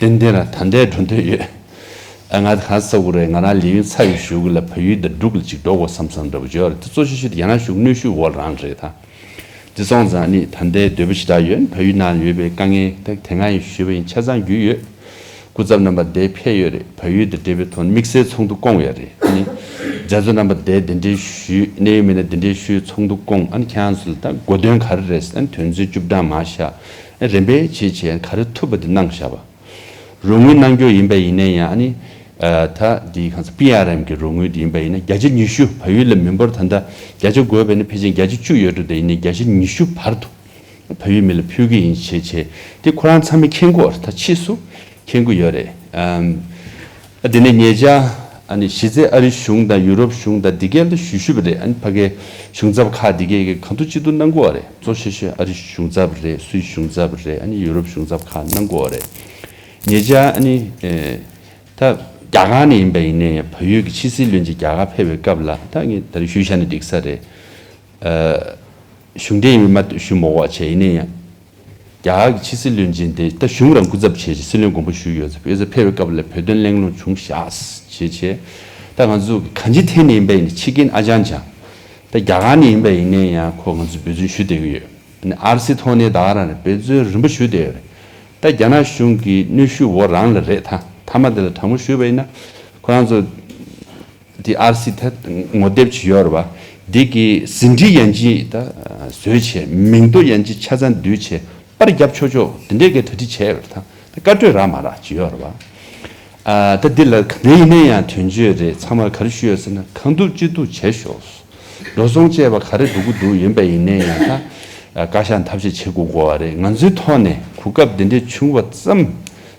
ཏན་ཏན་ར་ད་ལྟའི་འགྲོ་འདོད་ཡོད། ཨ། ང་གང་ཟེར་དགོས་རེད། ང་རང་ལས་ཡུན་ཚ་བའི་གཞུག་ལ་བལ་ཡུལ་དང་འབྲུག་ལ་ཅིག་འགྲོ་དགོས་བསམ་བསམ་འདྲ་པོ་ཅིག་ཡོད་རེད། དེ་གཙོ་ཆེ་ཤོས་དེ་རྒྱ་ནག་གཞུང་གནོན་ཤུགས་འོག་རང་རེད་ད། དེ་སོང་ཙང་ནི་ད་ལྟའི་འདོད་པ་ཞེ་དྲག་ཡོད། བལ་ཡུལ་ནང་ཡོད་པའི་དཀའ་ངལ་དེ་དེ་སྔ་ཡང་ཞུས་པ་ཡིན། ཆ་ཚང་རྒྱུས་ཡོད། སྐུ་ཚབ་རྣམ་པ་འདིར་ཕེབས་ཡོད་རེད། བལ་ཡུལ་དང་འབྲེལ་བའི་ཐོག་དམིགས་བསལ་ཚོགས་འདུ་བསྐོངས་ཡོད་རེད། ཨ་ནི་མཛད་གཙོ་རྣམ་པ་འདིར་གདན་འདྲེན་ཞུས། གནད་ཡོད་མི་སྣ་གདན་འདྲེན་ཞུས། ཚོགས་འདུ་བསྐོངས། ཨ་ནི་ཁྱེད་རང་ཚོ་ལ་ད་གོ་དོན་ག་རེ་རེད། ཨ་ནི་དོན་ཚན་བཅུ་བདུན་མར་བཞག་ཨ་རིམ་པས་བྱས་བྱས་ག་རེ་ཐུབ་པ་དེ་གནང་བཞག་པ། རོགས་དངུལ་གནང་རྒྱུ་ཡིན་པ་ཡིན་ན་ཡང་། ཨ་ནི་ཨ་ད་འདི་གང་ཟེར་པི་ཨར་ཨེམ་གྱི་རོགས་དངུལ་དེ་ཡིན་པ་ཡིན་ན་བརྒྱ་ཆ་ཉི་ཤུ། བལ་ཡུལ་ལ་མི་འབོར་ད་ལྟ་བརྒྱ་ཆ་དགུ་བས་ནི་ཕལ་ཆེར་བརྒྱ་ཆ་བཅུ་ཡོད་འགྲོ། དེ་ཡིན་ནའི་བརྒྱ་ཆ་ཉི་ཤུ་བར་དུ་བལ་ཡུལ་མི་ལ་ཕུལ་གྱི་ཡིན་བྱས་བྱས། དེ་ཁོ་རང་ཚང་མས་མཁྱེན་གྱི་ཡོད་རེད། ད་ཕྱིས་སུ་མཁྱེན་གྱི་ཡོད་རེད། ཨམ། ཨ་དེ་ནས་ཉེ་ཆར་ཨ་ནི་གཞི་རྩའི་ཨ་རི་གཞུང་དང་ཡུ་རོབ་གཞུང་དང་འདི་གས་ལ་ཞུ་ཞུས་པ་རེད། ཨ་ནི་ཕ་གའི་གཞུང་ཚབ་ཁག་འདི་གས་ཀྱིས་གང་ཐུབ་ཅི་ཐུབ་གནང་གི་ཡོད་རེད། གཙོ་ཆེ་ཤོས་ཨ་རི་གཞུང་ཚབ་རེད། སུད་གཞུང་ཚབ་རེད། ཨ་ནི་ཡུ་རོབ་གཞུང་ཚབ་ཁག་གནང་གི་ཡོད་རེད། ཉེ་ཆར་ཨ་ནི་ཨེ་ད་རྒྱ་གར་ནས་ཡིན་པ་ཡིན་ནའི་ཡང་བལ་ཡུལ་གྱི་ཕྱི་སྲིད་བློན་ཆེན་རྒྱ་གར་ཕེབས་པའི་སྐབས་ལ། ད་ངས་ད་རེས་ཞུས་བཞག་ན་འགྲིག་ས་རེད། ཨ་གཞུང་འབྲེལ་ཡིན་མ་ཞུ་མ་དགོས་བྱས། ཡིན་ན་ཡང་རྒྱ་གར་གྱི་ཕྱི་སྲིད་བློན་ཆེན་དེ་ད་གཞུང་རང་སྐུ་ཚབ་བྱས་བྱས་སྲིད་བློན་དགོངས་པ་ཞུས་ཡོད་ཚེ། བོད་ཟེར་ཕེབས་པའི་སྐབས་ལ་བོད་དོན་གླེང་སློང་བྱུང་བཞག་བྱས་བྱས། ད་ང་ཚོ་གང་ཅི་ཐད་ནས་ཡིན་པ་ཡིན་ན་ཕྱི་རྒྱལ་ཨ་ཅང་ཅང་། ད་རྒྱ་གར་ནས་ཡིན་པ་ཡིན་ན་ཡང་ཁོ་ང་ཚོ་འབོད་བརྩོན་ཞུ་བསྡད་ཀྱི་ཡོད། ཨ་ནི་ཨར་སི་ཐོག་ནས་ད་ག་རང་ནས་འབོད་བརྩོན་རིམ་པ་ཞུ་བསྡད་ཡོད་རེད། ད་རྒྱ་ནག་གཞུང་གི་གནོན་ཤུགས་འོག་རང་ལ་རེད། ད་མཐའ་མ་དེ་ལ་དྲང་མོ་ཞུས་པ་ཡིན་ན་ཁོ་རང་ཚོ་དེ་ཨར་སི་ད་ངོ་དེབ་ཅིག་ཡོད་རེད་པ། འདི་གི་ཟིན་བྲིས་ཡན་ཆད་ད་བཟོས་བྱས། མིང་ཐོ་ཡན་ཆད་ཆ་ཚང་བསྡུས་བྱས་པར་བརྒྱབ་ཆོག་ཆོག་དེ་འདྲས་ཀྱི་གྲ་སྒྲིག་བྱས་ཡོད་རེད། ད་ད་བཀའ་འཁྲོལ་རག་མ་རག་ཅིག་ཡོད་རེད་པ། ཨ་ད་འདི་ལ་ག་འདྲ་ཡིན་ན་ཡང་དོན་གཅོད་རེད། ཚང་མར་ག་རེ་ཞུས་ཡོད་ཟེར་ན་གང་ཐུབ་ཅི་ཐུབ་བྱས་ཤོག་འགྲོ་སོང་བཅས་པ་ག་རེ་འགྲོ་གི་འདུག་ཡིན་པ་ཡིན་ནའི་ཡང་ད་ཨ་བཀའ་ཤག་ཐབས་ཤེས་བྱེད་དགོས་དགོས་པ་རེད། ང་ཚོའི་ཐོག་ནས་གོ་སྐབས་འདི་འདྲས་བྱུང་བ་ཙམ་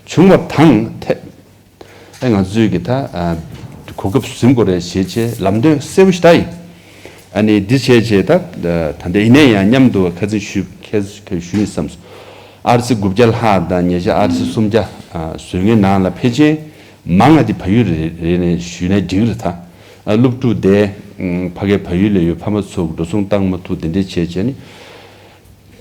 བྱུང་བ་དང་ཐད། ཨ་ང་ཚོས་ཀྱི་ད་ཨ་གོ་སྐབས་ཟིན་དགོས་རེད་ཞེས་བྱས་ལམ་སྟོན་གསལ་པོ་ཞིག་ད་ཡིན། ཨ་ནི་འདི་བྱས་བྱས་ད་ད་ལྟ་ཡིན་ནའི་ཡང་མཉམ་དུ་ཁ་ཚིག་ཞུ་ཁ་ཁ་ཞུ་ཡིན་བསམས་སོང་། ཨར་སི་དགུ་བརྒྱ་ལྷག་དང་ཉེ་ཆར་ཨར་སི་སུམ་བརྒྱ་ཨ་བཟོ་མཁན་ནང་ལ་ཕལ་ཆེར་མང་བ་དེ་བལ་ཡུལ་རེ་རེ་ནས་ཞུས་ན་འགྲིག་རེད། ད་ཨ་སློབ་ཕྲུག་དེ་ཕ་གའི་བལ་ཡུལ་ལ་ཡོད་ཕ་མ་ཚོ་འགྲོ་སོང་བཏང་མ་ཐུབ་དེ་འདྲས་བྱས་བྱས་ནི།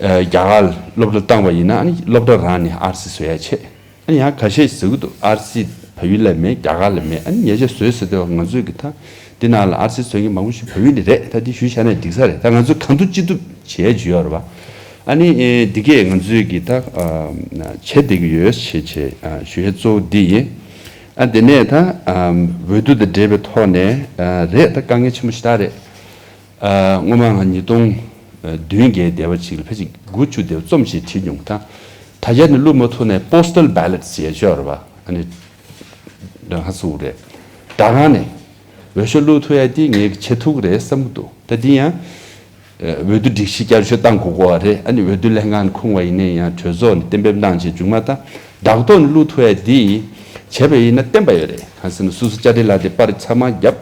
ཨ་རྒྱ་གར་སློབ་གྲྭ་བཏང་བ་ཡིན་ན་ཨ་ནི་སློབ་གྲྭ་རང་ནས་ཨར་སི་བཟོ་ཡ་ཆེ། ཨ་ནི་ཡང་ཁ་ཤས་ཟེར་གི་འདུག་ཨར་སི་བལ་ཡུལ་ལ་མེད། རྒྱ་གར་ལ་མེད། ཨ་ནི་ཉེ་ཆར་བཟོས་ཟེར་དུས་ང་ཚོས་ཀྱི་ད་འདི་ནང་ལ་ཨར་སི་བཟོ་མཁན་མང་པོ་ཞིག་བལ་ཡུལ་ནས་རེད། ད་འདི་ཞུས་བཞག་ན་འགྲིག་ས་རེད། ད་ང་ཚོས་གང་ཐུབ་ཅི་ཐུབ་བྱས་ཡ་ཅིག་ཡོད་རེད་པ། ཨ་ནི་ཨེ་འདི་གས་ང་ཚོས་ཀྱི་ད་ཨ་བྱེད་བསྡད་ཀྱི་ཡོད་ཞེས་བྱས་ཨ་ཞུ་ཡ་གཙོ་བོ་འདི་ཡིན། ཨ་དེ་ནས་ད་ཨ་འོས་བསྡུ་དང་འབྲེལ་བའི་ཐོག་ནས་ཨ་རེད། ད་དཀའ་ངལ་ཆེན་པོ་ཞེ་དྲག་རེད། ཨ་སྔོན་མ་ང་ཉིས་སྟོང་བདུན་བརྒྱད་དེ་བ་ཅིག་ལ་ཕལ་ཆེར་དགུ་བཅུ་དེ་བ་རྩོམ་ཞིག་བྲིས་མྱོང་། ད་ད་རྒྱ་ནས་བླུགས་མ་ཐུབ་ནས་པོ་སི་ཊལ་བྷེ་ལོཊ་ཟེར་ཡ་ཅིག་ཡོད་རེད་པ། ཨ་ནི་ཧ་སུ་རེད། སྦྲག་ཁང་ནས་འོས་ཤོག་བླུགས་ཐུབ་ཡ་དེ་ངས་བྱེད་ཐུབ་ཀྱི་རེད་བསམ་གྱི་འདུག་ད་དེ་ཡང་འོས་བསྡུ་སྒྲིག་གཞི་བསྐྱར་བཅོས་བཏང་དགོས་དགོས་པ་རེད། ཨ་ནི་འོས་བསྡུ་ལྷན་ཁང་ནས་ཁུངས་པ་ཡིན་ནའི་ཡང་གྲོས་ཚོགས་ནས་གཏན་འབེབས་གནང་བྱས་མཇུག་མ་ད་སྦྲག་ཐོག་ནས་བླུགས་ཐུབ་ཡ་དེ་བྱས་པ་ཡིན་ན་བརྟན་པ་ཡོད་རེད། གང་ཟེར་ན་སོ་སོ་བཅར་འདྲི་ལག་དེབ་པར་ཚང་མ་བརྒྱབ།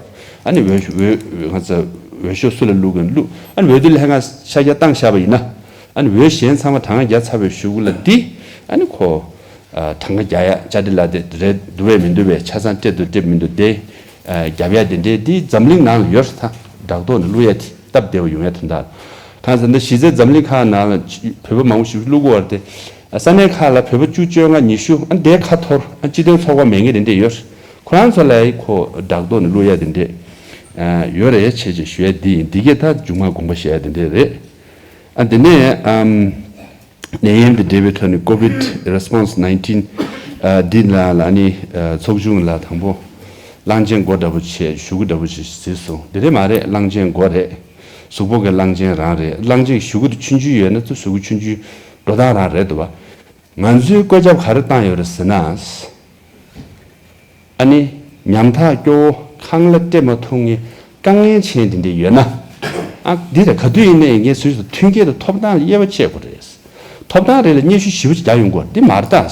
ཨ་ནི་འོས་འོས་ང་ཚོ་འོས་ཤོག་སུ་ལ་བླུགས་དགོས་ན་བླུགས། ཨ་ནི་འོས་བསྡུ་ལྷན་ཁང་ཤར་རྒྱག་བཏང་བཞག་པ་ཡིན་ན། ཨ་ནི་འོས་གཞན་ཚང་མ་གྲངས་ཀ་བརྒྱབ་ཚར་བའི་གཞུག་ལ་འདི་ཨ་ནི་ཁོ་ཨ་གྲངས་ཀ་རྒྱག་ཡ་བཅར་འདྲི་ལག་དེབ་རེད་འདུག་བས་མི་འདུག་བས་ཆ་ཚང་སྤྲད་འདུག་སྤྲད་མི་འདུག་དེ་ཨ་རྒྱབ་ཡ་དེ་འདྲས་འདི་འཛམ་གླིང་ནང་ལ་ཡོད་རེད། ད་སྦྲག་ཐོག་ནས་བླུགས་ཡ་དེ་སྟབས་བདེ་བ་ཡོང་ཡ་དོན་དག་གང་ཟེར་ན་གཞི་རྩའི་འཛམ་གླིང་ཁག་ནང་ལ་བོད་པ་མང་པོ་ཞིག་བླུགས་ཀྱི་ཡོད་རེད་དེ། ས་གནས་ཁག་ལ་བོད་པ་བཅུ་བཅོ་ལྔ་ཉི་ཤུ་ཨ་ནི་དེ་ཁ་འཐོར་ཨ་སྤྱི་མཐུན་ཚོགས་པ་མེད་མཁན་དེ་འདྲས་ཡོད་རེད། ཁོ་རང་ཚོ་ལ་ཁོ་སྦྲག་ཐོག་ནས་བླུགས་ཡ་དེ་འདྲས་ཡོད་རེད་བྱས་བྱས་ཞུ་ཡ་འདི་ཡིན། འདི་གས་ད་མཇུག་མ་དགོངས་པ་བཞེས་ཡ་དེ་འདྲས་རེད། ཨ་དེ་ནས་ཨམ་ནད་ཡམས་དང་འབྲེལ་བའི་ཐོག་ནས་ཀོ་བིད་རེ་སི་པོན་སི་ནའིན་ཊིན་ཨ་འདི་ལ་ལ་ནི་ཨ་ཚོགས་ཆུང་ལ་དང་པོ་གླང་ཆེན་མགོ་འདྲ་པོ་བྱས་གཞུག་གུ་འདྲ་པོ་ཞིག་གཟིགས་སོང་། འདི་རེད་མ་རེད། གླང་ཆེན་མགོ་རེད། གཟུགས་པོ་གི་གླང་ཆེན་རང་རེད། གླང་ཆེན་གཞུག་གུ་དེ་ཆུང་ཆུང་ཡོད་ན་ཚོ་གཟུགས་པོ་ཆུང་ཆུང་འགྲོ་སྟངས་རང་རེད་འདུག་བ། ང་ཚོས་བཀོད་ཁྱབ་ག་རེ་བཏང་ཡོད་རེད་ཟེར་ན། ཨ་ནི་ཉམ་ཐག་སྐྱོ་བོ་ཁང་གླ་སྤྲད་མ་ཐུབ་མཁན་དཀའ་ངལ་ཅན་དེ་འདྲས་ཡོད་ན། ཨ་འདི་ལ་ག་དུས་ཡིན་ནའི་ངས་སུས་སུ་མཐུན་རྐྱེན་དང་ཐོབ་ཐང་ལ་དབྱེ་བ་ཕྱེ་དགོས་རེད། ཐོབ་ཐང་རེ་ལ་སྙན་ཞུ་ཞེ་པོ་ཅིག་རྒྱག་ཡོང་དགོས་རེད། འདི་མ་རེད་ད།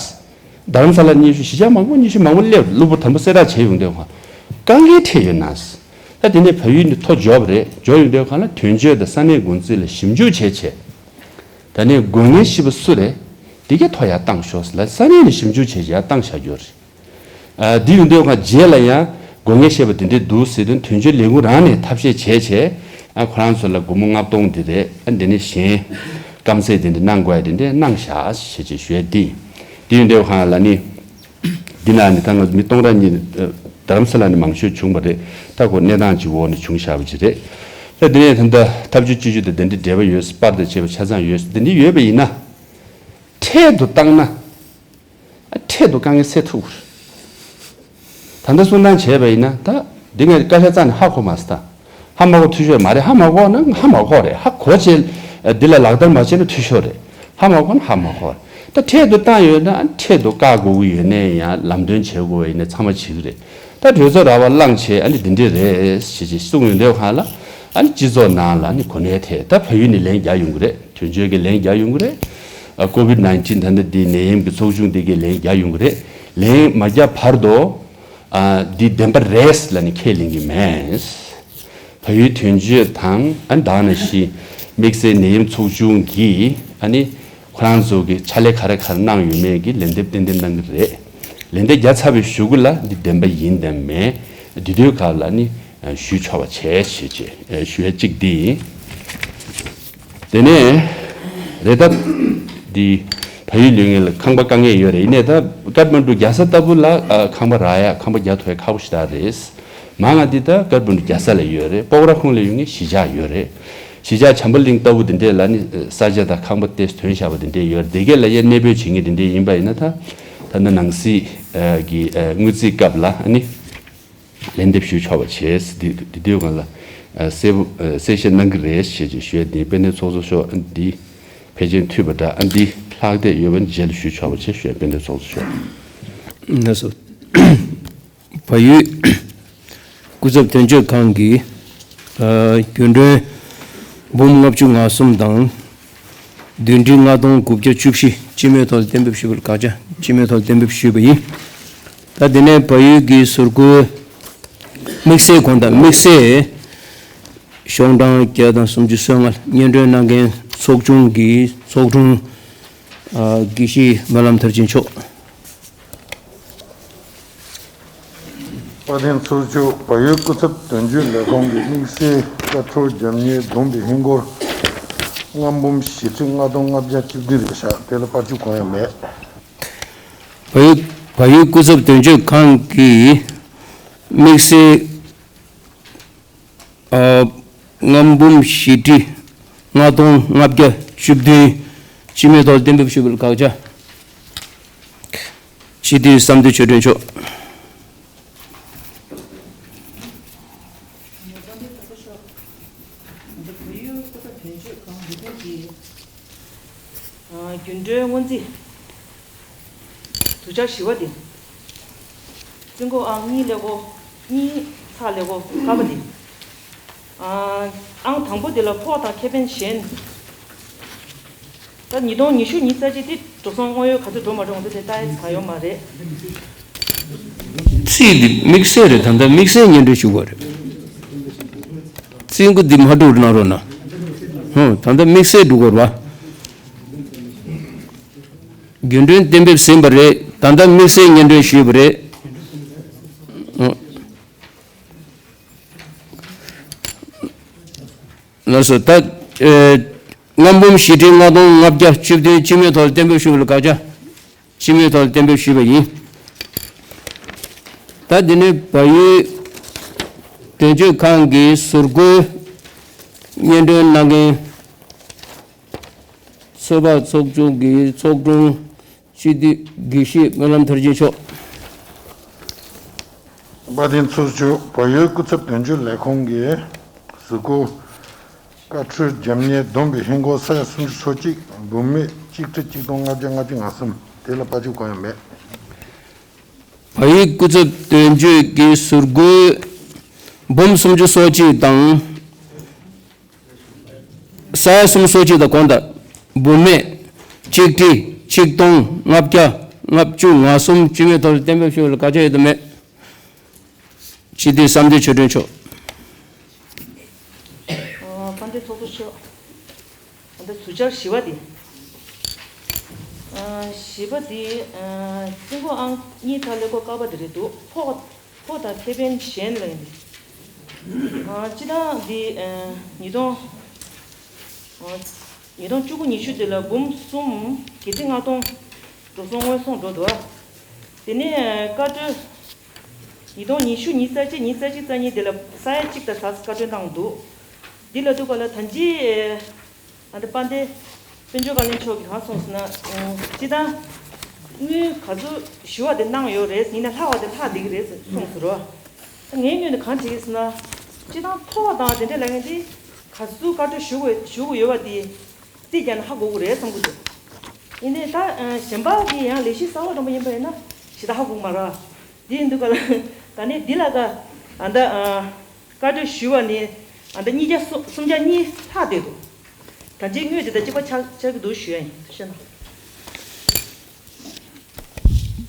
རྡ་རམ་ས་ལར་སྙན་ཞུ་གཞིས་ཆགས་མང་པོ་སྙན་ཞུ་མང་པོ་སླེབས། གློ་བུར་དམ་པོ་གསལ་བསྒྲགས་བྱས་ཡོང་དུས་ཁོང་དཀའ་ངལ་འཕྲད་ཡོད་ན། ད་དེ་ནས་བལ་ཡུལ་ནས་ཐོ་འབྱོར་བ་རེད། འབྱོར་ཡོང་དུས་ཁོང་ལ་དོན་གཅོད་དང་ས་གནས་འགོ་འཛིན་ལ་ཞིབ་འཇུག་བྱས་བྱས། ད་ནས་དགོས་ངེས་ཤེས་པ་སུ་རེད། དེ་གའི་ཐོ་ཡར་བཏང་ཤོག་ཟེར་ལ་ས་གནས་ནས་ཞིབ་འཇུག་བྱས་བྱས་ཡར་བཏང་བཞག་རྒྱུ་རེད། ཨ་འདི་ཡོང་དུས་ཁོང་རྗེས་ལ་ཡང་དགོས་ངེས་ཤེས་པ་དེ་འདྲས་འདུག་ཟེར་དུས་དོན་གཅོད་ལས་ཁུངས་རང་ནས་ཐབས་ཤེས་བྱས་བྱས། ཨ་ཁོ་རང་ཚོ་ལ་སྒོར་མོ་ལྔ་སྟོང་དེ་རེད། ཨ་འདི་ནས་གཞན་སྐམ་ཟས་དེ་འདྲས་གནང་དགོས་ཡ་དེ་འདྲས་གནང་བཞག་ཞེས་བྱས་ཞུ་ཡ་འདི་ཡིན། འདི་ཡོང་དུས་ཁོང་ལ་ནི། འདི་ནང་ནས་ད་ང་མི་སྟོང་ཕྲག་གཉིས་རྡ་རམ་ས་ལ་ནས་མང་ཤོས་བྱུང་བ་རེད། ད་ཁོ་གནས་སྟངས་ཀྱི་འོག་ནས་བྱུང་བཞག་པ་ཅིག་རེད། ད་འདི་ནས་ད་ལྟ་ཐབས་ཇུས་སྤྱི་སྤྱོད་དང་དེ་འདྲའི་འབྲེལ་བ་ཡོད། པར་དང་བཅས་པ་ཆ་ཚང་ཡོད། དེ་འདྲ་ཡོད་པ་ཡིན་ན། འཕྲལ་དུ་བཏང་ན། འཕྲལ་དུ་དཀའ་ངལ་སེལ་ཐུབ། ད་ལྟ་གསུང་སྟངས་བྱས་པ་ཡིན་ན་ད་འདི་ངས་བཀའ་ཤག་རྩ་ནས་ཧ་གོ་མ་སོང་ད། ཧ་མ་གོ་འཐུས་ཤོར་མ་རེད། ཧ་མ་གོ་ན་ཧ་མ་གོ་རེད། ཧ་གོ་བྱས་འདི་ལ་ལག་བསྟར་མ་བྱས་ན་འཐུས་ཤོར་རེད། ཧ་མ་གོ་ན་ཧ་མ་གོ་རེད། ད་འཕྲལ་དུ་བཏང་ཡོད་ན་ཨ་ནི་འཕྲལ་དུ་བཀག་དགོས་ཀྱི་ཡོད་ནའི་ཡང་ལམ་སྟོན་བྱེད་དགོས་པ་ཡིན་ན་ཚང་མ་བྱེད་ཀྱི་རེད། ད་གྲོས་ཚོགས་ར་བ་བླངས་བྱས་ཨ་ནི་འདི་འདྲས་རེད་ཞེས་ཅིག་གསུངས་ཡོང་དུས་སྒང་ལ་ཨ་ནི་སྤྱི་ཚོགས་ནང་ལ་ཨ་ནི་གོ་གནས་ཐད་ད་ཕ་ཡུལ་ནས་ལན་རྒྱག་ཡོང་གི་རེད། དོན་གཅོད་ཀྱི་ལན་རྒྱག་ཡོང་གི་རེད། ཨ་ཀོ་ཝིད་ནའིན་ཊིན་ད་ལྟ་འདི་ནད་ཡམས་ཀྱི་ཚོགས་ཆུང་འདི་གའི་ལན་རྒྱག་ཡོང་གི་རེད། ལན་མ་རྒྱག་བར་དུ་ཨ་འདི་བདེན་པ་རེད་ལབ་ནས་ཁས་ལེན་གྱི་མེད། བལ་ཡུལ་དོན་གཅོད་དང་ཨ་ནི་ད་ག་ནང་བཞིན་དམིགས་བསལ་ནད་ཡམས་ཚོགས་ཆུང་གིས་ཨ་ནི་ཁོ་རང་ཚོ་གི་ཕྱག་ལས་ག་རེ་ག་རེ་གནང་ཡོད་མེད་ཀྱི་ལན་འདེབས་ཏན་ཏན་གནང་གི་རེད། ལན་འདེབས་རྒྱག་ཚར་བའི་གཞུག་གུ་ལ་འདི་བདེན་པ་ཡིན་དང་མེད་འདི་དུས་སྐབས་ལ་ནི་ཞུས་ཆོག་པ་བྱས་ཞེས་བྱས་ཞུ་ཡ་གཅིག་འདི་ཡིན། དེ་ནས་རེད་ད། འདི་བལ་ཡུལ་ལུས་ངན་ལ་ཁང་པ་དཀའ་ངལ་ཡོད་རེད། ཡིན་ནའི་ད་ཀཏ་མན་ཌུ་རྒྱལ་ས་ལྟ་བུ་ལ་ཨ་ཁང་པ་རག་ཡ་ཁང་པ་རྒྱག་ཐུབ་ཡ་ཁག་པོ་ཞེ་དྲག་རེད། མང་ང་འདི་ད་ཀཏ་མན་ཌུ་རྒྱལ་ས་ལ་ཡོད་རེད། སྤོག་ར་ཁོངས་ལ་ཡོད་མཁན་གཞིས་ཆགས་ཡོད་རེད། གཞིས་ཆགས་བྱམས་པ་གླིང་ལྟ་བུ་འདི་འདྲས་ལ་ནི་ས་ཆ་དང་ཁང་པ་ཏོག་ཙམ་ཐོན་བཞག་པ་འདི་འདྲས་ཡོད་རེད། དེ་གས་ལ་ཡ་གནས་སྤོས་བྱེད་མཁན་འདི་འདྲས་ཡིན་པ་ཡིན་ན་ད་ད་ནི་ནང་སྲིད་ཀྱི་དངུལ་རྩིས་སྐབས་ལ་ནི། ལན་འདེབས་ཞུས་ཆོག་པ་བྱས། འདི་འདི་དུས་སྒང་ལ་ཨ་གསལ་པོ་ཨ་གསལ་བཤད་གནང་གི་རེད་ཞེས་ཀྱི་ཞུ་ཡ་འདི་དཔལ་ལྡན་ཚོགས་གཙོ་མཆོག་འདི་ཕལ་ཆེར་འཐུས་པ་འདྲ། ཨ་འདི་ལྷག་བསྡད་ཡོད་པ་ནི་རྗེས་ལ་ཞུས་ཆོག་པ་བྱས་ཞུ་ཡ་དཔལ་ལྡན་ཚོགས་གཙོ་མཆོག་ལགས་སོ། བལ་ཡུལ་སྐུ་ཚབ་དོན་གཅོད་ཁང་གིས་ཨ་རྒྱུན་གྲོན་འབུམ་ལྔ་བཅུ་ང་གསུམ་དང་། བདུན་ཁྲི་ལྔ་སྟོང་དགུ་བརྒྱ་བཅུ་བཞི་སྤྱི་མོས་ཐོག་གཏན་འབེབས་ཞུས་པར་བཀའ་ཆ་སྤྱི་མོས་ཐོག་གཏན་འབེབས་ཞུས་པ་ཡིན། ད་དེ་ནས་བལ་ཡུལ་གྱི་ཟུར་བཀོལ་དམིགས་བསལ་དགོངས་དག་དམིགས་བསལ་ཤོག་གྲངས་བརྒྱ་དང་སུམ་ཅུ་སོ་ལྔ་སྙན་སྒྲོན་གནང་མཁན་ཚོགས་ཆུང་གི་ཚོགས་དྲུང་ཨ་དགེ་བཤེས་སྨོན་ལམ་མཐར་ཕྱིན་མཆོག་དཔལ་ལྡན་ཚོགས་གཙོ། བལ་ཡུལ་སྐུ་ཚབ་དོན་གཅོད་ལས་ཁུངས་ཀྱི་དམིགས་བསལ་བཀའ་འཁྲོལ་རྒྱབ་གཉེར་བསྡོམས་པའི་ཧིན་སྒོར་ལྔ་འབུམ་བཞི་ཁྲི་ལྔ་སྟོང་ལྔ་བརྒྱ་བཅུ་བདུན་རེད་ཤག་དེ་ལ་བར་ཆད་གང་ཡང་མེད། བལ་ཡུལ་བལ་ཡུལ་སྐུ་ཚབ་དོན་གཅོད་ཁང་གིས་དམིགས་བསལ་ཨ་ལྔ་འབུམ་བཞི་ཁྲི་ལྔ་སྟོང་ལྔ་བརྒྱ་བཅུ་བདུན་སྤྱི་མོས་ཐོག་གཏན་འབེབས་ཞུས་པར་བཀའ་ཆ་སྤྱི་འཐུས་བསམ་གཏན་ཆོས་སྒྲོན་མཆོག་ཉོ་ཚོང་འདི་ཚོགས་གཙོ་མཆོག་འདི་བལ་ཡུལ་སྐུ་ཚབ་དོན་གཅོད་ཁང་འདི་ཐོན་གྱི་རྒྱུན་གྲོན་སྔོན་རྩིས་དུས་འཆར་བཞི་པ་འདི། རྩིས་འགོ་ཨང་གཉིས་ཀླད་ཀོར་གཉིས་ཚེག་ཀླད་ཀོར་ཀ་པ་འདི། ཨང་དང་པོ་འདི་ལ་ཕོགས་དང་ཁེ་ཕན་གཞན། ད་ཉིས་སྟོང་ཉི་ཤུ་ཉི་ཤུ་རྩ་གཅིག་འདི་འགྲོ་སོང་དངུལ་ཡོད་ག་ཚོད་འགྲོ་མ་འགྲོ་ང་ཚོ་དེ་ལྟ་ཡ་ཚང་ཡོད་མ་རེད། རྩིས་འདི་དམིགས་བསལ་རེད། ད་ལྟ་དམིགས་བསལ་སྙན་སྒྲོན་ཞུ་དགོས་རེད། རྩིས་འགོ་འདི་མ་འགྲོ་གནང་རོགས་གནང་། ཧུང་ད་ལྟ་དམིགས་བསལ་འགྲོ་དགོས་རེད་བ། རྒྱུན་གྲོན་གཏན་འབེབས་ཟིན་པ་རེད། ད་ལྟ་དམིགས་བསལ་སྙན་སྒྲོན་ཞུས་པ་རེད། ཧུང་ལགས་སོ། ད་ཨེ་ལྔ་འབུམ་བཞི་ཁྲི་ལྔ་སྟོང་ལྔ་བརྒྱ་བཅུ་བདུན་སྤྱི་མོས་ཐོག་གཏན་འབེབས་ཞུ་བ་ལ་བཀའ་ཆ་སྤྱི་མོས་ཐོག་གཏན་འབེབས་ཞུས་པ་ཡིན། ད་འདི་ནས་བལ་ཡུལ་དོན་གཅོད་ཁང་གི་ཟུར་བཀོལ་སྙན་སྒྲོན་གནང་མཁན་ཚོད་དཔག་ཚོགས་ཆུང་གི་ཚོགས་དྲུང་སྤྱི་འཐུས་དགེ་བཤེས་སྨོན་ལམ་མཐར་ཕྱིན་མཆོག་དཔལ་ལྡན་ཚོགས་གཙོ། བལ་ཡུལ་སྐུ་ཚབ་དོན་གཅོད་ལས་ཁུངས་ཀྱི་ཟུར་བཀོལ་བཀའ་འཁྲོལ་རྒྱབ་གཉེར་བསྡོམས་པའི་ཧིན་སྒོར་ས་ཡ་སུམ་ཅུ་སོ་གཅིག་འབུམ་མེད་གཅིག་ཁྲི་གཅིག་སྟོང་ལྔ་བརྒྱ་ལྔ་བཅུ་ང་གསུམ་དེ་ལ་བར་ཆད་གང་ཡང་མེད། བལ་ཡུལ་སྐུ་ཚབ་དོན་གཅོད་ཀྱི་ཟུར་བཀོལ་འབུམ་སུམ་ཅུ་སོ་གཅིག་དང་། ས་ཡ་སུམ་ཅུ་སོ་གཅིག་དང་གོང་དང་། འབུམ་མེད་གཅིག་ཁྲི་གཅིག་སྟོང་ལྔ་བརྒྱ་ལྔ་བཅུ་ང་གསུམ་སྤྱི་མོས་ཐོག་གཏན་འབེབས་ཞུ་བ་ལ་བཀའ་ཆ་ཡོད་དམ་མེད། སྤྱི་འཐུས་བསམ་གཏན་ཆོས་སྒྲོན་མཆོག་ཨ་དཔལ་ལྡན་ཚོགས་གཙོ་མཆོག་ད་ལྟ་ཟུར་བཅར་བཞི་པ་འདི། ཨ་བཞི་པ་འདི་ཨ་རྩིས་འགོ་ཨང་གཉིས་ཚེག་ཀླད་ཀོར་ཀ་པ་འདི་རེད་འདུག་ཕོགས་ཕོགས་དང་ཁེ་ཕན་གཞན་ལ་ཡིན་འདི། ཨ་སྤྱི་བཏང་འདི་ཨ་ཉིས་སྟོང་ཨ་ཉིས་སྟོང་བཅུ་དགུ་ཉི་ཤུ་འདི་ལ་འབུམ་གསུམ་བརྒྱད་ཁྲི་ལྔ་སྟོང་འགྲོ་སོང་དངོས་སོང་འགྲོ་འདུག་དེ་ནས་བཀའ་འཁྲོལ་ཉིས་སྟོང་ཉི་ཤུ་ཉི་ཤུ་རྩ་གཅིག་ཉི་ཤུ་རྩ་གཅིག་རྩ་གཉིས་དེ་ལ་ས་ཡ་གཅིག་དང་ཟ་ས་བཀའ་འཁྲོལ་བཏང་འདུག་འདི་ལ་འདུག་ག་ལ་ད་ཅི་ཨ་འདི་དཔལ་ལྡན་དཔལ་འབྱོར་བཀའ་བློན་མཆོག་གིས་གང་གསུངས་ཟེར་ན་སྤྱི་བཏང་ དངུལ་ག་ཚོད་ཞུ་བ་དེ་གནང་ཡོད་རེད། ཡིན་ན་ལྷག་པ་དེ་ལྷག་བསྡད་ཀྱི་རེད་གསུངས་སོང་རོ། ངའི་ངོས་ནས་གང་བྱེད་ཀྱི་ཟེར་ན། སྤྱི་བཏང་ཐོ་དང་དེ་འདྲའི་ལས་འགན་དེ་ག་ཚོད་བཀའ་འཁྲོལ་ཞུ་དགོས་ཞུ་དགོས་ཡོད་པ་དེ་རྩིས་རྒྱག་ན་ཧ་གོ་གི་རེད་བསམ་གྱི་འདུག་ཡིན་ནའི་ད་གཞན་པ་གི་ཡང་ལས་གཞི་གསར་པ་འདྲ་པོ་ཡིན་པ་ཡིན་ན་ཞེ་དྲག་ཧ་གོ་གི་མ་རེད། དེ་ཡིན་དུས་ག་ལ་ད་ནས་འདི་ལ་ད་ཨ་ད་བཀའ་འཁྲོལ་ཞུ་བ་ནི་ཨ་ད་ཉིས་བརྒྱ་སུམ་བརྒྱ་གཉིས་ལྷག་བསྡད་འདུག་ད་ལྟའི་དངུལ་དེ་ད་གཅིག་པ་ཆགས་ཆགས་ཀྱི་འདུག་ཞུ་ཡ་ཡིན། ཤེས་ན།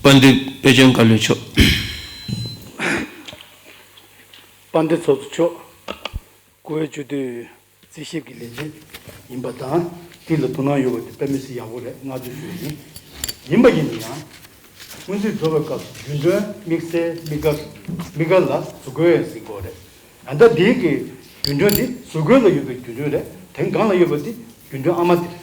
དཔལ་ལྡན་དཔལ་ཆེན་བཀའ་བློན་མཆོག་དཔལ་ལྡན་ཚོགས་གཙོ་མཆོག་བཀུར་འོས་སྤྱི་འཐུས་རྩིས་ཞིབ་ཀྱི་ལས་བྱེད་ཡིན་པ་དང་། དེ་ལ་དོ་སྣང་ཡོད་པ་དེ་དཔེ་མི་སྲིད་ཡག་པོ་རེད། བསྔགས་བརྗོད་ཞུ་ཡ་ཡིན། ཡིན་པ་ཡིན་ན་ཡང་། སྔོན་རྩིས་འགྲོ་བའི་སྐབས་སུ་རྒྱུན་གྲོན་དམིགས་བསལ་དམིགས་བཀར་དམིགས་བཀར་ལ་བཟོ་དགོས་ཟེར་དགོས་རེད། ད་ལྟ་འདིའི་གི་རྒྱུན་གྲོན་འདི་གཟུགས་སྐུ་ལ་ཡོད་པའི་རྒྱུན་གྲོན་རེད། དེ་སྒང་ལ་ཡོད་པ་འདི་རྒྱུན་གྲོན་ཨ་མ་དེ་རེད།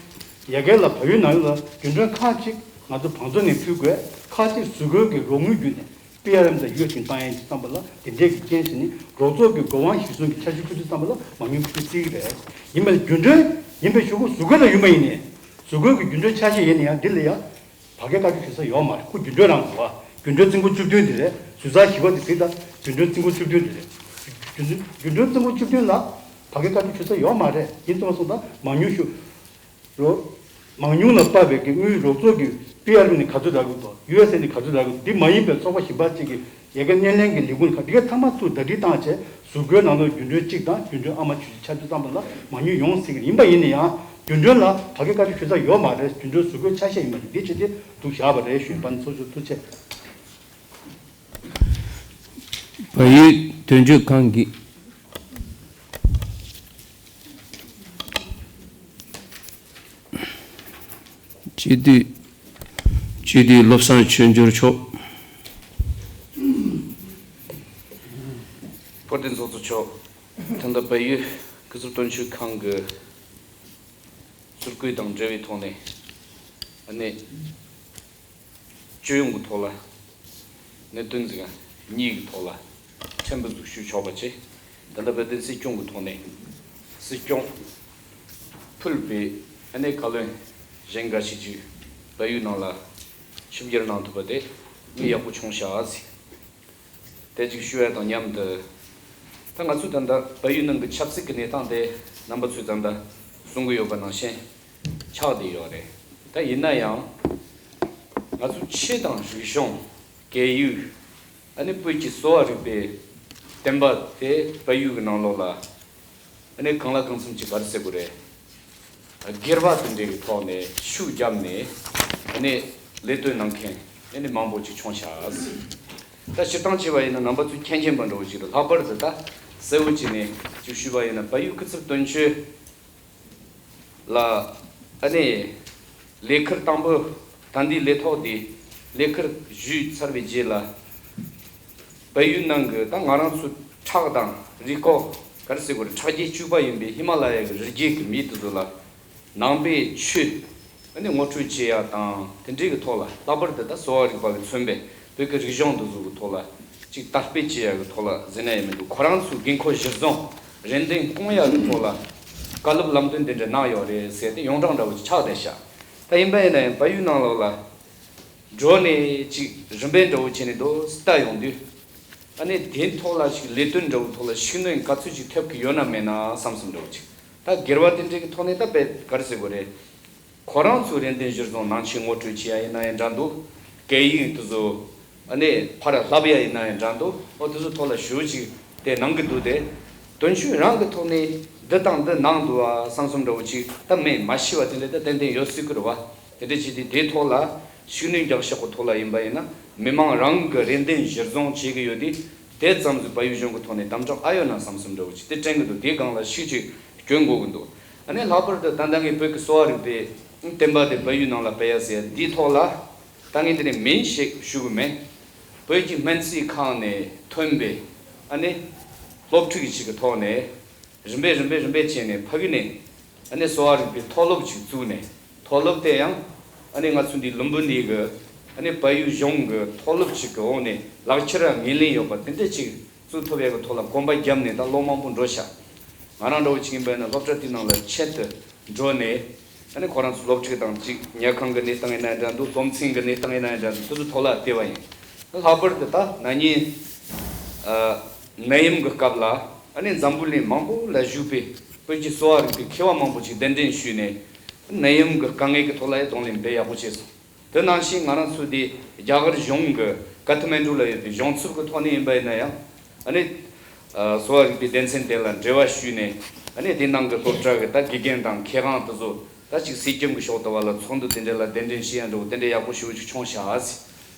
ཡ་གི་ལ་བལ་ཡུལ་ནང་ལ་རྒྱུན་གྲོན་ཁག་ཅིག་ང་ཚོ་བང་མཛོད་ནས་ཕུལ་དགོས། ཁག་ཅིག་གཟུགས་སྐུ་གི་རོགས་དངུལ་བརྒྱུད་ནས་པི་ཨར་ཨེམ་དང་ཡུ་ཨེས་ནས་བཏང་ཡ་ཡིན་བསམ་པ་ལ་དེ་འདྲས་ཀྱི་རྐྱེན་བྱས་ནས་རོགས་ཚོགས་ཀྱི་དགོས་དབང་གཞིར་བཟུང་གི་འཆར་གཞི་འཁོད་ཚུལ་བསམ་པ་ལ་མ་དངུལ་འཁོད་ཚུལ་རྩིས་ཀྱི་རེད། ཡིན་པ་ལ་རྒྱུན་གྲོན་ཡིན་པའི་གཞུག་གུ་གཟུགས་སྐུ་ལ་ཡོད་མ་ཡིན་ནས་གཟུགས་སྐུ་གི་རྒྱུན་གྲོན་ཆ་ཤས་ཡིན་ན་ཡང་འདི་ལ་ཡང་། ཕ་གིའི་བཀའ་འཁྲོལ་ཞུ་ས་ཡོད་མ་རེད། ཁོ་རྒྱུན་གྲོན་རང་རེད་བ། རྒྱུན་གྲོན་རྩིས་འཁོར་བཅུ་བདུན་དེ་རེད། ཟུར་ཟ་བཞི་པ་དེ་གཟིགས་དང་རྒྱུན་གྲོན་རྩིས་འཁོར་བཅུ་བདུན་དེ་རེད། རྒྱུན་གྲོན་རྒྱུན་གྲོན་རྩིས་འཁོར་བཅུ་བདུན་ལ་ཕ་གིའི་བཀའ་འཁྲོལ་ཞུ་ས་ཡོད་མ་རེད། ཡིན་ཙང་སོང་ཙང་མང་ཉུང་ཞུ་རོགས། མང་ཉུང་ལ་དཔག་པའི་གི་དངུལ་རོགས་ཚོགས་ཀྱི་པི་ཨར་ཨེམ་ནས་ག་ཚོད་རག་གི་འདུག་ཡུ་ཨེས་ཨེ་ནས་ག་ཚོད་རག་གི་འདུག་འདི་མ་ཡིན་པའི་ཚོགས་པ་གཞན་པ་གཅིག་གི་ཡ་གི་སྣེ་ལེན་གྱི་ལས་ཁུངས་ཁག་འདི་གའི་ཚང་མ་ཚུར་ཟླ་སྒྲིལ་བཏང་བྱས་གཟུགས་སྐུའི་ནང་ལོགས་རྒྱུན་གྲོན་གཅིག་དང་རྒྱུན་གྲོན་ཨ་མ་ཆུ་ཆུ་ཆ་ཚོད་ཙམ་པ་ལ་མང་ཉུང་ཡོང་སྲིད་ཀྱི་ཡིན་པ་ཡིན་ན་ཡང་རྒྱུན་གྲོན་ལ་ཕ་གི་བཀའ་འཁྲོལ་ཞུ་ས་ཡོད་མ་རེད། རྒྱུན་གྲོན་གཟུགས་སྐུའི་ཆ་ཤས་ཡིན་པ་རེད། འདི་བྱས་ཏེ་འདུག་བཞག་པ་རེད་ཞུས་པ་ནི་ཚོགས་གཙོ་ཐུགས་རྗེ་ཆེ། བལ་ཡུལ་དོན་གཅོད་ཁང་གི་སྤྱི་འཐུས་སྤྱི་འཐུས་བློ་བཟང་ཆོས་འབྱོར་མཆོག་དཔལ་ལྡན་ཚོགས་གཙོ་མཆོག་ད་ལྟ་བལ་ཡུལ་སྐུ་ཚབ་དོན་གཅོད་ཁང་གི་ཟུར་བཀོད་དང་འབྲེལ་བའི་ཐོག་ནས་ཨ་ནི། སྤྱི་ཡོངས་ཀྱི་ཐོག་ལ་གནད་དོན་ཟིག་གཉིས་ཀྱི་ཐོག་ལ་ཕྲན་བུ་ཟིག་ཞུ་ཆོག་པ་བྱས། ད་ལྟ་བོད་དོན་སྲིད་སྐྱོང་གི་ཐོག་ནས་སྲིད་སྐྱོང་ཕུད་པའི་ཨ་ནེ་བཀའ་བློན་གཞན་འགའ་ཞིག་ཅིག་བལ་ཡུལ་ནང་ལ་ཞིབ་བསྒྱུར་གནང་ཐུབ་པ་དེ་དངོས་ཡག་པོ་བྱུང་ཤག་ཟིག་དེ་ཅིག་ཞུ་ཡ་དང་མཉམ་དུ། ད་ང་ཚོས་ད་ལྟ་བལ་ཡུལ་ནང་གི་ཆབ་སྲིད་ཀྱི་གནས་སྟངས་དེ་རྣམ་པ་ཚོས་ད་ལྟ་གསུང་གི་ཡོད་པ་ནང་བཞིན་ཆགས་བསྡད་ཡོད་རེད། ད་ཡིན་ན་ཡང་ང་ཚོ་ཆོས་དང་རིག་གཞུང་སྐད་ཡིག་ཨ་ནི་བོད་ཀྱི་གསོ་བ་རིག་པའི་བསྟན་པ་དེ་བལ་ཡུལ་གྱི་ནང་ལོགས་ལ་ཨ་ནི་གང་ལ་གང་འཚམ་ཅིག་ག་རེ་ཟེར་དགོས་རེད། སྒེར་པ་དེ་འདྲའི་གི་ཐོག་ནས་ཤུགས་བརྒྱབ་ནས་ཨ་ནི་ལས་དོན་གནང་མཁན་ཨ་ནི་མང་པོ་ཅིག་བྱུང་ཤག་ད་སྤྱིར་བཏང་བྱས་པ་ཡིན་ན་རྣམ་པ་ཚོས་མཁྱེན་མཁྱེན་པ་འདྲ་བོ་ཅིག་རེད། ལྷག་པར་དུ་ད་གསལ་བོ་བྱས་ནས་ཅིག་ཞུས་པ་ཡིན་ན་བལ་ཡུལ་སྐུ་ཚབ་དོན་གཅོད་ལ་ཨ་ནི་ལས་ཁུར་དང་པོ་ད་འདི་ལས་ཐོག་འདི་ལས་ཁུར་ཞུས་ཚར་བའི་རྗེས་ལ། བལ་ཡུལ་ནང་གི་ད་ང་རང་ཚོ་ཁྲག་དང་རུས་ཁོག་ག་རེ་ཟེར་དགོས་རེད། ཁྲག་རྒྱུད་གཅིག་པ་ཡིན་པའི་ཧི་མ་ལ་ཡ་གི་རི་རྒྱུད་ཀྱི་མི་དེ་ཚོ་ལ་ནང་པའི་ཆོས་ཨ་ནི་ངོ་སྤྲོད་བྱེད་ཡ་དང་དེ་འདྲའི་གི་ཐོག་ལ་ལྷག་པར་དུ་ད་གསོ་བ་རིག་པ་གིས་མཚོན་པའི་བོད་ཀྱི་རིག་གཞུང་དེ་ཚོ་གི་ཐོག་ལ་ཅིག་དར་སྤེལ་བྱེད་ཡ་གི་ཐོག་ལ་ཟེར་ན་ཡང་མི་འདུག་ཁོ་རང་ཚོའི་དགོས་མཁོ་གཞིར་བཟུང་རེ་འདུན་སྐོང་ཡ་གི་ཐོག་ལ་བཀའ་སློབ་ལམ་སྟོན་དེ་འདྲ་གནང་ཡོད་རེད་ཟེར་ཏེ་ཡོངས་གྲགས་འདྲ་བོ་ཅིག་ཆགས་བསྡད་ཤག་ད་ཡིན་པ་ཡིན་ན་ཡང་བལ་ཡུལ་ནང་ལོགས་ལ། འགྲོ་ནས་ཅིག་རིམ་པས་འདྲ་བོ་བྱས་ནས་འདུག་ལྟ་ཡོང་དུས། ཨ་ནི་དེའི་ཐོག་ལ་ཅིག་ལས་དོན་འདྲ་བོ་ཐོག་ལ་ཤུགས་སྣོན་ག་ཚོད་ཅིག་ཐེབས་ཀྱི་ཡོད་ན་མེད་ན་བསམ་བསམ་འདྲ་བོ་ཅིག་ད་སྒེར་བ་དེ་འདྲའི་གི་ཐོག་ནས་ད་དཔེ་ག་རེ་ཟེར་དགོས་རེད། ཁོ་རང་ཚོའི་རེ་འདུན་གཞིར་བཟུང་ནང་ཆེན་ངོ་སྤྲོད་བྱེད་ཡ་ཡིན་ན་ཡང་འདྲ་འདུག་སྐད་ཡིག་དེ་ཚོ་ཨ་ནི་ཕར་བསླབ་ཡ་ཡིན་ན་ཡང་འདྲ་འདུག་ཨོ་དེ་ཚོ་ཐོག་ལ་ཞུ་ཅིག་དེ་གནང་གི་འདུག་དེ་དོན་གཅོད་རང་གི་ཐོག་ནས་འདི་དང་འདི་གནང་འདུག་ཨ་བསམ་བསམ་འདྲ་བོ་ཅིག་ད་མེད་མ་ཤི་བ་དེ་འདྲ་ད་ཏན་ཏན་ཡོད་སྲིད་ཀྱི་རེད་བ། དེ་འདྲ་བྱས་ཏེ་དེའི་ཐོག་ལ་ཤུགས་སྣོན་རྒྱག་ཤོག་གི་ཐོག་ལ་ཡིན་པ་ཡིན་ན་མི་མང་རང་གི་རེ་འདུན་གཞིར་བཟུང་བྱེད་ཀྱི་ཡོད་དུས་དེ་ཙམ་ཟིག་བལ་ཡུལ་གཞུང་གི་ཐོག་ནས་དམ་དྲག་ཨ་ཡོད་ན་བསམ་བསམ་འདྲ་བོ་ཅིག་དེ་དྲན་གྱི་འདུག་དེའི་སྒང་ལ་ཤུགས་ཅིག་སྐྱོན་དགོས་ཀྱི་འདུག་ཨ་ནི་ལྷག་པར་དུ་ད་ལྟ་ངས་བོད་ཀྱི་གསོ་བ་རིག་པའི་བསྟན་པ་དེ་བལ་ཡུལ་ནང་ལ་སྤེལ་ཡ་ཟེར་ཡ་འདིའི་ཐོག་ལ་ད་ངས་འདི་ནས་མིང་ཞིག་ཞུ་གི་མེད། བོད་ཀྱི་སྨན་རྩིས་ཁང་ནས་ཐོན་པའི་ཨ་ནི་སློབ་ཕྲུག་ཅིག་གི་ཐོག་ནས། རིམ་པས་རིམ་པས་རིམ་པས་བྱས་ནས་ཕ་གི་ནས་ཨ་ནི་གསོ་བ་རིག་པའི་མཐོ་སློབ་ཅིག་བཙུགས་ནས་མཐོ་སློབ་དེ་ཡང་ཨ་ནི་ང་ཚོ་འདི་ལུམ་བི་ནི་གི་ཨ་ནི་བལ་ཡུལ་གཞུང་གི་མཐོ་སློབ་ཅིག་གི་འོག་ནས་ལག་ཁྱེར་ངོས་ལེན་ཡོད་པ་དེ་འདྲ་ཅིག་བཙུགས་ཐུབ་ཡག་གི་ཐོག་ལ་གོམ་པ་བརྒྱབ་ནས་ད་ལོ་མང་པོ་འགྲོ་ཤག་ང་རང་འདྲ་བོ་ཅིག་ཡིན་པ་ཡིན་ན་སློབ་གྲྭ་དེའི་ནང་ལ་ཆེད་དུ་འགྲོ་ནས་ ཨ་ནི་ཁོ་རང་ཚོ་སློབ་ཕྲུག་དང་གཅིག་ཉལ་ཁང་གི་གནས་སྟངས་ཡིན་ན་འདྲ་འདུག་སློབ་ཚན་གྱི་གནས་སྟངས་ཡིན་ན་འདྲ་འདུག་དེ་ཚོ་ཐོག་ལ་བལྟས་པ་ཡིན། ལྷག་པར་དུ་ད་ན་ནིང་ཨ་ནད་ཡམས་ཀྱི་སྐབས་ལ་ཨ་ནི་འཛམ་བུ་གླིང་མང་པོ་ལ་བཞུགས་པའི་བོད་ཀྱི་གསོ་བ་རིག་པའི་མཁས་པ་མང་པོ་ཞིག་གདན་འདྲེན་ཞུས་ནས་ནད་ཡམས་ཀྱི་དཀའ་ངལ་གྱི་ཐོག་ལ་ཡང་གདོང་ལེན་དཔེ་ཡག་པོ་བྱས་སོང་། དེ་ནང་བཞིན་ང་རང་ཚོ་འདི་རྒྱ་གར་གཞུང་གི་ཀ་ཐ་མན་གྲུ་ལ་ཡོད་པའི་གཞུང་ཚབ་ཀྱི་ཐོག་ནས་ཡིན་པ་ཡིན་ན་ཡང་ཨ་ནི་གསོ་བ་རིག་པའི་སྡེ་ཚན་དེ་ལ་འབྲེལ་བ་ཞུས་ནས་ཨ་ནི་དེ་ནང་གི་སློབ་གྲྭ་གི་ད་དགེ་རྒན་དང་མཁས་དབང་དེ་ཚོ་ད་ཅིག་གསེར་སྐྱེམས་ཀྱི་ཕྱོགས་དུ་བ་ལ་ཚོགས་འདུ་དེ་འདྲ་ལ་གདན་འདྲེན་ཞུ་ཡ་འགྲོ་དེ་འདྲ་ཡག་པོ་ཞེ་པོ་ཅིག་བྱུང་ཤག་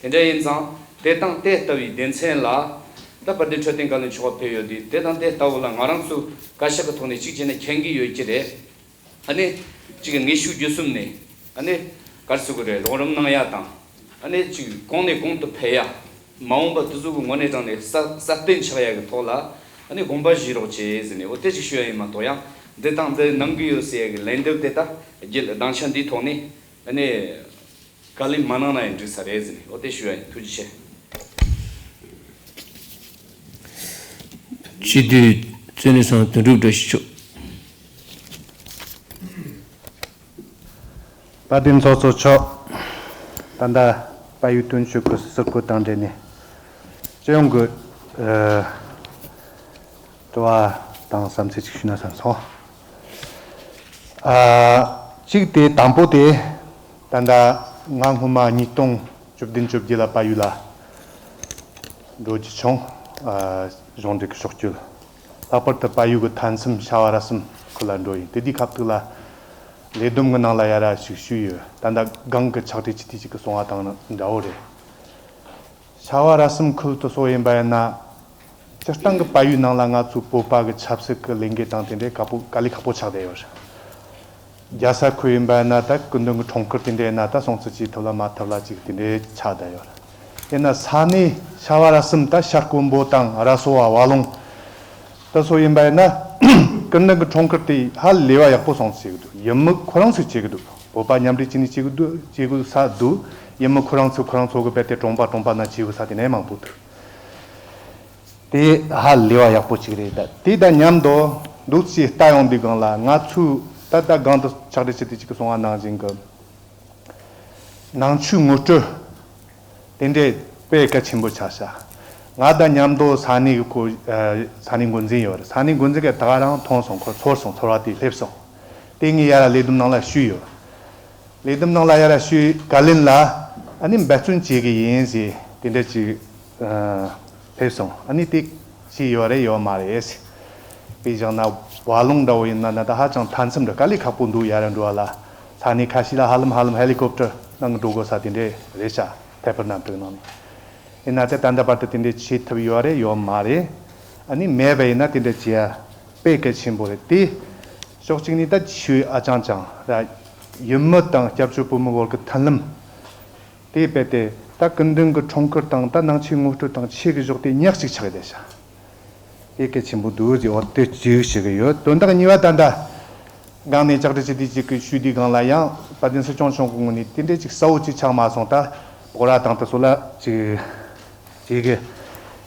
ཟེར། དེ་འདྲ་ཡིན་ཙང་དེ་དང་དེ་ལྟ་བུའི་སྡེ་ཚན་ལ་ད་དཔལ་ལྡན་འཕྲོད་བསྟེན་བཀའ་བློན་མཆོག་ཕེབས་ཡོད་དུས་དེ་དང་དེ་ལྟ་བུ་ལ་ང་རང་ཚོ་བཀའ་ཤག་གི་ཐོག་ནས་གཅིག་བྱས་ན་མཁྱེན་གྱི་ཡོད་ཀྱི་རེད། ཨ་ནི་གཅིག་གི་དངོས་ཤུགས་བརྒྱུད་གསུམ་ནས་ཨ་ནི་ག་རེ་ཟེར་དགོས་རེད། རོགས་རམ་གནང་ཡ་དང་ཨ་ནི་གཅིག་གོང་ནས་གོང་དུ་འཕེལ་ཡ། མ་འོངས་པ་དེ་ཚོ་གི་ངོས་ནས་དྲངས་ནས་སྲ་སྲ་བརྟན་ཆགས་ཡ་གི་ཐོག་ལ་ཨ་ནི་དགོངས་པ་བཞེས་རོགས་བྱེད་ཟེར་ནས་འོ་དེ་ཅིག་ཞུ་ཡ་ཡིན་མ་གཏོགས་ཡང་འདི་དང་འདི་གནང་གི་ཡོད་ཟེར་ཡ་གི་ལན་འདེབས་དེ་ད་རྒྱུད་སྡིངས་ཆ་འདིའི་ཐོག་ནས་ཨ་ནི། བཀའ་ལན་མ་གནང་ན་ཡང་འགྲིག་ས་རེད་ཟེར་ནས་འོ་དེ་ཞུ་ཡ་ཡིན། ཐུགས་རྗེ་ཆེ། སྤྱི་འཐུས་བཙོན་ལས་སང་དོན་གྲུབ་བཀྲ་ཤིས་མཆོག་དཔལ་ལྡན་ཚོགས་གཙོ་མཆོག་ད་ལྟ་བལ་ཡུལ་དོན་གཅོད་ཀྱི་ཟུར་བཀོད་དང་འབྲེལ་ནས་སྤྱི་ཡོངས་ཀྱི་ཨ་དྲི་བ་དང་བསམ་ཚུལ་ཅིག་ཞུས་ན་བསམ་སོང་། ཨ་གཅིག་དེ་དང་པོ་དེ། ད་ལྟ་ང་སྔོན་མ་ཉིས་སྟོང་བཅུ་བདུན་བཅོ་བརྒྱད་ལ་བལ་ཡུལ་ལ་འགྲོ་རྒྱུ་བྱུང་། ཨ་གཞུང་འབྲེལ་གྱི་ཕྱོགས་བསྐྱོད། ལྷག་པར་དུ་བལ་ཡུལ་གྱི་མཐའ་མཚམས་ཤ་བ་ར་གསུམ་ཁུལ་ལ་འགྲོ་ཡིན། དེ་དུས་ཁ་ཐུག་ལ་ལས་བསྡོམས་ཀྱི་ནང་ལ་ཡ་ར་ཞིག་ཞུས་ཡོད། ད་ལྟ་སྒང་གི་ཕྱག་བྲིས་ཅི་ཐུབ་ཅིག་གི་གསུང་བ་དང་འདྲ་བོ་རེད། ཤ་བ་ར་གསུམ་ཁུལ་དུ་སོགས་ཡིན་པ་ཡིན་ན། སྤྱིར་བཏང་གི་བལ་ཡུལ་ནང་ལ་ང་ཚོའི་བོད་པ་གི་ཆབ་སྲིད་ཀྱི་ལས་འགུལ་དང་དེ་འདྲའི་ཁག་པོ་དཀའ་ལས་ཁག་པོ་ཆགས་བསྡད་ཡོད་རེད། རྒྱལ་ས་ཁུལ་ཡིན་པ་ཡིན་ན་ད་སྐུ་མདུན་གྱི་འཁྲུངས་སྐར་དེ་འདྲ་ཡིན་ན་ད་སྲུང་བརྩི་བྱེད་ཐུབ་ལ་མ་ཐུབ་ལ་ཅིག་དེ་འདྲའི་ཆགས་བསྡད་ཡོད་རེད། ཡིན་ན་ས་གནས་ཤ་བ་ར་གསུམ་ད་ཤར་ཀོང་པོ་དང་ར་སོ་བ་བ་ལུང་། ད་སོ་ཡིན་པ་ཡིན་ན། ཀུན་ལྡན་གྱི་འཁྲུངས་སྐར་དེ་ཧ་ལས་པ་ཡག་པོ་སོང་བྱེད་ཀྱི་འདུག་ཡུལ་མི་ཁོ་རང་ཚོས་བྱེད་ཀྱི་འདུག་བོད་པ་མཉམ་འབྲེལ་བྱས་ནས་བྱེད་ཀྱི་འདུག་བྱེད་དགོས་ས་འདུག་ཡུལ་མི་ཁོ་རང་ཚོས་ཁོ་རང་ཚོ་གི་རྦད་དེ་གྲོང་པ་གྲོང་པ་ན་བྱེད་དགོས་ས་དེ་ནས་མང་པོ་འདུག་དེ་ཧ་ལས་པ་ཡག་པོ་ཅིག་རེད། ད་དེ་དང་མཉམ་དུ་འདུག་ཅེས་ལྟ་ཡོང་དུས་སྒང་ལ་ང་ཚོས་ད་ལྟ་སྒང་དུ་ཕྱག་བྲིས་ཅི་ཐུབ་ཅིག་གི་གསུང་བ་ནང་བཞིན་གྱི། ནང་ཆོས་ངོ་སྤྲོད། དེ་འདྲའི་དཔེ་གལ་ཆེན་པོ་ཆགས་ཤག་ང་དང་མཉམ་དུ་ས་གནས་ཀྱི་ཁོ་ཨ་ས་གནས་འགོ་འཛིན་ཡོད་རེད། ས་གནས་འགོ་འཛིན་གྱིས་ད་ག་རང་མཐོང་སོང་། ཁོ་ཚོར་སོང་། ཚོར་བ་དེ་སླེབས་སོང་། དེ་ངས་ཡར་ལས་བསྡོམས་ནང་ལ་ཞུས་ཡོད། ལས་བསྡོམས་ནང་ལ་ཡར་ཞུས། བཀའ་བློན་ལ་ཨ་ནི་འབད་བརྩོན་བྱེད་ཀྱི་ཡིན་ཟེར་དེ་འདྲ་ཅིག་ཨ་སླེབས་སོང་། ཨ་ནི་དེ་ཅི་ཡོད་རེད་ཡོད་མ་རེད་ཟེར། དཔེ་བཞག་ན་བ་ལུང་འདྲ་བོ་ཡིན་ན་ན་ད་ཧ་ཅང་མཐའ་མཚམས་འདྲ་དཀའ་ལས་ཁག་པོ་འདུག་ཡར་འགྲོ་བ་ལ་ས་གནས་ཁ་ཤས་ལ་ཧ་ལམ་ཧ་ལམ་ཧེ་ལི་ཀོབ་ཊར་ནང་འགྲོ་དགོས་ས་དེ་འདྲ་རེད་ཤག་ཁེ་པར་ནང་དུ་ནང་ནས། ཡིན་ན་ཚེ་ད་ལྟ་བར་དུ་དེ་འདྲ་བྱེད་ཐུབ་ཡོད་རེད་ཡོད་མ་རེད། ཨ་ནི་མེད་པ་ཡིན་ན་དེ་འདྲ་བྱེད་ཡ་དཔེ་གལ་ཆེན་པོ་རེད་དེ། ཕྱོགས་གཅིག་ནས་ད་ཆོས་ཨ་ཅང་ཅང་ར། ཡུལ་མི་དང་སྐྱབས་བཅོལ་བོད་མི་བར་གྱི་མཐུན་ལམ། དེ་རྦད་དེ་ད་སྐུ་མདུན་གྱི་འཁྲུངས་སྐར་དང་ད་ནང་ཆོས་ངོ་སྤྲོད་དང་ཆོས་ཀྱི་ཕྱོགས་དེ་ཉག་གཅིག་ཆགས་བསྡད་ཤག་དེ་གལ་ཆེན་པོ་འདུག་ཅེས་འོ་དེ་ཅིག་ཞུ་གི་ཡོད། དོན་དག་གཉིས་པ་ད་ལྟ་སྒང་ནས་ལྕགས་རི་སྤྱི་བདེ་ཅིག་གི་ཞུས་དུས་སྒང་ལ་ཡང་དཔལ་ལྡན་སྲིད་སྐྱོང་མཆོག་གི་ངོས་ནས་དེ་འདྲའི་ཅིག་གསལ་བོ་ཅིག་ཆགས་མ་སོང་། ད་སྤོག་ར་དང་དེ་ཚོ་ལ་ཅིག་བྱེད་གི་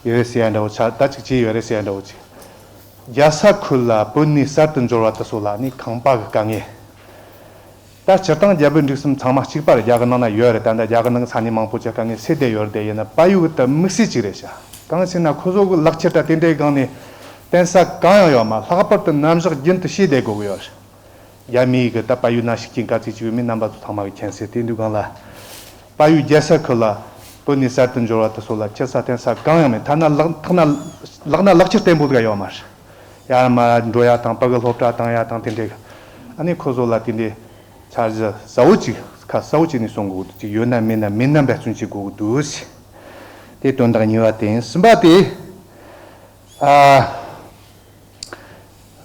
ཡོད་ཟེར་ཡ་འདྲ་བོ་ཆགས། ད་ཅིག་བྱས་ཡོད་རེད་ཟེར་ཡ་འདྲ་བོ་ཅིག་རྒྱལ་ས་ཁུལ་ལ་བོད་ནས་གསར་དུ་འབྱོར་བ་དེ་ཚོ་ལ་ནི་ཁང་པ་གི་དཀའ་ངལ། ད་སྤྱིར་བཏང་རྒྱ་བོད་འབྲུག་གསུམ་ཚང་མ་གཅིག་པ་རེད། རྒྱ་གར་ནང་ན་ཡོད་རེད། ད་ལྟ་རྒྱ་གར་ནང་གི་ས་གནས་མང་པོ་ཅིག་དཀའ་ངལ་སེལ་བསྡད་ཡོད་རེད་དེ། ཡིན་ན་བལ་ཡུལ་གི་ད་དམིགས་བསལ་ཅིག་རེད་ཤག་གང་ཟེར་ན་ཁོ་ཚོ་གི་ལག་ཁྱེར་ད་དེ་འདྲའི་སྒང་ནས་བསྟན་ས་གང་ཡང་ཡོད་མ། ལྷག་པར་དུ་རྣམ་གཞག་རྒྱུན་དུ་ཤེས་བསྡད་དགོས་གི་ཡོད་རེད། རྒྱ་མིའི་གི་ད་བལ་ཡུལ་ན་ཤུགས་རྐྱེན་ག་ཚོད་ཅིག་ཡོད་མེད་རྣམ་པ་ཚོ་ཚང་མ་གི་མཁྱེན་གསལ། དེ་འདུག་སྒང་ལ་བལ་ཡུལ་རྒྱལ་ས་ཁུལ་ལ་བོད་ནས་གསར་དུ་འབྱོར་བ་དེ་ཚོ་ལ་ཁྱེར་ས་བསྟན་ས་གང་ཡང་མེད། ཐ་ན་ལག་ཐ་ན་ལག་ན་ལག་ཁྱེར་བརྟན་པོ་དེ་ག་ཡོད་མ་རེད། ཡར་མར་འགྲོ་ཡ་དང་ཕ་གི་སློབ་གྲྭ་བཏང་ཡ་དང་དེ་འདྲའི་གི། ཨ་ནི་ཁོ་ཚོ་ལ་དེ་འདྲའི་འཆར་གཞི་གསལ་བོ་ཅིག་ཁ་གསལ་བོ་ཅིག་ནས་གསུང་དགོས་ཀྱི་འདུག་ཅིག་ཡོད་ན་མེད་ན་མེད་ན་འབད་བརྩོན་བྱེད་དགོས་ཀྱི་འདུག་ཟེར། དེ་དོན་དག་གཉིས་པ་དེ་ཡིན། གསུམ་པ་དེ། ཨ།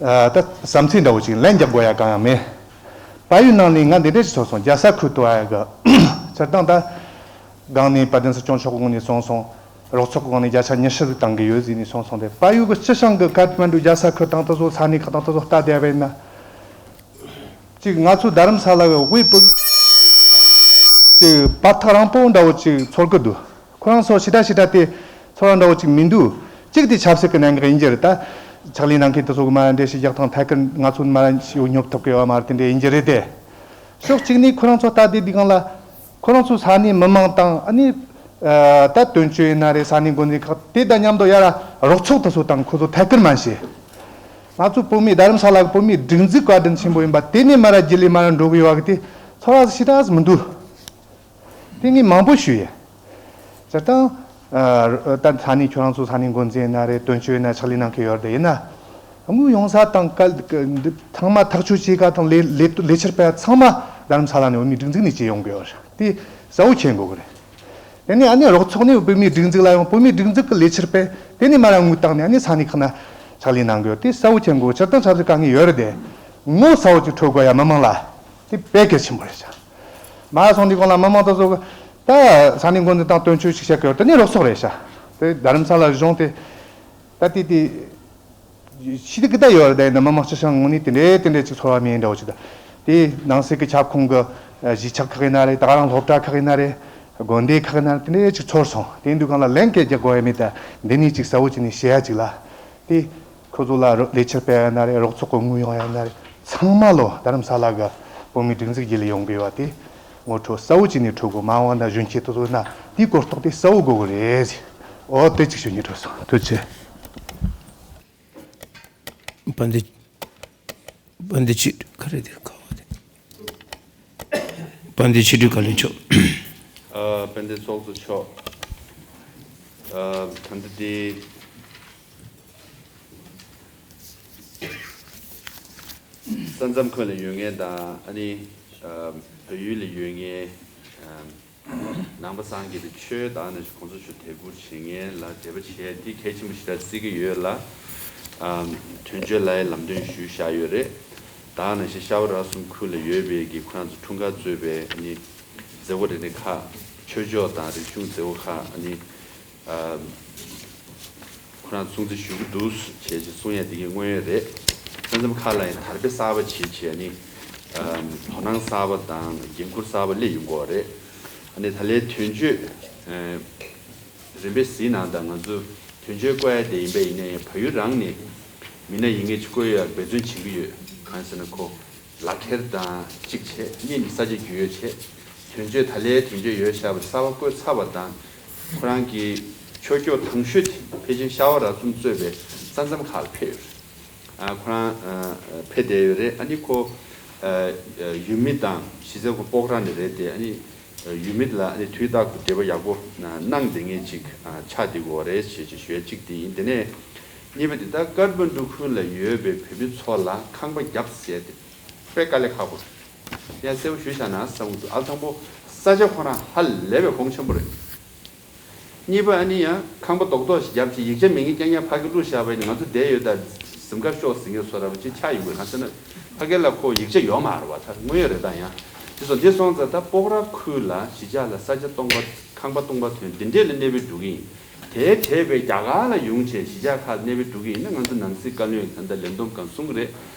ཨ། ད་བསམ་ཚུལ་འདྲ་བོ་ཅིག་ལན་རྒྱག་དགོས་ཡ་གང་ཡང་མེད། བལ་ཡུལ་ནང་ནས་ང་འདི་འདྲ་ཞིག་ཚོར་སོང་། རྒྱལ་ས་ཁུལ་དུ་ཨ་གི་སྤྱིར་བཏང་ད་སྒང་ནས་དཔལ་ལྡན་སྲིད་སྐྱོང་མཆོག་གི་ངོས་ནས་གསུངས་སོང་། རོགས་ཚོགས་ཀྱི་སྒང་ནས་བརྒྱ་ཆ་ཉི་ཤུ་ཟིག་བཏང་གི་ཡོད་ཟེར་ནས་གསུངས་སོང་། དེ་བལ་ཡུལ་གི་སྤྱི་བྱང་གི་ཁ་ཐ་མན་གྲུ་རྒྱལ་ས་ཁུལ་དང་དེ་ཚོ་ས་གནས་ཁག་དང་དེ་ཚོ་ལྟ་བསྡད་པ་ཡིན་ན། ཅིག་ང་ཚོ་རྡ་རམ་ས་ལ་གི་དབུས་བོད་ཅིག་བར་ཐག་རིང་པོ་འདྲ་བོ་ཅིག་ཚོར་གི་འདུག་ཁོ་རང་ཚོ་ཞེ་དྲག་ཞེ་དྲག་དེ་ཚོར་བ་འདྲ་བོ་ཅིག་མི་འདུག་གཅིག་དེ་ཆབ་སྲིད་ཀྱི་གནད་འགག་ཡིན་གྱི་རེད། ད་ཕྱག་ལས་གནང་མཁན་དེ་ཚོ་གི་མ་འདྲེ་ཞིག་རྒྱག་ཐང་ཐད་ཀར་ང་ཚོ་མ་ཞིག་སྙོབ་ཐུབ་ཀྱི་ཡོད་མ་རེད། དེ་འདྲ་ཡིན་གྱི་རེད་དེ། ཕྱོགས་གཅིག་ནས་ཁོ་རང་ཚོ་ལྟ་དེ་དུས་སྒང་ལ། ཁོ་རང་ཚོ་ས་གནས་མི་མང་དང་ཨ་ནི། ད་དོན་གཅོད་ཡིན་ན་རེད། ས་གནས་འགོ་འཛིན་ཁག་དེ་དང་མཉམ་དུ་ཡར་རོགས་ཚོགས་དེ་ཚོ་དང་ཁོ་ཚོ་ཐད་ཀར་མ་བྱས། ང་ཚོ་བོད་མི་རྡ་རམ་ས་ལ་གི་བོད་མིའི་སྒྲིག་འཛུགས་བཀའ་དྲིན་ཆེན་པོ་ཡིན་པ་དེ་ནས་མར་རྒྱུན་ལས་མར་འགྲོ་གི་ཡོད་པ་གི་དེ་ཚོར་བ་ཞེ་དྲག་མི་འདུག་དེ་ངས་མང་པོ་ཞུས་ཡིན། སྤྱིར་བཏང་། ད་ས་གནས་ཁྱོད་རང་ཚོ་ས་གནས་འགོ་འཛིན་ཡིན་ན་རེད། དོན་གཅོད་ཡིན་ན་ཕྱག་ལས་གནང་མཁན་ཡོད་རེད། ཡིན་ན། དངུལ་ཡོང་ས་དང་སྐལ་འདི་ཚང་མ་ཐག་གཅོད་བྱེད་ག་དང་ལས་ལས་ལས་འཆར་སྤེལ་ཚང་མ་རྡ་རམ་ས་ལ་ནས་བོད་མིའི་སྒྲིག་འཛུགས་ནས་བྱེད་ཡོང་གི་ཡོད་རེད། དེ་གསལ་བོ་མཁྱེན་དགོས་ཀྱི་རེད། དེ་ནས་ཨ་ནི་རོགས་ཚོགས་ནས་བོད་མིའི་སྒྲིག་འཛུགས་ལ་ཡང་བོད་མིའི་སྒྲིག་འཛུགས་ཀྱི་ལས་འཆར་སྤེལ་དེ་ནས་མར་དངུལ་བཏང་ནས་ཨ་ནི་ས་གནས་ཁག་ན་ཕྱག་ལས་གནང་གི་ཡོད། དེ་གསལ་བོ་མཁྱེན་དགོས། སྤྱིར་བཏང་ཆབ་སྲིད་དཀའ་ངལ་ཡོད་རེད་དེ། ངོ་གསལ་བོ་ཅིག་འཕྲོད་དགོས་ཡ་མི་མང་ལ་དེ་དཔེ་གལ་ཆེན་པོ་རེད་ཤག་མར་སོང་དུས་སྒང་ལ་མི་མང་དེ་ཚོ་གི་ད་ས་གནས་འགོ་འཛིན་དང་དོན་གཅོད་ཅིག་བྱེད་ཀྱི་ཡོད། དེ་ནས་རོགས་ཚོགས་རེད་ཤག་དེ་རྡ་རམ་ས་ལ་གཞུང་དེ་ད་དེ་དེ་ཤི་དེ་གི་ད་ཡོད་རེད། ད་ཡིན་ན་མི་མང་སྤྱི་བྱང་ངོས་ནས་དེ་འདྲས་དེ་འདྲས་ཅིག་ཚོར་བ་མེད་འདྲ་བོ་ཅིག་ད་དེ་ནང་སྲིད་ཀྱི་ཁྱབ་ཁོངས་ཀྱི་གཞིས་ཆགས་ཁག་ཡིན་ན་རེད། ད་ག་རང་སློབ་གྲྭ་ཁག་ཡིན་ན་རེད། དགོན་སྡེ་ཁག་ཡིན་ན་རེད། དེ་འདྲས་ཅིག་ཚོར་སོང་། དེ་ཡིན་དུས་སྒང་ལ་ལན་སྐད་རྒྱག་དགོས་ཡ་མེད། ད་འདི་ནས་ཅིག་གསལ་བོ་བྱས་ནས་བཤད་ཡ་ཅིག་ལ། དེ། ཁོ་ཚོ་ལ་རོ་ལས་འཆར་སྤེལ་ཡ་ན་རེད། རོགས་ཚོགས་ཀྱི་དངུལ་ཡོང་ཡ་ན་རེད། ཚང་མ་ལོ་རྡ་རམ་ས་ལ་གི་བོད་མིའི་སྒྲིག་འཛུགས་བརྒྱུད་ལས་ཡོང་དགོས་པ་དེ་ངོ་སྤྲོད་གསལ་བོ་བྱས་ནས་འཕྲོད་དགོས། མ་འོངས་ན་གཞོན་སྐྱེས་དེ་ཚོ་ན་དེའི་གོ་རྟོགས་དེ་གསལ་བོ་དགོས་ཀྱི་རེད། འོ་དེ་གཅིག་ཞུ་སྙིང་འདོད་སོང་། ཐུགས་རྗེ་ཆེ། བན་དེ། བན་དེ་ཅི་ག་རེ་དེ་ཁ་བ་དེ། བན་དེ་ཕྱི་དྲིལ་བཀའ་བློན་མཆོག་ཨ། བན་དེ་ཚོགས་གཙོ་མཆོག་ཨ། ད་ལྟ་དེ། ས་མཚམས་ཁུལ་ལ་ཡོད་མཁན་དང་ཨ་ནི་ཨ། བལ་ཡུལ་ལ་ཡོད་མཁན་ཨ། ནང་པ་སངས་རྒྱས་པའི་ཆོས་དང་ནང་བཞིན་གོང་ས་མཆོག་དད་བཀུར་བྱེད་མཁན་ལ་དད་པ་བྱེད་ཡ་འདི་གལ་ཆེན་པོ་ཞིག་ལ་བརྩི་གི་ཡོད་ལ། ཨ། དོན་གཅོད་ལ་ཡང་ལམ་སྟོན་ཞུས་བཞག་ཡོད་རེད། ད་ནང་བཞིན་ཤ་བ་ར་གསུམ་ཁུལ་ལ་ཡོད་པའི་གི་ཁོ་རང་ཚོ་འཁྲུངས་སྐར་གཙོས་པའི་ཨ་ནི་མཛད་སྒོ་རེ་རེ་ཁག་ཆོས་ཕྱོགས་དང་རིག་གཞུང་མཛད་སྒོ་ཁག་ཨ་ནི། ཨ། ཁོ་རང་སྲུང་བརྩི་ཞུ་གི་འདུག་བྱས་ཅིག་གསུང་ཡ་དེ་གའི་དངོས་ཡོད་རེད། ས་མཚམས་ཁག་ལ་ཡང་དར་སྤེལ་གསར་པ་བྱེད་བྱས་ནི། ཨ། དོ་སྣང་གསར་པ་དང་འགན་འཁུར་གསར་པ་སླེབས་ཡོང་གི་ཡོད་རེད། ཨ་ནི་ད་ལན་དོན་གཅོད། ཨ། རིམ་པས་གཟིགས་གནང་དང་། ང་ཚོ་དོན་གཅོད་བསྐོ་ཡ་དེ་ཡིན་པ་ཡིན་ན་ཡང་བལ་ཡུལ་རང་ནས་མི་སྣ་ཡིན་མཁན་ཅིག་བསྐོ་ཡ་འབད་བརྩོན་བྱེད་ཀྱི་ཡོད། གང་ཟེར་ན་ཁོ། ལག་ཁྱེར་དང་གཅིག་བྱས་གཉིས་ནི་ས་ཆ་རྒྱུས་ཡོད་བྱས། དོན་གཅོད་ད་ལའི་དོན་གཅོད་ཡོད་བཞག་པ་གསར་པ་བསྐོས་ཚར་བ་དང་། ཁོ་རང་གི་ཆོས་སྐྱོང་དང་ཤོས་དེ་ཕལ་ཆེར་ཤ་བ་ར་གསུམ་གཙོས་པའི་ས་མཚམས་ཁག་ལ་ཕེབས་ཡོད་རེད། ཨ། ཁོ་རང་ཨ། ཕེབས་བསྡད་ཡོད་རེད། ཨ་ནི་ཁོ་ཨ། ཡུལ་མི་དང་གཞི་རྩའི་ཁོ་སྤོག་ར་ནས་རེད་དེ། ཨ་ནི་ཡུལ་མི་ལ་ཨ་ནི་དུས་རྟག་ཏུ་འབྲེལ་བ་ཡག་པོ་གནང་བསྡད་མཁན་ཅིག་ཨ། ཆགས་བསྡད་ཀྱི་ཡོད་རེད་ཞེས་ཞུ་ཡ་གཅིག་དེ་ཡིན། དེ་ནས་གཉིས་པ་དེ་ད་ཀཏ་མན་ཌུ་ཁུལ་ལ་ཡོད་པའི་བོད་མི་ཚོ་ལ་ཁང་པ་བརྒྱབ་ཟེར་ཏེ། དཔེ་དཀའ་ལས་ཁག་པོ་རེད། ཡང་གསལ་པོ་ཞུས་བཞག་ན་བསམ་གྱི་འདུག་ཨ། དང་པོ་ས་ཆ་ཁོ་རང་ཧ་ལས་པའི་གོང་ཆེན་པོ་རེད། གཉིས་པ་ཨ་ནི་ཡང་ཁང་པ་རྡོག་རྡོག་ཞིག་བརྒྱབ་ཅིག་ཡིག་ཆ་མེད་མཁན་རྐྱང་རྐྱང་ཕ་གི་བླུགས་བཞག་པ་ཡིན་ན། ང་ཚོ་བསྡད་ཡོད་ད་གཟིམ་ཁར་ཤོག་ཟེར་མཁན་བཟོ་འདྲ་པོ་ཅིག་ཆགས་ཡོང་གི་རེད། གང་ཟེར་ན་ཕ་གི་ལ་ཁོ་ཡིག་ཆ་ཡོད་མ་རེད་བ། ད་དངོས་ཡོད་རེད། ད་ཡང་དེ་སོང་དེ་སོང་ཙང་ད་སྤོག་ར་ཁུལ་ལ་གཞིས་ཆགས་ལ་ས་ཆ་སྟོང་པ་ཁང་པ་སྟོང་པ་ཐོན་འདི་འདྲས་ལ་གནས་སྤོས་འགྲོ་གི་ཡིན། དེའི་འཕྲད་པའི་རྒྱ་གར་ལ་ཡོང་བྱས་གཞིས་ཆགས་ཁག་གནས་སྤོས་འགྲོ་གི་ཡིན་ན། ང་ཚོ་ནང་སྲིད་བཀའ་བློན་ད་ལྟ་ལན་ཐུང་གང་གསུང་གི་རེད།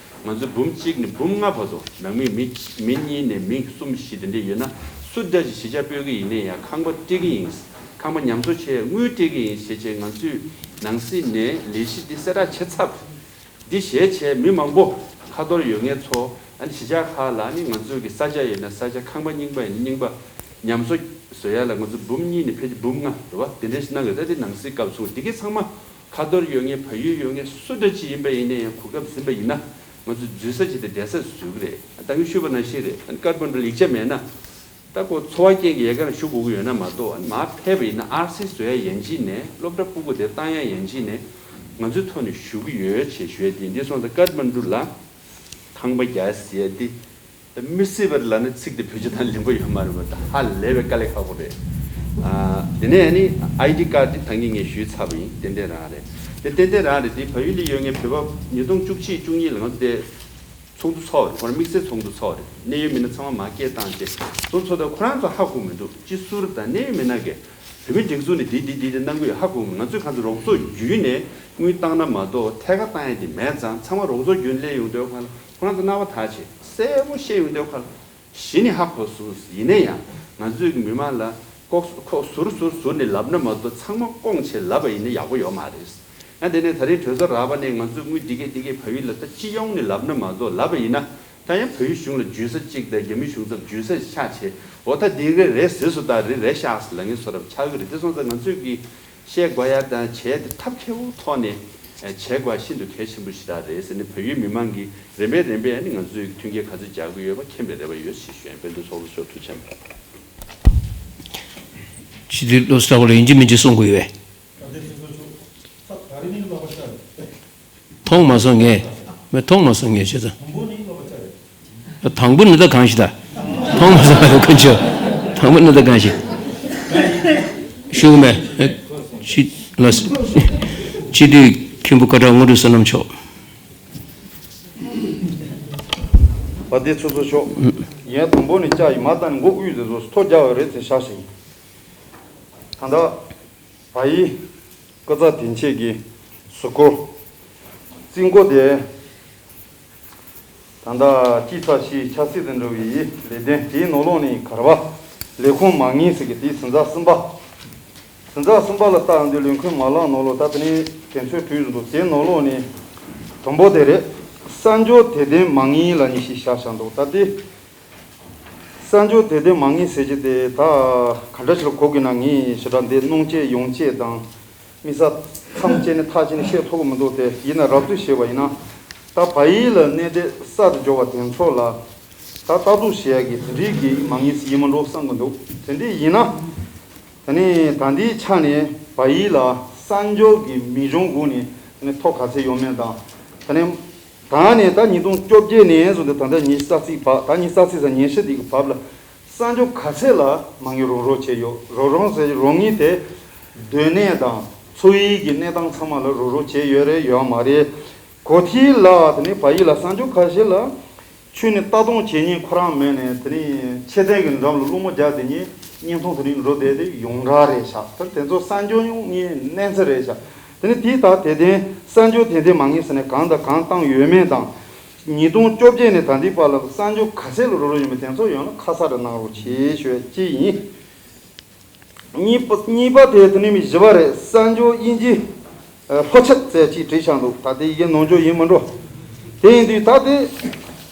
ང་ཚོ་འབུམ་གཅིག་ནས་འབུམ་ལྔ་བར་དུ་ནང་མི་མི་མི་གཉིས་ནས་མི་གསུམ་བཞི་དེ་འདྲས་ཡོད་ན། སུ་འདྲ་ཞིག་གཞིས་ཆགས་སྤོས་ཀྱི་ཡིན་ནའི་ཡང་ཁང་པ་སྤྲད་ཀྱི་ཡིན། ཁང་པ་ཉམས་གསོ་བྱས་དངུལ་སྤྲད་ཀྱི་ཡིན་ཞེས་བྱས་ང་ཚོས་ནང་སྲིད་ནས་ལས་གཞི་འདི་གསལ་བསྒྲགས་བྱས་ཚར། འདི་བྱས་བྱས་མི་མང་པོ་ཁ་ཐོར་ཡོད་མཁན་ཚོ། ཨ་ནི་གཞིས་ཆགས་ཁག་ལ་ཨ་ནི་ང་ཚོ་གི་ས་ཆ་ཡོད་ན་ས་ཆ། ཁང་པ་རྙིང་པ་ཡིན་ན་རྙིང་པ། ཉམས་གསོ་བཟོ་ཡ་ལ་ང་ཚོ་འབུམ་གཉིས་ནས་ཕལ་ཆེར་འབུམ་ལྔ་རེད་བ། དེ་འདྲ་ཞིག་གནང་གི་རེད། ད་དེ་ནང་སྲིད་སྐབས་སུ་འདི་གའི་ཚང་མ་ཁ་ཐོར་ཡོད་མཁན་བལ་ཡུལ་ཡོད་མཁན་སུ་འདྲ་ཅིག་ཡིན་པ་ཡིན་ན་ཡང་གོ་སྐབས་ཟིན་པ་ཡིན་ན་ང་ཚོ་འཛུལ་ས་ཅིག་དང་བསྡད་ས་བཟོ་གི་རེད། ད་གིན་ཞུས་པ་ནང་བཞིན་རེད། ཨ་ནི་ཀཏ་མན་ཌུ་ལ་ཡིག་ཆ་མེད་ན། ད་ཁོ་འཚོ་བ་སྐྱེལ་གྱི་ཡལ་ག་ལ་བཞུགས་དགོས་ཀྱི་ཡོད་ན་མ་གཏོགས། ཨ་ནི་མར་ཕེབས་པ་ཡིན་ན་ཨར་སི་བཟོ་ཡ་ཡན་ཆད་ནས། སློབ་གྲྭ་ཕྲུ་གུ་དེ་བཏང་ཡ་ཡན་ཆད་ནས་ང་ཚོའི་ཐོག་ནས་ཞུ་གི་ཡོད་ཅེས་ཞུ་ཡ་དེ་ཡིན། འདི་སོང་ཙང་ཀཏ་མན་ཌུ་ལ་ཁང་པ་རྒྱག་ཟེར་ཡ་དེ་མི་སྲིད་པ་རེད་ལབ་ན་ཚིག་དེ་བེད་སྤྱོད་བཏང་ལེགས་པོ་ཡོད་མ་རེད་པ། ད་ཧ་ལས་པའི་དཀའ་ལས་ཁག་པོ་རེད། ཨ། དེ་ནས་ཨ་ནི་ཨའི་ཌི་ཀཌ་དེ་ད་གིན་ངས་ཞུས་ཚར་བ་ཡིན། ཏན་ཏན་རང་རེད། དེ་ཏན་ཏན་རང་རེད། དེ་བལ་ཡུལ་ལ་ཡོད་མཁན་བོད་པ་ཉིས་སྟོང་བཅུ་གཅིག་བཅུ་གཉིས་ལ་ང་ཚོ་དེ་ཚོགས་འདུ་ཚོགས་རེད། ཁོ་རང་དམིགས་བསལ་ཚོགས་འདུ་ཚོགས་རེད། གནད་ཡོད་མི་སྣ་ཚང་མ་མར་སྐད་བཏང་རྗེས་ཚོགས་འདུ་ཚོགས་དུས་ཁོ་རང་ཚོ་ཧ་གོ་མི་འདུག་སྤྱི་ཟུར་དང་གནད་ཡོད་མི་སྣ་གིས་བོད་མི་སྒྲིག་འཛུགས་ནས་འདི་འདི་འདི་འདི་གནང་གི་ཡོད་ཧ་གོ་མི། ང་ཚོས་གང་ཚོད་རོགས་ཚོགས་བརྒྱུད་ནས་དངུལ་བཏང་ན་མ་གཏོགས་ཐད་ཀར་བཏང་ཡ་དེ་མེད་ཙང་། ཚང་མ་རོགས་ཚོགས་བརྒྱུད་ནས་སླེབས་ཡོང་དུས་ཁོ་རང་ཚོ་རྣ་བ་དག་བྱས་གསལ་པོ་བཤད་ཡོང་དུས་ཁོ་རང་གཞི་ནས་ཧ་གོ་སོང་། ཡིན་ན་ཡང་ང་ཚོས་མི་མང་ལ་ལྐོག་ཁོག་ཟུར་ཟུར་ཟུར་ནས་ལབ་ན་མ་གཏོགས་ཚང་མ་སྐོང་བྱས་ལབ་པ་ཡིན་ན་ཡག་པོ་ཡོད་མ་རེད། ཡང་དེ་ནས་ད་རིང་གྲོས་ཚོགས་རག་པ་ནས་ང་ཚོས་དངུལ་འདི་གས་འདི་གས་བལ་ཡུལ་ལ་ད་སྤྱི་ཡོངས་ནས་ལབ་ན་མ་གཏོགས། ལབ་པ་ཡིན་ན་ ད་ཡང་བོད་ཡིག་གཞུང་ལ་བརྗོད་ས་གཅིག་དང་རྒྱ་མི་གཞུང་ཚབ་བརྗོད་ས་ཆགས་བྱས། འོ་ད་འདི་ག་རེད་ཟེར་སོ། ད་རེད་རེད་ཤག་ཟེར་ལབ་མཁན་ཚོ་རབ་ཆགས་ཀྱི་རེད། དེ་སོང་ཙང་ང་ཚོས་ཀྱི་བཤད་དགོས་ཡ་དང་བྱས་ཏེ་ཐབས་མཁས་པོ་ཐོག་ནས་བྱེད་དགོས་ཤིན་ཏུ་གལ་ཆེན་པོ་ཞིག་རང་རེད་ཟེར་ནས། བོད་ཡིག་མི་མང་གིས་རིམ་པས་རིམ་པས་ནི་ང་ཚོས་མཐུན་རྐྱེན་ག་ཚོད་སྦྱར་གྱི་ཡོད་པ་མཁྱེན་པའི་རེ་བ་ཡོད་ཞེས་ཞུ་ཡ་ཡིན། དཔལ་ལྡན་ཚོགས་གཙོ་མཆོག་ཐུགས་རྗེ་ཆེ། སྤྱི་འཐུས་བློ་གསལ་བ་ལ་ཡིན་གཅིག་མིན་གཅིག་གསུང་དགོས་ཡོད་པས། མཐོང་མ་སོང་ངས། མི་མཐོང་མ་སོང་ངས་བྱས་ཙང་། དང་པོ་ནི་ད་གང་ཞིག་ད། མཐོང་མ་སོང་ངས་ཁོ་ཚོ། དང་པོ་ནི་ད་གང་ཞིག་ཞུ་གི་མེད། ཅི་ལ། སྤྱི་འཐུས་མཁན་པོ་བཀའ་བྲག་དངོས་གྲུབ་བསོད་ནམས་མཆོག་དཔལ་ལྡན་ཚོགས་གཙོ་མཆོག་ཡིན་དང་པོ་ནི་ལྕགས་ཡིས་མར་བཏང་ནས་མགོ་དབུས་དེ་ཚོ་ཐོ་རྒྱག་པ་རེད་ཟེར་བཞག་ཞིང་། ད་ལྟ་བ་ཡི་སྐུ་ཚ་དེ་འཆད་ཀྱི་གཟུགས་སྐོར་རྩིས་འགོ་དེ། ད་ལྟ་དཀྱིལ་ཚ་ཞིའི་ཆབ་སྲིད་དང་འབྲེལ་བའི་ལས་དོན་དེའི་ནང་ལོགས་ནས་གར་བ་ལས་ཁུངས་མ་དངུལ་ཟེར་གྱི་དེའི་ཟིན་ཚ་གསུམ་པ། ཟིན་ཚ་གསུམ་པ་ལ་བལྟ་འདོད་ལས་ཁུངས་མ་ལག་ནང་ལོགས་ད་དེ་ནས་དེ་ཚོའི་དུས་ཟིན་འདུག་དེའི་ནང་ལོགས་ནས་དང་པོ་དེ་རེད། གསར་འབྱོར་དད་ལྡན་མ་དངུལ་ལབ་ནས་ཞིག་བཞག་བཞག་འདུག་ད་དེ། གསར་འབྱོར་དད་ལྡན་མ་དངུལ་ཟེར་གྱི་དེ་ད་ག་འདྲ་ཞིག་ལ་གོ་དགོས་ན། ངས་ཞེ་དྲག་འདི་གནང་བྱེད་ཡོང་བྱེད་དང་དམིགས་བསལ་མཚམས་བཅད་ནས་ཐག་བཅད་ནས་བཤད་ཐུབ་ཀྱི་མི་འདུག་དེ་ཡིན་ན་རགས་ཚོད་བཤད་པ་ཡིན་ན། ད་བལ་ཡུལ་ལ་གནས་སྡོད་གསར་དུ་འབྱོར་བ་དེ་ཚོ་ལ་ད་ལྟ་རྟོག་ཞུ་ཡག་གི་དེ་འདྲའི་གི་མ་དངུལ་ཞིག་ཡིན་མི་འགྲོ་བསམ་གྱི་འདུག་དེ་འདྲའི་ཡིན་ན། དེ་ནས་ད་ལྟའི་ཆ་ནས་བལ་ཡུལ་ལ་གསར་འབྱོར་གྱི་མི་གཞུང་སྒོ་ནས་དེ་ནས་ཐོ་ག་ཚད་ཡོད་མེད་དང་། དེ་ནས་ད་ནས་ད་ཉིས་སྟོང་བཅོ་བརྒྱད་ནས་བཟུང་སྟེ་ད་ལྟ་ཉི་ཤུ་རྩ་གཅིག་བར། ད་ཉི་ཤུ་རྩ་གཅིག་ཙམ་ཉི་ཤུ་དེ་གི་བར་ལ་གསར་འབྱོར་ག་ཚད་ལ་མ་དངུལ་རོགས་རོགས་བྱས་ཡོད། རོགས་རོགས་ཟེར་རོགས་དངུལ་དེ་སྡོད་གནས་དང་འཚོ་བའི་གི་གནས་སྟངས་ཚང་མ་ལ་རོགས་རོགས་བྱས་ཡོད་རེད་ཡོད་མ་རེད། གོ་ཐིག་ལ་དེ་ནས་བལ་ཡུལ་ལ་གསར་འབྱོར་ཁ་ཤས་ལ་ཁྱོན་ནས་ལྟ་སྟངས་བྱེད་མཁན་ཁོ་རང་མེད་ནས། དེ་ནས་ཆེ་ཚད་ཀྱི་འགྲམ་ལ་སློང་མོ་རྒྱག་བསྡད་མཁན་བརྙན་ཐུང་དེ་ནས་འགྲོ་བསྡད་དེ་ཡོངས་གྲགས་རེད་ཤག་དེ་དེ་ཚོ་གསར་འབྱོར་ཡོང་མཁན་གནས་ཚུལ་རེད་ཤག་དེ་ནས་དེའི་ཐད་དད་ལྡན་གསར་འབྱོར་དད་ལྡན་མ་དངུལ་ཟེར་ནས་གང་དང་གང་བཏང་ཡོད་མེད་དང་། ཉིས་སྟོང་བཅོ་བརྒྱད་ནས་ད་ལྟའི་བར་ལ་གསར་འབྱོར་ག་ཚད་ལ་རོགས་རོགས་ཡོད་མེད་དེ་ཚོ་ཡང་ན་ཁ་གསལ་རེ་གནང་རོགས་བྱེད་ཞུ་ཡ་གཅིག་ཡིན། གཉིས་པ། གཉིས་པ་དེ་དེ་ནས་མི་བཞི་པ་རེད། གསར་འབྱོར་དབྱིན་ཇི་ལྷོ་ཆབ་ཟེར་ཅིག་བྲིས་བཞག་འདུག་ད་དེ་ཡི་གེ་ནང་འཇོག་ཡིན་མི་འགྲོ། དེ་ཡིན་དུས་ད་དེ་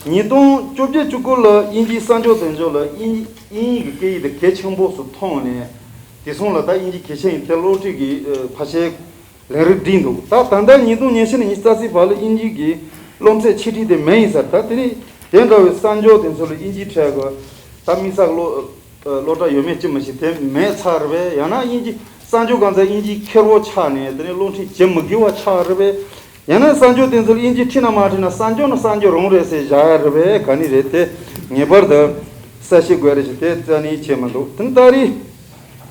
ཉིས་སྟོང་བཅོ་བརྒྱད་བཅུ་དགུ་ལ་དབྱིན་ཇིའི་གསར་འབྱོར་དོན་གཅོད་ལ་དབྱིན་དབྱིན་ཡིག་གི་སྐད་ཡིག་དེ་གལ་ཆེན་པོ་སུ་མཐོང་ནས། དེ་སོང་ལ་ད་དབྱིན་ཇི་གལ་ཆེན་ཡིན་དེ་སློབ་ཁྲིད་ཀྱི་ཕ་ཤེལ་ལས་རིགས་བསྒྲིགས་འདུག་ད་ད་ལྟ་ཉིས་སྟོང་ཉི་ཤུ་ནས་ཉི་ཤུ་རྩ་གཅིག་བར་ལ་དབྱིན་ཇི་གི་སློབ་ཚན་ཆེད་ཁྲིད་དེ་མེད་ཡིན་ཟེར། ད་དེ་ནས་དེ་འདྲ་བའི་གསར་འབྱོར་དེ་ཚོ་ལ་དབྱིན་ཇི་ཁྲལ་གི་ད་དམིགས་བསལ་སློབ་སློབ་གྲྭ་ཡོད་མེད་ཅི་མི་ཤེས་དེ་མེད་ཚར་རེད་པས། ཡང་ན་དབྱིན་ཇི་གསར་འབྱོར་གང་ཚ་དབྱིན་ཇི་ཁེར་བོ་ཆགས་ནས་དེ་ནས་སློབ་ཁྲིད་བྱེད་མི་དགོས་པ་ཆགས་རེད་པས། ཡང་ན་གསར་འབྱོར་དེ་ཚོ་ལ་དབྱིན་ཇི་ཁྲིད་ན་མ་ཁྲིད་ན་གསར་འབྱོར་ན་གསར་འབྱོར་རང་རེད་ཟེར་བཞག་ཡ་རེད་པས། ག་ནི་རེད་དེ་ངེས་པར་དུ་གསལ་བཤད་དགོས་རེད་ཅེས་དེ་རྩ་ནས་བྱས་མི་འདུག་དེ་ད་རེས་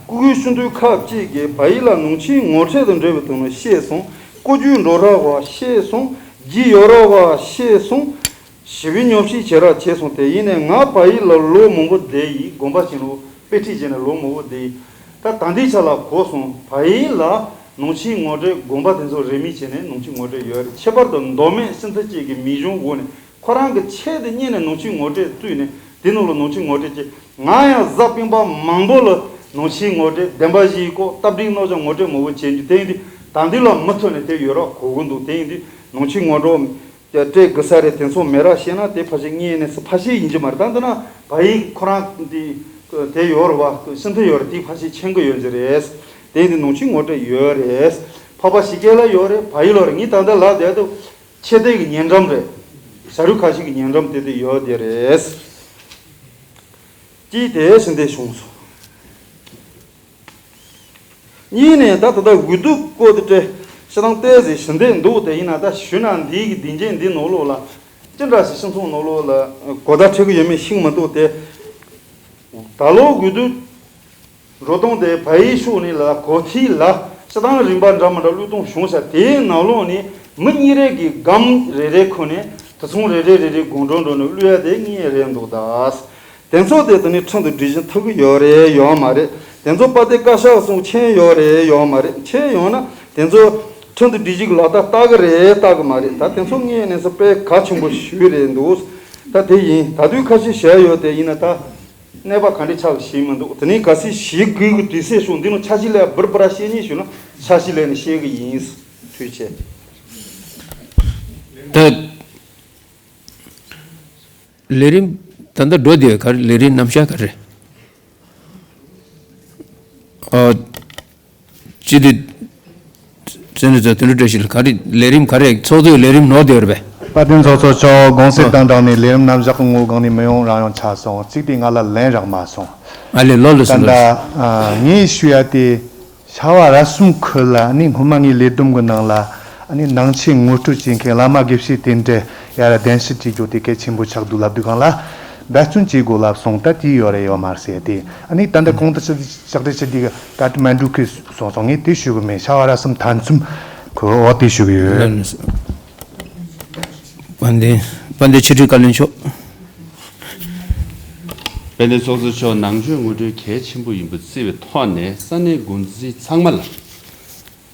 སྐུ་སྒེར་ཤུགས་འདོན་ཁག་ཅིག་གིས་བལ་ཡུལ་ལ་ནང་ཆོས་ངོ་སྤྲོད་དང་འབྲེལ་བའི་དོན་ལ་ཤེས་སོང་། ཀོ་ཇུས་འགྲོ་ར་བ་ཤེས་སོང་། རྒྱུས་ཡོད་ར་བ་ཤེས་སོང་། ཞི་བའི་ཉམས་ཞིབ་བྱེད་ར་བྱས་སོང་། དེ་ཡིན་ནས་ང་བལ་ཡུལ་ལ་ལོ་མང་པོ་བསྡད་ཡིན། དགོན་པ་ཆེན་ལ་དཔེ་ཁྲིད་བྱས་ནས་ལོ་མང་པོ་བསྡད་ཡིན། ད་ད་ལྟའི་ཆ་ལ་གོ་སོང་། བལ་ཡུལ་ལ་ནང་ཆོས་ངོ་སྤྲོད་དགོན་པ་དེ་ཚོ་རེ་མིག་བྱས་ནས་ནང་ཆོས་ངོ་སྤྲོད་ཡོད་རེད། ཁྱད་པར་དུ་མདོ་སྨད་སྤྱི་འཐུས་གཅིག་གི་མི་གཞུང་འོག་ནས་ཁོ་རང་གི་ཆེད་དུ་གཉེར་ནས་ནང་ཆོས་ངོ་སྤྲོད་བཙུགས་ནས་དེ་ནང་ལ་ནང་ཆོས་ངོ་སྤྲོད་བྱས། ང་ཡང་གཟའ་སྤེན་པ་མང་པོ་ལ་ནང་ཆོས་ངོ་སྤྲོད་བདེན་པ་བཞིའི་སྐོར་སྟབས་བདེའི་རྣམ་གཞག་ངོ་སྤྲོད་མང་པོ་བྱས་རྒྱུ་དེ་ཡིན་དུས་ད་འདི་ལ་མུ་མཐུད་ནས་དེ་ཡོད་ར་གོ་གི་འདུག་དེ་ཡིན་དུས་ནང་ཆོས་ངོ་སྤྲོད་སྤྲད་དགོས་ས་རེད། དེ་ཚོ་མེད་ར་བཤད་ན་དེ་ཕལ་ཆེར་ངའི་ནས་སུ་ཕལ་ཆེར་ཡིན་གྱི་མ་རེད། ད་འདི་ན་བལ་ཡུལ་ཁོ་རང་དེ་དེ་ཡོད་རེད་བ། ཤིན་ཏུ་ཡོད་རེད། དེ་ཕལ་ཆེར་མཁྱེན་གྱི་ཡོད་ཀྱི་རེད། དེ་ཡིན་དུས་ནང་ཆོས་ངོ་སྤྲོད་ཡོད་རེད། འཕགས་པ་ཞི་རྒྱས་ལ་ཡོད་རེད། བལ་ཡུལ་ལ་རེད། ངས་ད་ལྟ་ལབ་བསྡད་དུས་ཆེད་དོན་གྱི་ཉེ་འགྲམ་རེད། བྱ་རུ་ཁ་ཤས་ཀྱི་ཉེ་འགྲམ་དེ་དེ་ཡོད་དེ་རེད། ཅིའི་དེ་ཕྱིན་དེ་བྱུང་སོང་། གཉིས་ནས་ད་ད་ལྟ་འོས་བསྡུ་སྐོར་དེ་སྤྲད་ཤ་སྟངས་ཏོག་ཙམ་ཞི་བདེ་འདུག་དེ་ཡིན་ན་ད་ཞུས་ན་འདིའི་གི་སྡིངས་ཆ་འདི་ནང་ལོགས་ལ་ཅི་འདྲ་ཞིག་སྤྱི་ཚོགས་ནང་ལོགས་ལ་གོ་བརྡ་འཕྲོད་ཀྱི་ཡོད་མེད་ཤེས་མི་འདུག་དེ་ད་ལོ་འོས་བསྡུ་འགྲོ་སྟངས་དེ་བལ་ཡུལ་ཕྱོགས་ནས་ལ་གོ་ཐིག་ལ་སྤྱི་བཏང་རིམ་པ་འདྲ་མི་འདྲ་བླུགས་སྟངས་བྱུང་ཤག་དེའི་ནང་ལོགས་ནས་མི་གཉིས་རེ་གི་སྒམ་རེ་རེ་ཁུར་ནས་དེ་ཚོ་རེ་རེ་རེ་རེ་དགོང་དྲོ་འགྲོ་ནས་བླུགས་ཡ་དེ་ངས་རེད་འདུག་ད། དེ་ཚོ་དེ་དེ་ནི་ཁྲིམས་དང་སྒྲིག་གཞི་མཐུན་གྱི་ཡོད་རེད་ཡོད་མ་རེད། དེ་ཚོ་དཔལ་ལྡན་བཀའ་ཤག་གསུང་མཁྱེན་ཡོད་རེད་ཡོད་མ་རེད། མཁྱེན་ཡོང་ན་དེ་ཚོ་ཁྲིམས་དང་སྒྲིག་གཞི་གི་ལག་བསྟར་ལྟ་གི་རེད་ལྟ་གི་མ་རེད། ད་དེ་ཚོ་ངས་ནས་སུ་དཔེ་གལ་ཆེན་པོ་ཞུས་རེད་འདུག་ད་དེ་ཡིན་ད་དུས་ཁ་ཤས་བཤད་ཡོད་དེ་ཡིན་ན་ད་གནས་པ་ག་འདྲ་ཆགས་ཤེས་མི་འདུག་དེ་ནས་གལ་སྲིད་ཞིག་དགོས་ཀྱི་དུས་ཚོད་སོང་འདི་ནང་འཆར་གཞི་ལས་འབུར་འབུར་བཤད་ཉེས་ཞུས་ན་འཆར་གཞི་ལས་ནས་བཤད་གི་ཡིན། ཐུགས་རྗེ་ཆེ། ད། ལས་རིམ་ད་ལྟ་འགྲོ་བསྡད་ཡོད། ག་རེ་ལས་རིམ་རྣམ་གཞག་ག་རེ། ཨ། སྤྱི་འཐུས་བཙན་ནུ་ཚོ་དོན་གྲུབ་བཀྲ་ཤིས་ལགས། ག་རེ་ལས་རིམ་ག་རེ། ཚོགས་གཙོས་ལས་རིམ་ནོར་བསྡད་ཡོད་རེད་པས། དཔལ་ལྡན་ཚོགས་གཙོ་མཆོག། དགོངས་སེལ་ཨ། དང་སྦྲགས་ནས་ལས་རིམ་རྣམ་གཞག་གི་ངོ་སྒང་ནས་མི་ཡོང་རང་ཡོང་ཆགས་སོང་། གཅིག་དེ་ང་ལ་ལན་རག་མ་སོང་། ཨ་ལས། ལགས་ལགས་སོ། ད་ལྟ་ལགས་སོ། ཨ། ངས་ཞུ་ཡ་དེ། ཤ་བ་ར་གསུམ་ཁུལ་ལ་ནི་སྔོན་མ་ངའི་ལས་བསྡོམས་ཀྱི་ནང་ལ་ནི་ནང་ཆོས་ངོ་སྤྲོད་བྱེད་མཁན་བླ་མ་དགེ་བཤེས་དེ་འདྲ་ཡར་གདན་ཞུ་བྱེད་རྒྱུ་དེ་གལ་ཆེན་པོ་ཆགས་འདུག་ལབ་དུས་སྒང་ལ་འབད་བརྩོན་བྱེད་དགོས་ལབ་སོང་། ད་དེ་ཡོད་རེད་ཡོད་མ་རེད་ཟེར་ཏེ། ཨ་ནི་ད་ལྟ་གོང་དུ་ཕྱག་བྲིས་ཕྱག་བྲིས་བྱེད་དུས་ཀ་ཏི་མན་གྲུ་ཁུལ་སོང་སོང་། ངས་དེ་ཞུ་གི་མེད། ཤ་བ་ར་གསུམ་མཐའ་མཚམས་ཁུལ། འོ་དེ་ཞུ་གི་ཡོད། དཔལ་ལྡན། དཔལ་ལྡན་ཕྱི་དྲིལ་བཀའ་བློན་མཆོག། དཔལ་ལྡན་ཚོགས་གཙོ་མཆོག། ནང་ཆོས་ངོ་སྤྲོད་གལ་ཆེན་པོ་ཡིན་པ་བརྩི་བའི་ཐོག་ནས་ས་གནས་འགོ་འཛིན་ཚང་མ་ལ་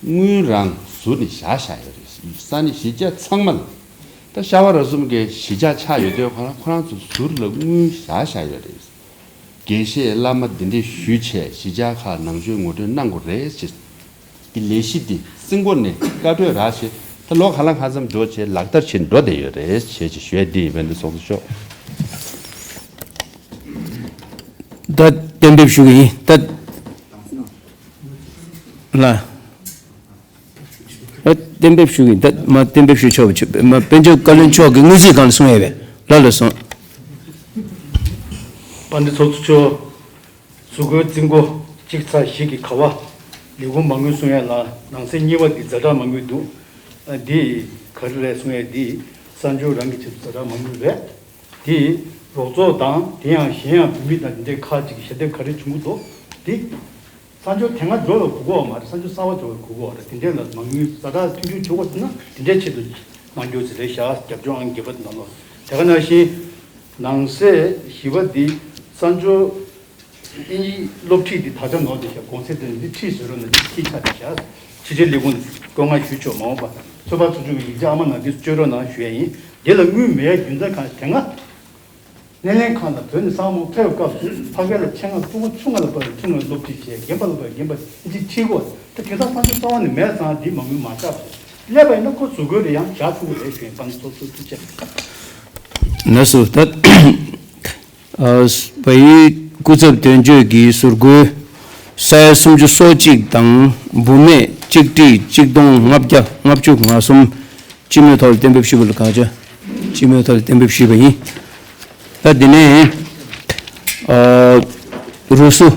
དངུལ་རང་ཟུར་ནས་བཞག་བཞག་ཡོད་རེད། ས་གནས་གཞིས་ཆགས་ཚང་མ་ལ། ད་ཤ་བ་ར་གསུམ་གྱི་གཞིས་ཆགས་ཆགས་ཡོད་དུས་ཁོ་རང་ཁོ་རང་ཚོ་ཟུར་ལ་དངུལ་བཞག་བཞག་ཡོད་རེད། དགེ་བཤེས་བླ་མ་འདི་འདྲས་ཞུས་བྱས་གཞིས་ཆགས་ཁག་ནང་ཆོས་ངོ་སྤྲོད་གནང་དགོས་རེད་ཅེས། འདི་ལས་གཞི་འདི་སྲིན་གོ་ནས་བཀའ་འཁྲོལ་རག་བྱས། ད་ལོ་ག་ལ་གང་འཚམ་འགྲོ་བྱས་ལག་བསྟར་བྱེད་འགྲོ་བསྡད་ཡོད་རེད་ཅེས་ཅིག་ཞུ་ཡ་འདི་ཡིན། དཔལ་ལྡན་ཚོགས་གཙོ་མཆོག། ད་གཏན་འབེབས་ཞུ་གི་ཡིན། ད་ལ། ད་གཏན་འབེབས་ཞུ་གི་ཡིན། ད་མ་གཏན་འབེབས་ཞུ་ཆོག་པ་ཆོག་མ། དཔལ་འབྱོར་བཀའ་བློན་མཆོག་གིས་དངུལ་རྩིས་སྒང་ལ་གསུང་ཡ་བས། ལ་ལ་སོང་། དཔལ་ལྡན་ཚོགས་གཙོ་མཆོག། གཟུགས་པོའི་རྩིས་འགོ་གཅིག་ཚེག་བཞི་གི་ག་བ། ལས་ཁུངས་མ་དངུལ་གསུང་ཡས་ལ་ནང་གསེས་གཉིས་པ་འདི་ཛ་དྲག་མ་དངུལ་འདུག། ཨ། འདི་ག་རེ་རེད་གསུང་ཡས་འདི་གསར་འབྱོར་རང་གི་ཆེད་དུ་ཛ་དྲག་མ་དངུལ་རེད། འདི་རོགས་ཚོགས་དང་དེ་ཡང་གཞན་ཡང་བུད་མེད་དང་འདི་འདྲའི་ཁག་ཅིག་གི་ཞབས་འདེགས་ག་རེ་བྱུང་གི་འདུག། འདི་གསར་འབྱོར་དེ་སྔ་འབྱོར་བའི་གོ་སྐབས་མ་རེད། གསར་འབྱོར་གསར་པ་འབྱོར་བའི་གོ་སྐབས་རེད། དེ་འདྲའི་ལ་མ་དངུལ་ཛ་དྲག་མཐུན་འགྱུར་བྱེད་དགོས་ཟེར་ན་དེ་འདྲའི་ཆེད་དུ་གནང་རྒྱུ་ཟེར་རེད་ཤག། རྒྱབ་ལྗོངས་ཨང་བརྒྱད་པ་དེ་ནང་ལོགས་དེ་ག་ནང་བཞིན། ནང་གསེས་བཞི་པ་འདི་གསར་འབྱོར་དབྱིན་ཡིག་སློབ་ཁྲིད་འདི་དག་ཆ་ནོར་བསྡད་ཤག། གོང་ཚད་དེ་འདི་ཁྲིད་བཟོས་རོགས་གནང་། འདི་ཁྲིད་ཆགས་བསྡད་ཤག། ཕྱི་དྲིལ་ལས་ཁུངས་བཀོད་མངགས་ཞུས་ཆོག་མ་འོངས་པ་ཚོད་དཔག་ཚོགས་ཆུང་གི་ཡིག་ཆ་ཨ་མ་ནང་འདི་བཅོས་རོགས་གནང་ཞུ་ཡ་ཡིན། འདི་ལ་དངུལ་མེད་ཡ་རྒྱུ་མཚན་གང་། དེ་སྔ་སྣེ་ལེན་ཁང་དང་བོད་ནས་ཚང་མ་ཕེབས་སྐབས་སུ་ཕ་གི་ལ་ཆེད་མངགས་ཕྲུ་གུ་ཆུང་བ་ལ་བབས་པའི་ཁྱིམ་ནས་སློབ་ཁྲིད་བྱས། རྒན་པ་ལ་བབས་པའི་རྒན་པ་ཨིན་ཇི་ཁྲིད་དགོས། ད་དེང་སང་ས་ཆ་རྩ་བ་ནས་མེད་ཙང་འདི་མ་དངུལ་མ་བཞག་པ་སླེབས་པ་ཡིན་ན་ཁོ་གཟུགས་པོ་རེ་ཡང་བཞག་ཐུབ་ཀྱི་རེད་ཞུ་ཡིན། དཔལ་ལྡན་ཚོགས་གཙོ་ཐུགས་རྗེ་ཆེ། ལགས་སོ། ད་ཨ་བལ་ཡུལ་སྐུ་ཚབ་དོན་གཅོད་ཀྱི་ཟུར་བཀོལ་ས་ཡ་སུམ་ཅུ་སོ་གཅིག་དང་འབུམ་མེད་གཅིག་ཁྲི་གཅིག་སྟོང་ལྔ་བརྒྱ་ལྔ་བཅུ་ང་གསུམ། སྤྱི་མོས་ཐོག་ལ་གཏན་འབེབས་ཞུས་པ་ལ་བཀའ་དྲིན་ཆེ། སྤྱི་མོས་ཐོག་ལ་གཏན་འབེབས་ཞུས་པ་ཡིན། ད་དེ་ནས་ཨ་རུ་སུ།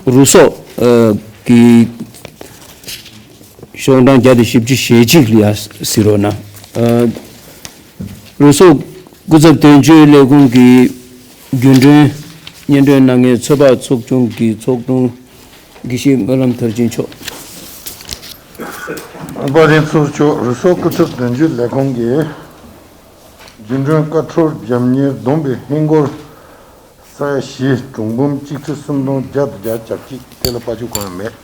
རུ་སོག་ཨ་གི་ཤོག་གྲངས་བརྒྱ་དང་བཞི་བཅུ་ཞེ་གཅིག་ལ་ཡ་གཟིགས་རོགས་གནང་། ཨ་རུ་སོག་སྐུ་ཚབ་དོན་གཅོད་ལས་ཁུངས་ཀྱི་རྒྱུན་གྲོན་སྙན་སྒྲོན་གནང་མཁན་ཚོད་དཔག་ཚོགས་ཆུང་གི་ཚོགས་དྲུང་དགེ་བཤེས་སྨོན་ལམ་མཐར་ཕྱིན་མཆོག། དཔལ་ལྡན་ཚོགས་གཙོ། རུ་སོག་སྐུ་ཚབ་དོན་གཅོད་ལས་ཁུངས་ཀྱི་རྒྱུན་གྲོན་བཀའ་འཁྲོལ་རྒྱབ་གཉེར་བསྡོམས་པའི་ཧིན་སྒོར་ས་ཡ་བཞི། གྲངས་འབོར་གཅིག་ཁྲི་སུམ་སྟོང་བརྒྱ་དང་བརྒྱད་ཅུ་གྱ་གཅིག། དེ་ལ་དཔལ་འབྱོར་གང་ཡང་མེད།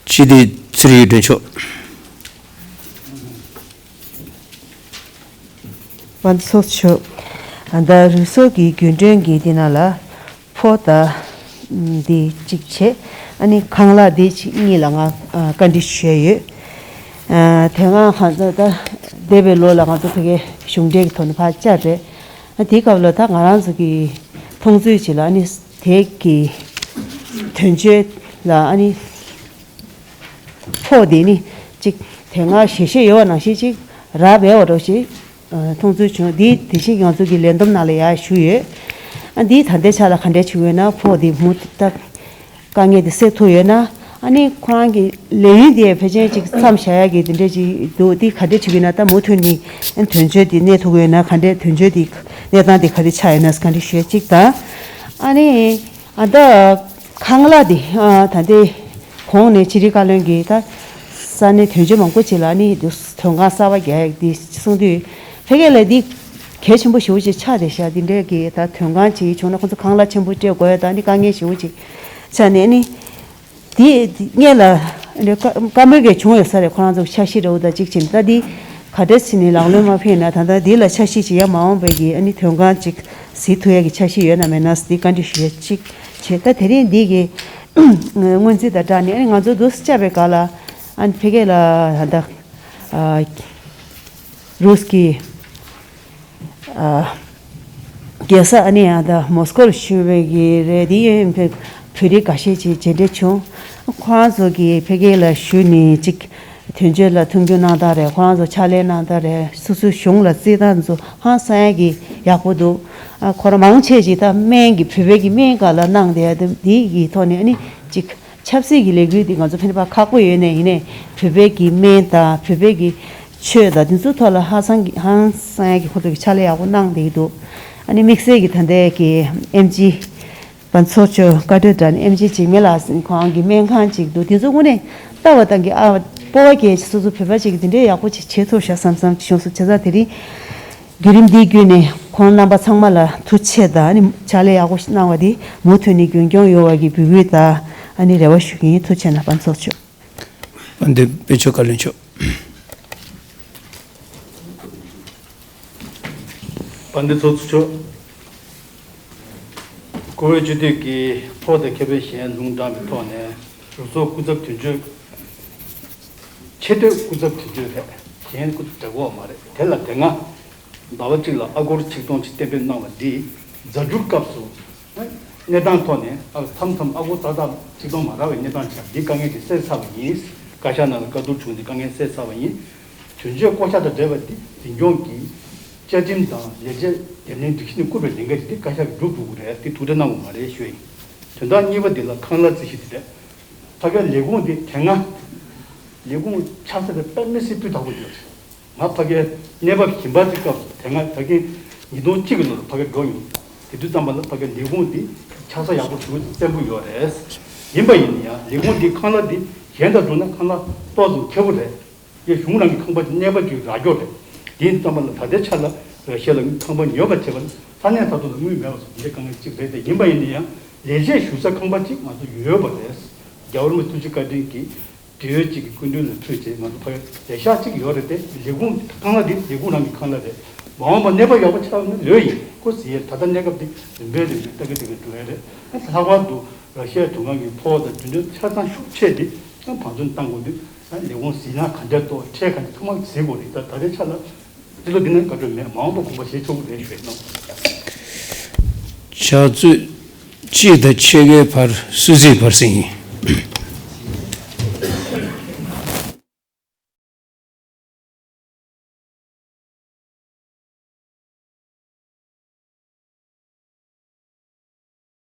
སྤྱི་འཐུས་ཚུལ་ཁྲིམས་དོན་གཅོད། དཔལ་ལྡན་ཚོགས་གཙོ། ཨ་ད་རུ་སོག་གི་རྒྱུན་གྲོན་གྱི་དེ་ནང་ལ་ཕོ་ད་འདི་གཅིག་བྱས། ཨ་ནི་ཁང་གླ་འདི་གཅིག་གཉིས་ལ་ང་ཨ་བཀའ་འདྲི་ཞུས་ཡོད། ཨ་དེ་སྔ་ང་ཚོ་ད་འདས་པའི་ལོ་ལ་ང་ཚོ་ཕ་གིའི་གཞུང་འབྲེལ་གྱི་ཐོག་ནས་ཕར་བཅར་རེད། ཨ་དེའི་སྐབས་ལ་ད་ང་རང་ཚོ་གི་མཐོང་ཚུལ་ཅིག་ལ་ཨ་ནི་དེ་གི་དོན་གཅོད་ལ་ཨ་ནི་ཕོགས་དེ་ནི་གཅིག་དེ་སྔ་ཞལ་བཞེས་ཡོད་པ་ནང་བཞིན་གཅིག་རག་པའི་འོ་འདྲ་ཞིག་ཨ་མཐོང་ཚུལ་བྱུང་། འདི་དེ་བཞིན་ང་ཚོ་གི་ལས་བསྡོམས་ནང་ལ་ཡར་ཞུས་ཡོད། ཨ་འདིའི་ད་ལྟའི་ཆ་ལ་ག་འདྲས་བྱུང་ཡོད་ན། ཕོགས་དེ་མུ་མཐུད་དཀའ་ངལ་དེ་སེལ་ཐུབ་ཡོད་ན། ཨ་ནི་ཁོ་རང་གི་ལས་ཡུན་དེ་ཕལ་ཆེར་གཅིག་མཚམས་བཞག་ཡག་གི་དེ་འདྲས་ཅིག་འདུག། འདི་ག་འདྲས་བྱུང་ཡོད་ན། ད་མུ་མཐུད་ནས་དོན་གཅོད་དེ་གནས་ཐུབ་ཀྱི་ཡོད་ན། ག་འདྲས་དོན་གཅོད་དེ་གནས་སྟངས་དེ་ག་འདྲས་ཆགས་ཡོད་ན་ག་འདྲས་ཞུས་གཅིག་དང་། ཨ་ནི། ཨ་ད་ཁང་གླ་དེ་ཨ་ད་ལྟའི་གོང་ནས་ཕྱི་དྲིལ་བཀའ་བློན་གྱིས་ད་ས་གནས་དོན་གཅོད་མང་པོ་ཅིག་ལ་ནི་དོན་ཁང་གསར་པ་རྒྱག་ཡག་དེ་གསུངས་དུས། ཕ་གི་ལ་འདི་གལ་ཆེན་པོ་ཞེ་པོ་ཅིག་ཆགས་བསྡད་ཤག། འདི་འདྲའི་གི་ད་དོན་ཁང་ཅིག་བྱུང་ན་ཁོང་ཚོ་ཁང་གླ་ཆེན་པོ་སྤྲད་དགོས་ཡ་དང་ནི་དཀའ་ངལ་ཞེ་པོ་ཅིག་ཆགས་ནས་ནི། དེ་སྔོན་ལ་ཨ་ནི་བཀའ་བཀའ་མོལ་གྱི་བྱུང་ཡོད་ས་རེད། ཁོ་རང་ཚོ་འཆར་གཞི་འདྲ་བོ་དང་གཅིག་བྱས་ནས། ད་འདི་ག་འདྲས་བྱས་ནས་ལག་ལེན་མ་ཕེབས་ན། ད་ལྟ་འདི་ལ་འཆར་གཞི་ཅིག་ཡ་མ་འོངས་པའི་གི་ཨ་ནི་དོན་ཁང་ཅིག་གཟིགས་ཐུབ་ཡ་གི་འཆར་གཞི་ཡོད་ན་མེད་ན་འདི་བཀའ་འདྲི་ཞུ་ཡ་གཅིག་བྱས། ད་དེ་རིང་འདི་གི་སྔོན་རྩིས་དང་སྦྲགས་ནས་ཨ་ནི་ང་ཚོ་འདུག་སེ་བཅར་བའི་སྐབས་ལ་ཨ་ནི་ཕ་གི་ལ་ད་ལྟ་ ཨ་རུས་ཀྱི་ཨ་རྒྱལ་ས་ཨ་ནི་ཡང་ད་མོ་སྐོར་ཞུ་བའི་གི་རེད། དེ་ཡིན་བོད་རིགས་འགའ་ཤས་ཅིག་མཇལ་འཕྲད་བྱུང་། ཁོ་རང་ཚོ་གི་ཕ་གི་ལ་ཞུས་ནས་ཅིག་དོན་གཅོད་ལ་མཐུན་འགྱུར་གནང་སྟངས་རེད། ཁོ་རང་ཚོ་ཕྱག་ལས་གནང་སྟངས་རེད། སོ་སོའི་གཞུང་ལ་བརྩི་སྟངས་ཚོ་ཧང་སང་ཡ་གི་ཡག་པོ་འདུག་ཨ་ཁོ་རང་མང་ཆེ་ཅིག་ད་སྨན་གྱི་བོད་པའི་གི་སྨན་སྒང་ལ་གནང་བསྡད་ཡ་དེ་འདི་གི་ཐོག་ནས་ཨ་ནི་ཅིག་ཆབ་སྲིད་ཀྱི་ལས་འགུལ་འདི་ང་ཚོ་ཕན་པ་ཁག་པོ་ཡོད་ནས་ཡིན་ནའི་བོད་པའི་གི་སྨན་དང་བོད་པའི་གི་ཆོས་དང་དེ་ཚོའི་ཐོག་ལ་ཧ་སང་གི་ཧང་སང་ཡ་གི་ཁོ་ཚོ་གི་ཕྱག་ལས་ཡག་པོ་གནང་བསྡད་ཀྱི་འདུག་ཨ་ནི་དམིགས་བསལ་གྱི་ད་ལྟའི་གི་ཨེམ་ཆི་པ་ཚོགས་ཆོས་བཀའ་དྲིན་དྲན་ཨེམ་ཆི་འཇིགས་མེད་ལགས་ཁོང་གི་སྨན་ཁང་ཅིག་འདུག་དེ་ཚོ་དངོས་གནས་ལྟ་བ་དང་གི་ཨ་སྤོབས་པ་སྐྱེ། སོ་སོ་བོད་པ་ཅིག་གི་དེ་འདྲའི་ཡག་པོ་ཅིག་བྱེད་ཐུབ་ཤག་བསམ་བསམ་བྱུང་སོང་། བྱས་ཙང་དེ་རིང་བརྒྱུད་རིམ་འདི་བརྒྱུད་ནས་ཁོང་རྣམ་པ་ཚང་མ་ལ་ཐུགས་རྗེ་ཆེ་དང་ཨ་ནི་ཕྱག་ལས་ཡག་པོ་ཞིག་གནང་བ་འདི་མུ་མཐུད་ནས་རྒྱུན་འཁྱོངས་ཡོང་བ་གི་འབོད་སྐུལ་དང་ཨ་ནི་རེ་བ་ཞུ་གི་ཡིན། ཐུགས་རྗེ་ཆེ་གནང་། པ་ཚོགས་ཆོས། དཔལ་ལྡན་དཔལ་འབྱོར་བཀའ་བློན་མཆོག་དཔལ་ལྡན་ཚོགས་གཙོ་མཆོག་བཀུར་འོས་སྤྱི་འཐུས་ཀྱི་ཕོགས་དང་ཁེ་ཕན་གཞན་ལུང་དྲངས་པའི་ཐོག་ནས་གཞུང་ཚོགས་སྐུ་ཚབ་དོན་གཅོད། ཆེས་མཐོའི་སྐུ་ཚབ་དོན་གཅོད་རེད། གཞན་སྐུ་ཚབ་དྲག་པོ་མ་རེད། དེ་ལ་དེ་སྔ་ཟླ་བ་གཅིག་ལ་ཨ་སྒོར་ཆིག་སྟོང་གཅིག་གཏན་འབེབས་གནང་བ་འདི་རྫ་འགྱུར་སྐབས་སུ་གནས་སྟངས་ཐོག་ནས་ཨ་མཚམས་མཚམས་ཨ་སྒོར་ཏག་ཏག་ཆིག་སྟོང་མ་རག་པའི་གནས་སྟངས་ཆགས། འདི་དཀའ་ངལ་དེ་སེལ་ཚར་བ་ཡིན། བཀའ་ཤག་ནང་ལ་བཀའ་བསྡུར་བྱུང་སྟེ་དཀའ་ངལ་སེལ་ཚར་བ་ཡིན། དོན་གཅོད་བསྐོ་གཞག་དང་འབྲེལ་བ་འདི་འཛིན་སྐྱོང་གི་བཅའ་ཁྲིམས་དང་ལས་བྱེད་འདེམས་ལྷན་སྒྲིག་གཞི་ནས་བསྐུར་བའི་ལས་འགན་དེ་བཀའ་ཤག་གིས་བསྒྲུབ་དགོས་ཀྱི་རེད། དེ་ཐུགས་ཁྲལ་གནང་དགོས་མ་རེད་ཞུ་ཡིན། དོན་དག་གཉིས་པ་འདི་ལ་ཁང་གླ་རྩིས་གཞི་དེ་རེད། ཕ་གིའི་ལས་ཁུངས་འདི་དེ་སྔ་ལས་ཁུངས་ཆགས་ས་དེ་དཔེ་མི་སྲིད་སྤུས་དག་པོ་ཡོད་རེད། ང་ཕ་གིའི་གནས་བབ་ཞིབ་པ་དེ་སྐབས་དེ་སྔ་ད་གིན་ཉིས་སྟོང་གཅིག་གི་ལོར་ཕ་གིར་འགྲོ་མྱོང་། དེ་དུས་ཙམ་པ་ལ་ཕ་གིའི་ལས་ཁུངས་འདི་ཆགས་ས་ཡག་པོ་ཞེ་པོ་བཙན་པོ་ཡོད་རེད། ཡིན་པ་ཡིན་ན་ཡང་ལས་ཁུངས་འདི་ཁང་གླ་འདི་གཞན་དང་བསྡུར་ན་ཁང་གླ་ཏོག་ཙམ་ཁེ་པོ་རེད། ཡང་གཞུང་རང་གི་ཁང་པ་ཅིག་གནས་པ་ཅིག་རག་རྒྱུ་རེད། དེ་ཡིན་ཙམ་པ་ལ་ད་ལྟའི་ཆ་ལ་ར་ཤ་ལ་ཁང་པ་ཉོས་པ་བྱས་པ་ན་ས་གནས་ད་དུང་ལ་དངུལ་མེད་པ་སོགས་དེ་འདྲའི་དཀའ་ངལ་ཅིག་རེད་དེ། ཡིན་པ་ཡིན་ན་ཡང་ལས་བྱེད་བཞུགས་ས་ཁང་པ་ཅིག་ང་ཚོ་ཡོད་པ་རེད། རྒྱལ་བ་རིན་པོ་ཆེ་ཐུགས་རྗེ་བཀའ་དྲིན་གྱིས་འབྲེལ་ཡོད་ཅིག་གི་སྐུ་མདུན་ལ་ཕུལ་བྱས་ང་ཚོ་ཕ་གིར་ལས་ཤག་ཅིག་ཡོད་རེད་དེ། ལས་ཁུངས་ཁང་གླ་འདི་ལས་ཁུངས་རང་གི་ཁང་གླ་རེད། མ་འོངས་པ་གནས་བབ་ཡག་པོ་ཆགས་ན་ལོས་ཡིན། ཁོ་ཟེར་ཡས་ད་ལྟ་གནས་སྐབས་འདི་རིམ་པས་རིམ་པས་ལྟ་གི་ལྟ་གི་འགྲོ་ཡས་རེད། ལྷག་པར་དུ་ར་ཤ་ཡའི་དོན་ཁང་གི་ཕོགས་དང་རྒྱུ་འབྲས་ཆ་ཚང་ཤུགས་ཆེ་འདི་བང་མཛོད་བཏང་དགོས་དུས། ལས་ཁུངས་ཟིན་ན་ག་འདྲ་གཏོགས། ཁྲལ་ག་འདྲ་ཚང་མ་ཟིན་དགོས་རེད། ད་ད་ལྟའི་ཆ་ལ་འདི་ལོ་འདི་ནས་བཀའ་འཁྲོལ་མེད། མ་འོངས་པ་དགོངས་པ་བཞེས་ཆོག་གི་རེད་ཞུས་གནང་། ཕྱག་ཚོད་གཅིག་དང་ཕྱེད་ཀའི་བར་སུད་སིའི་བར་གསེང་ཡིན།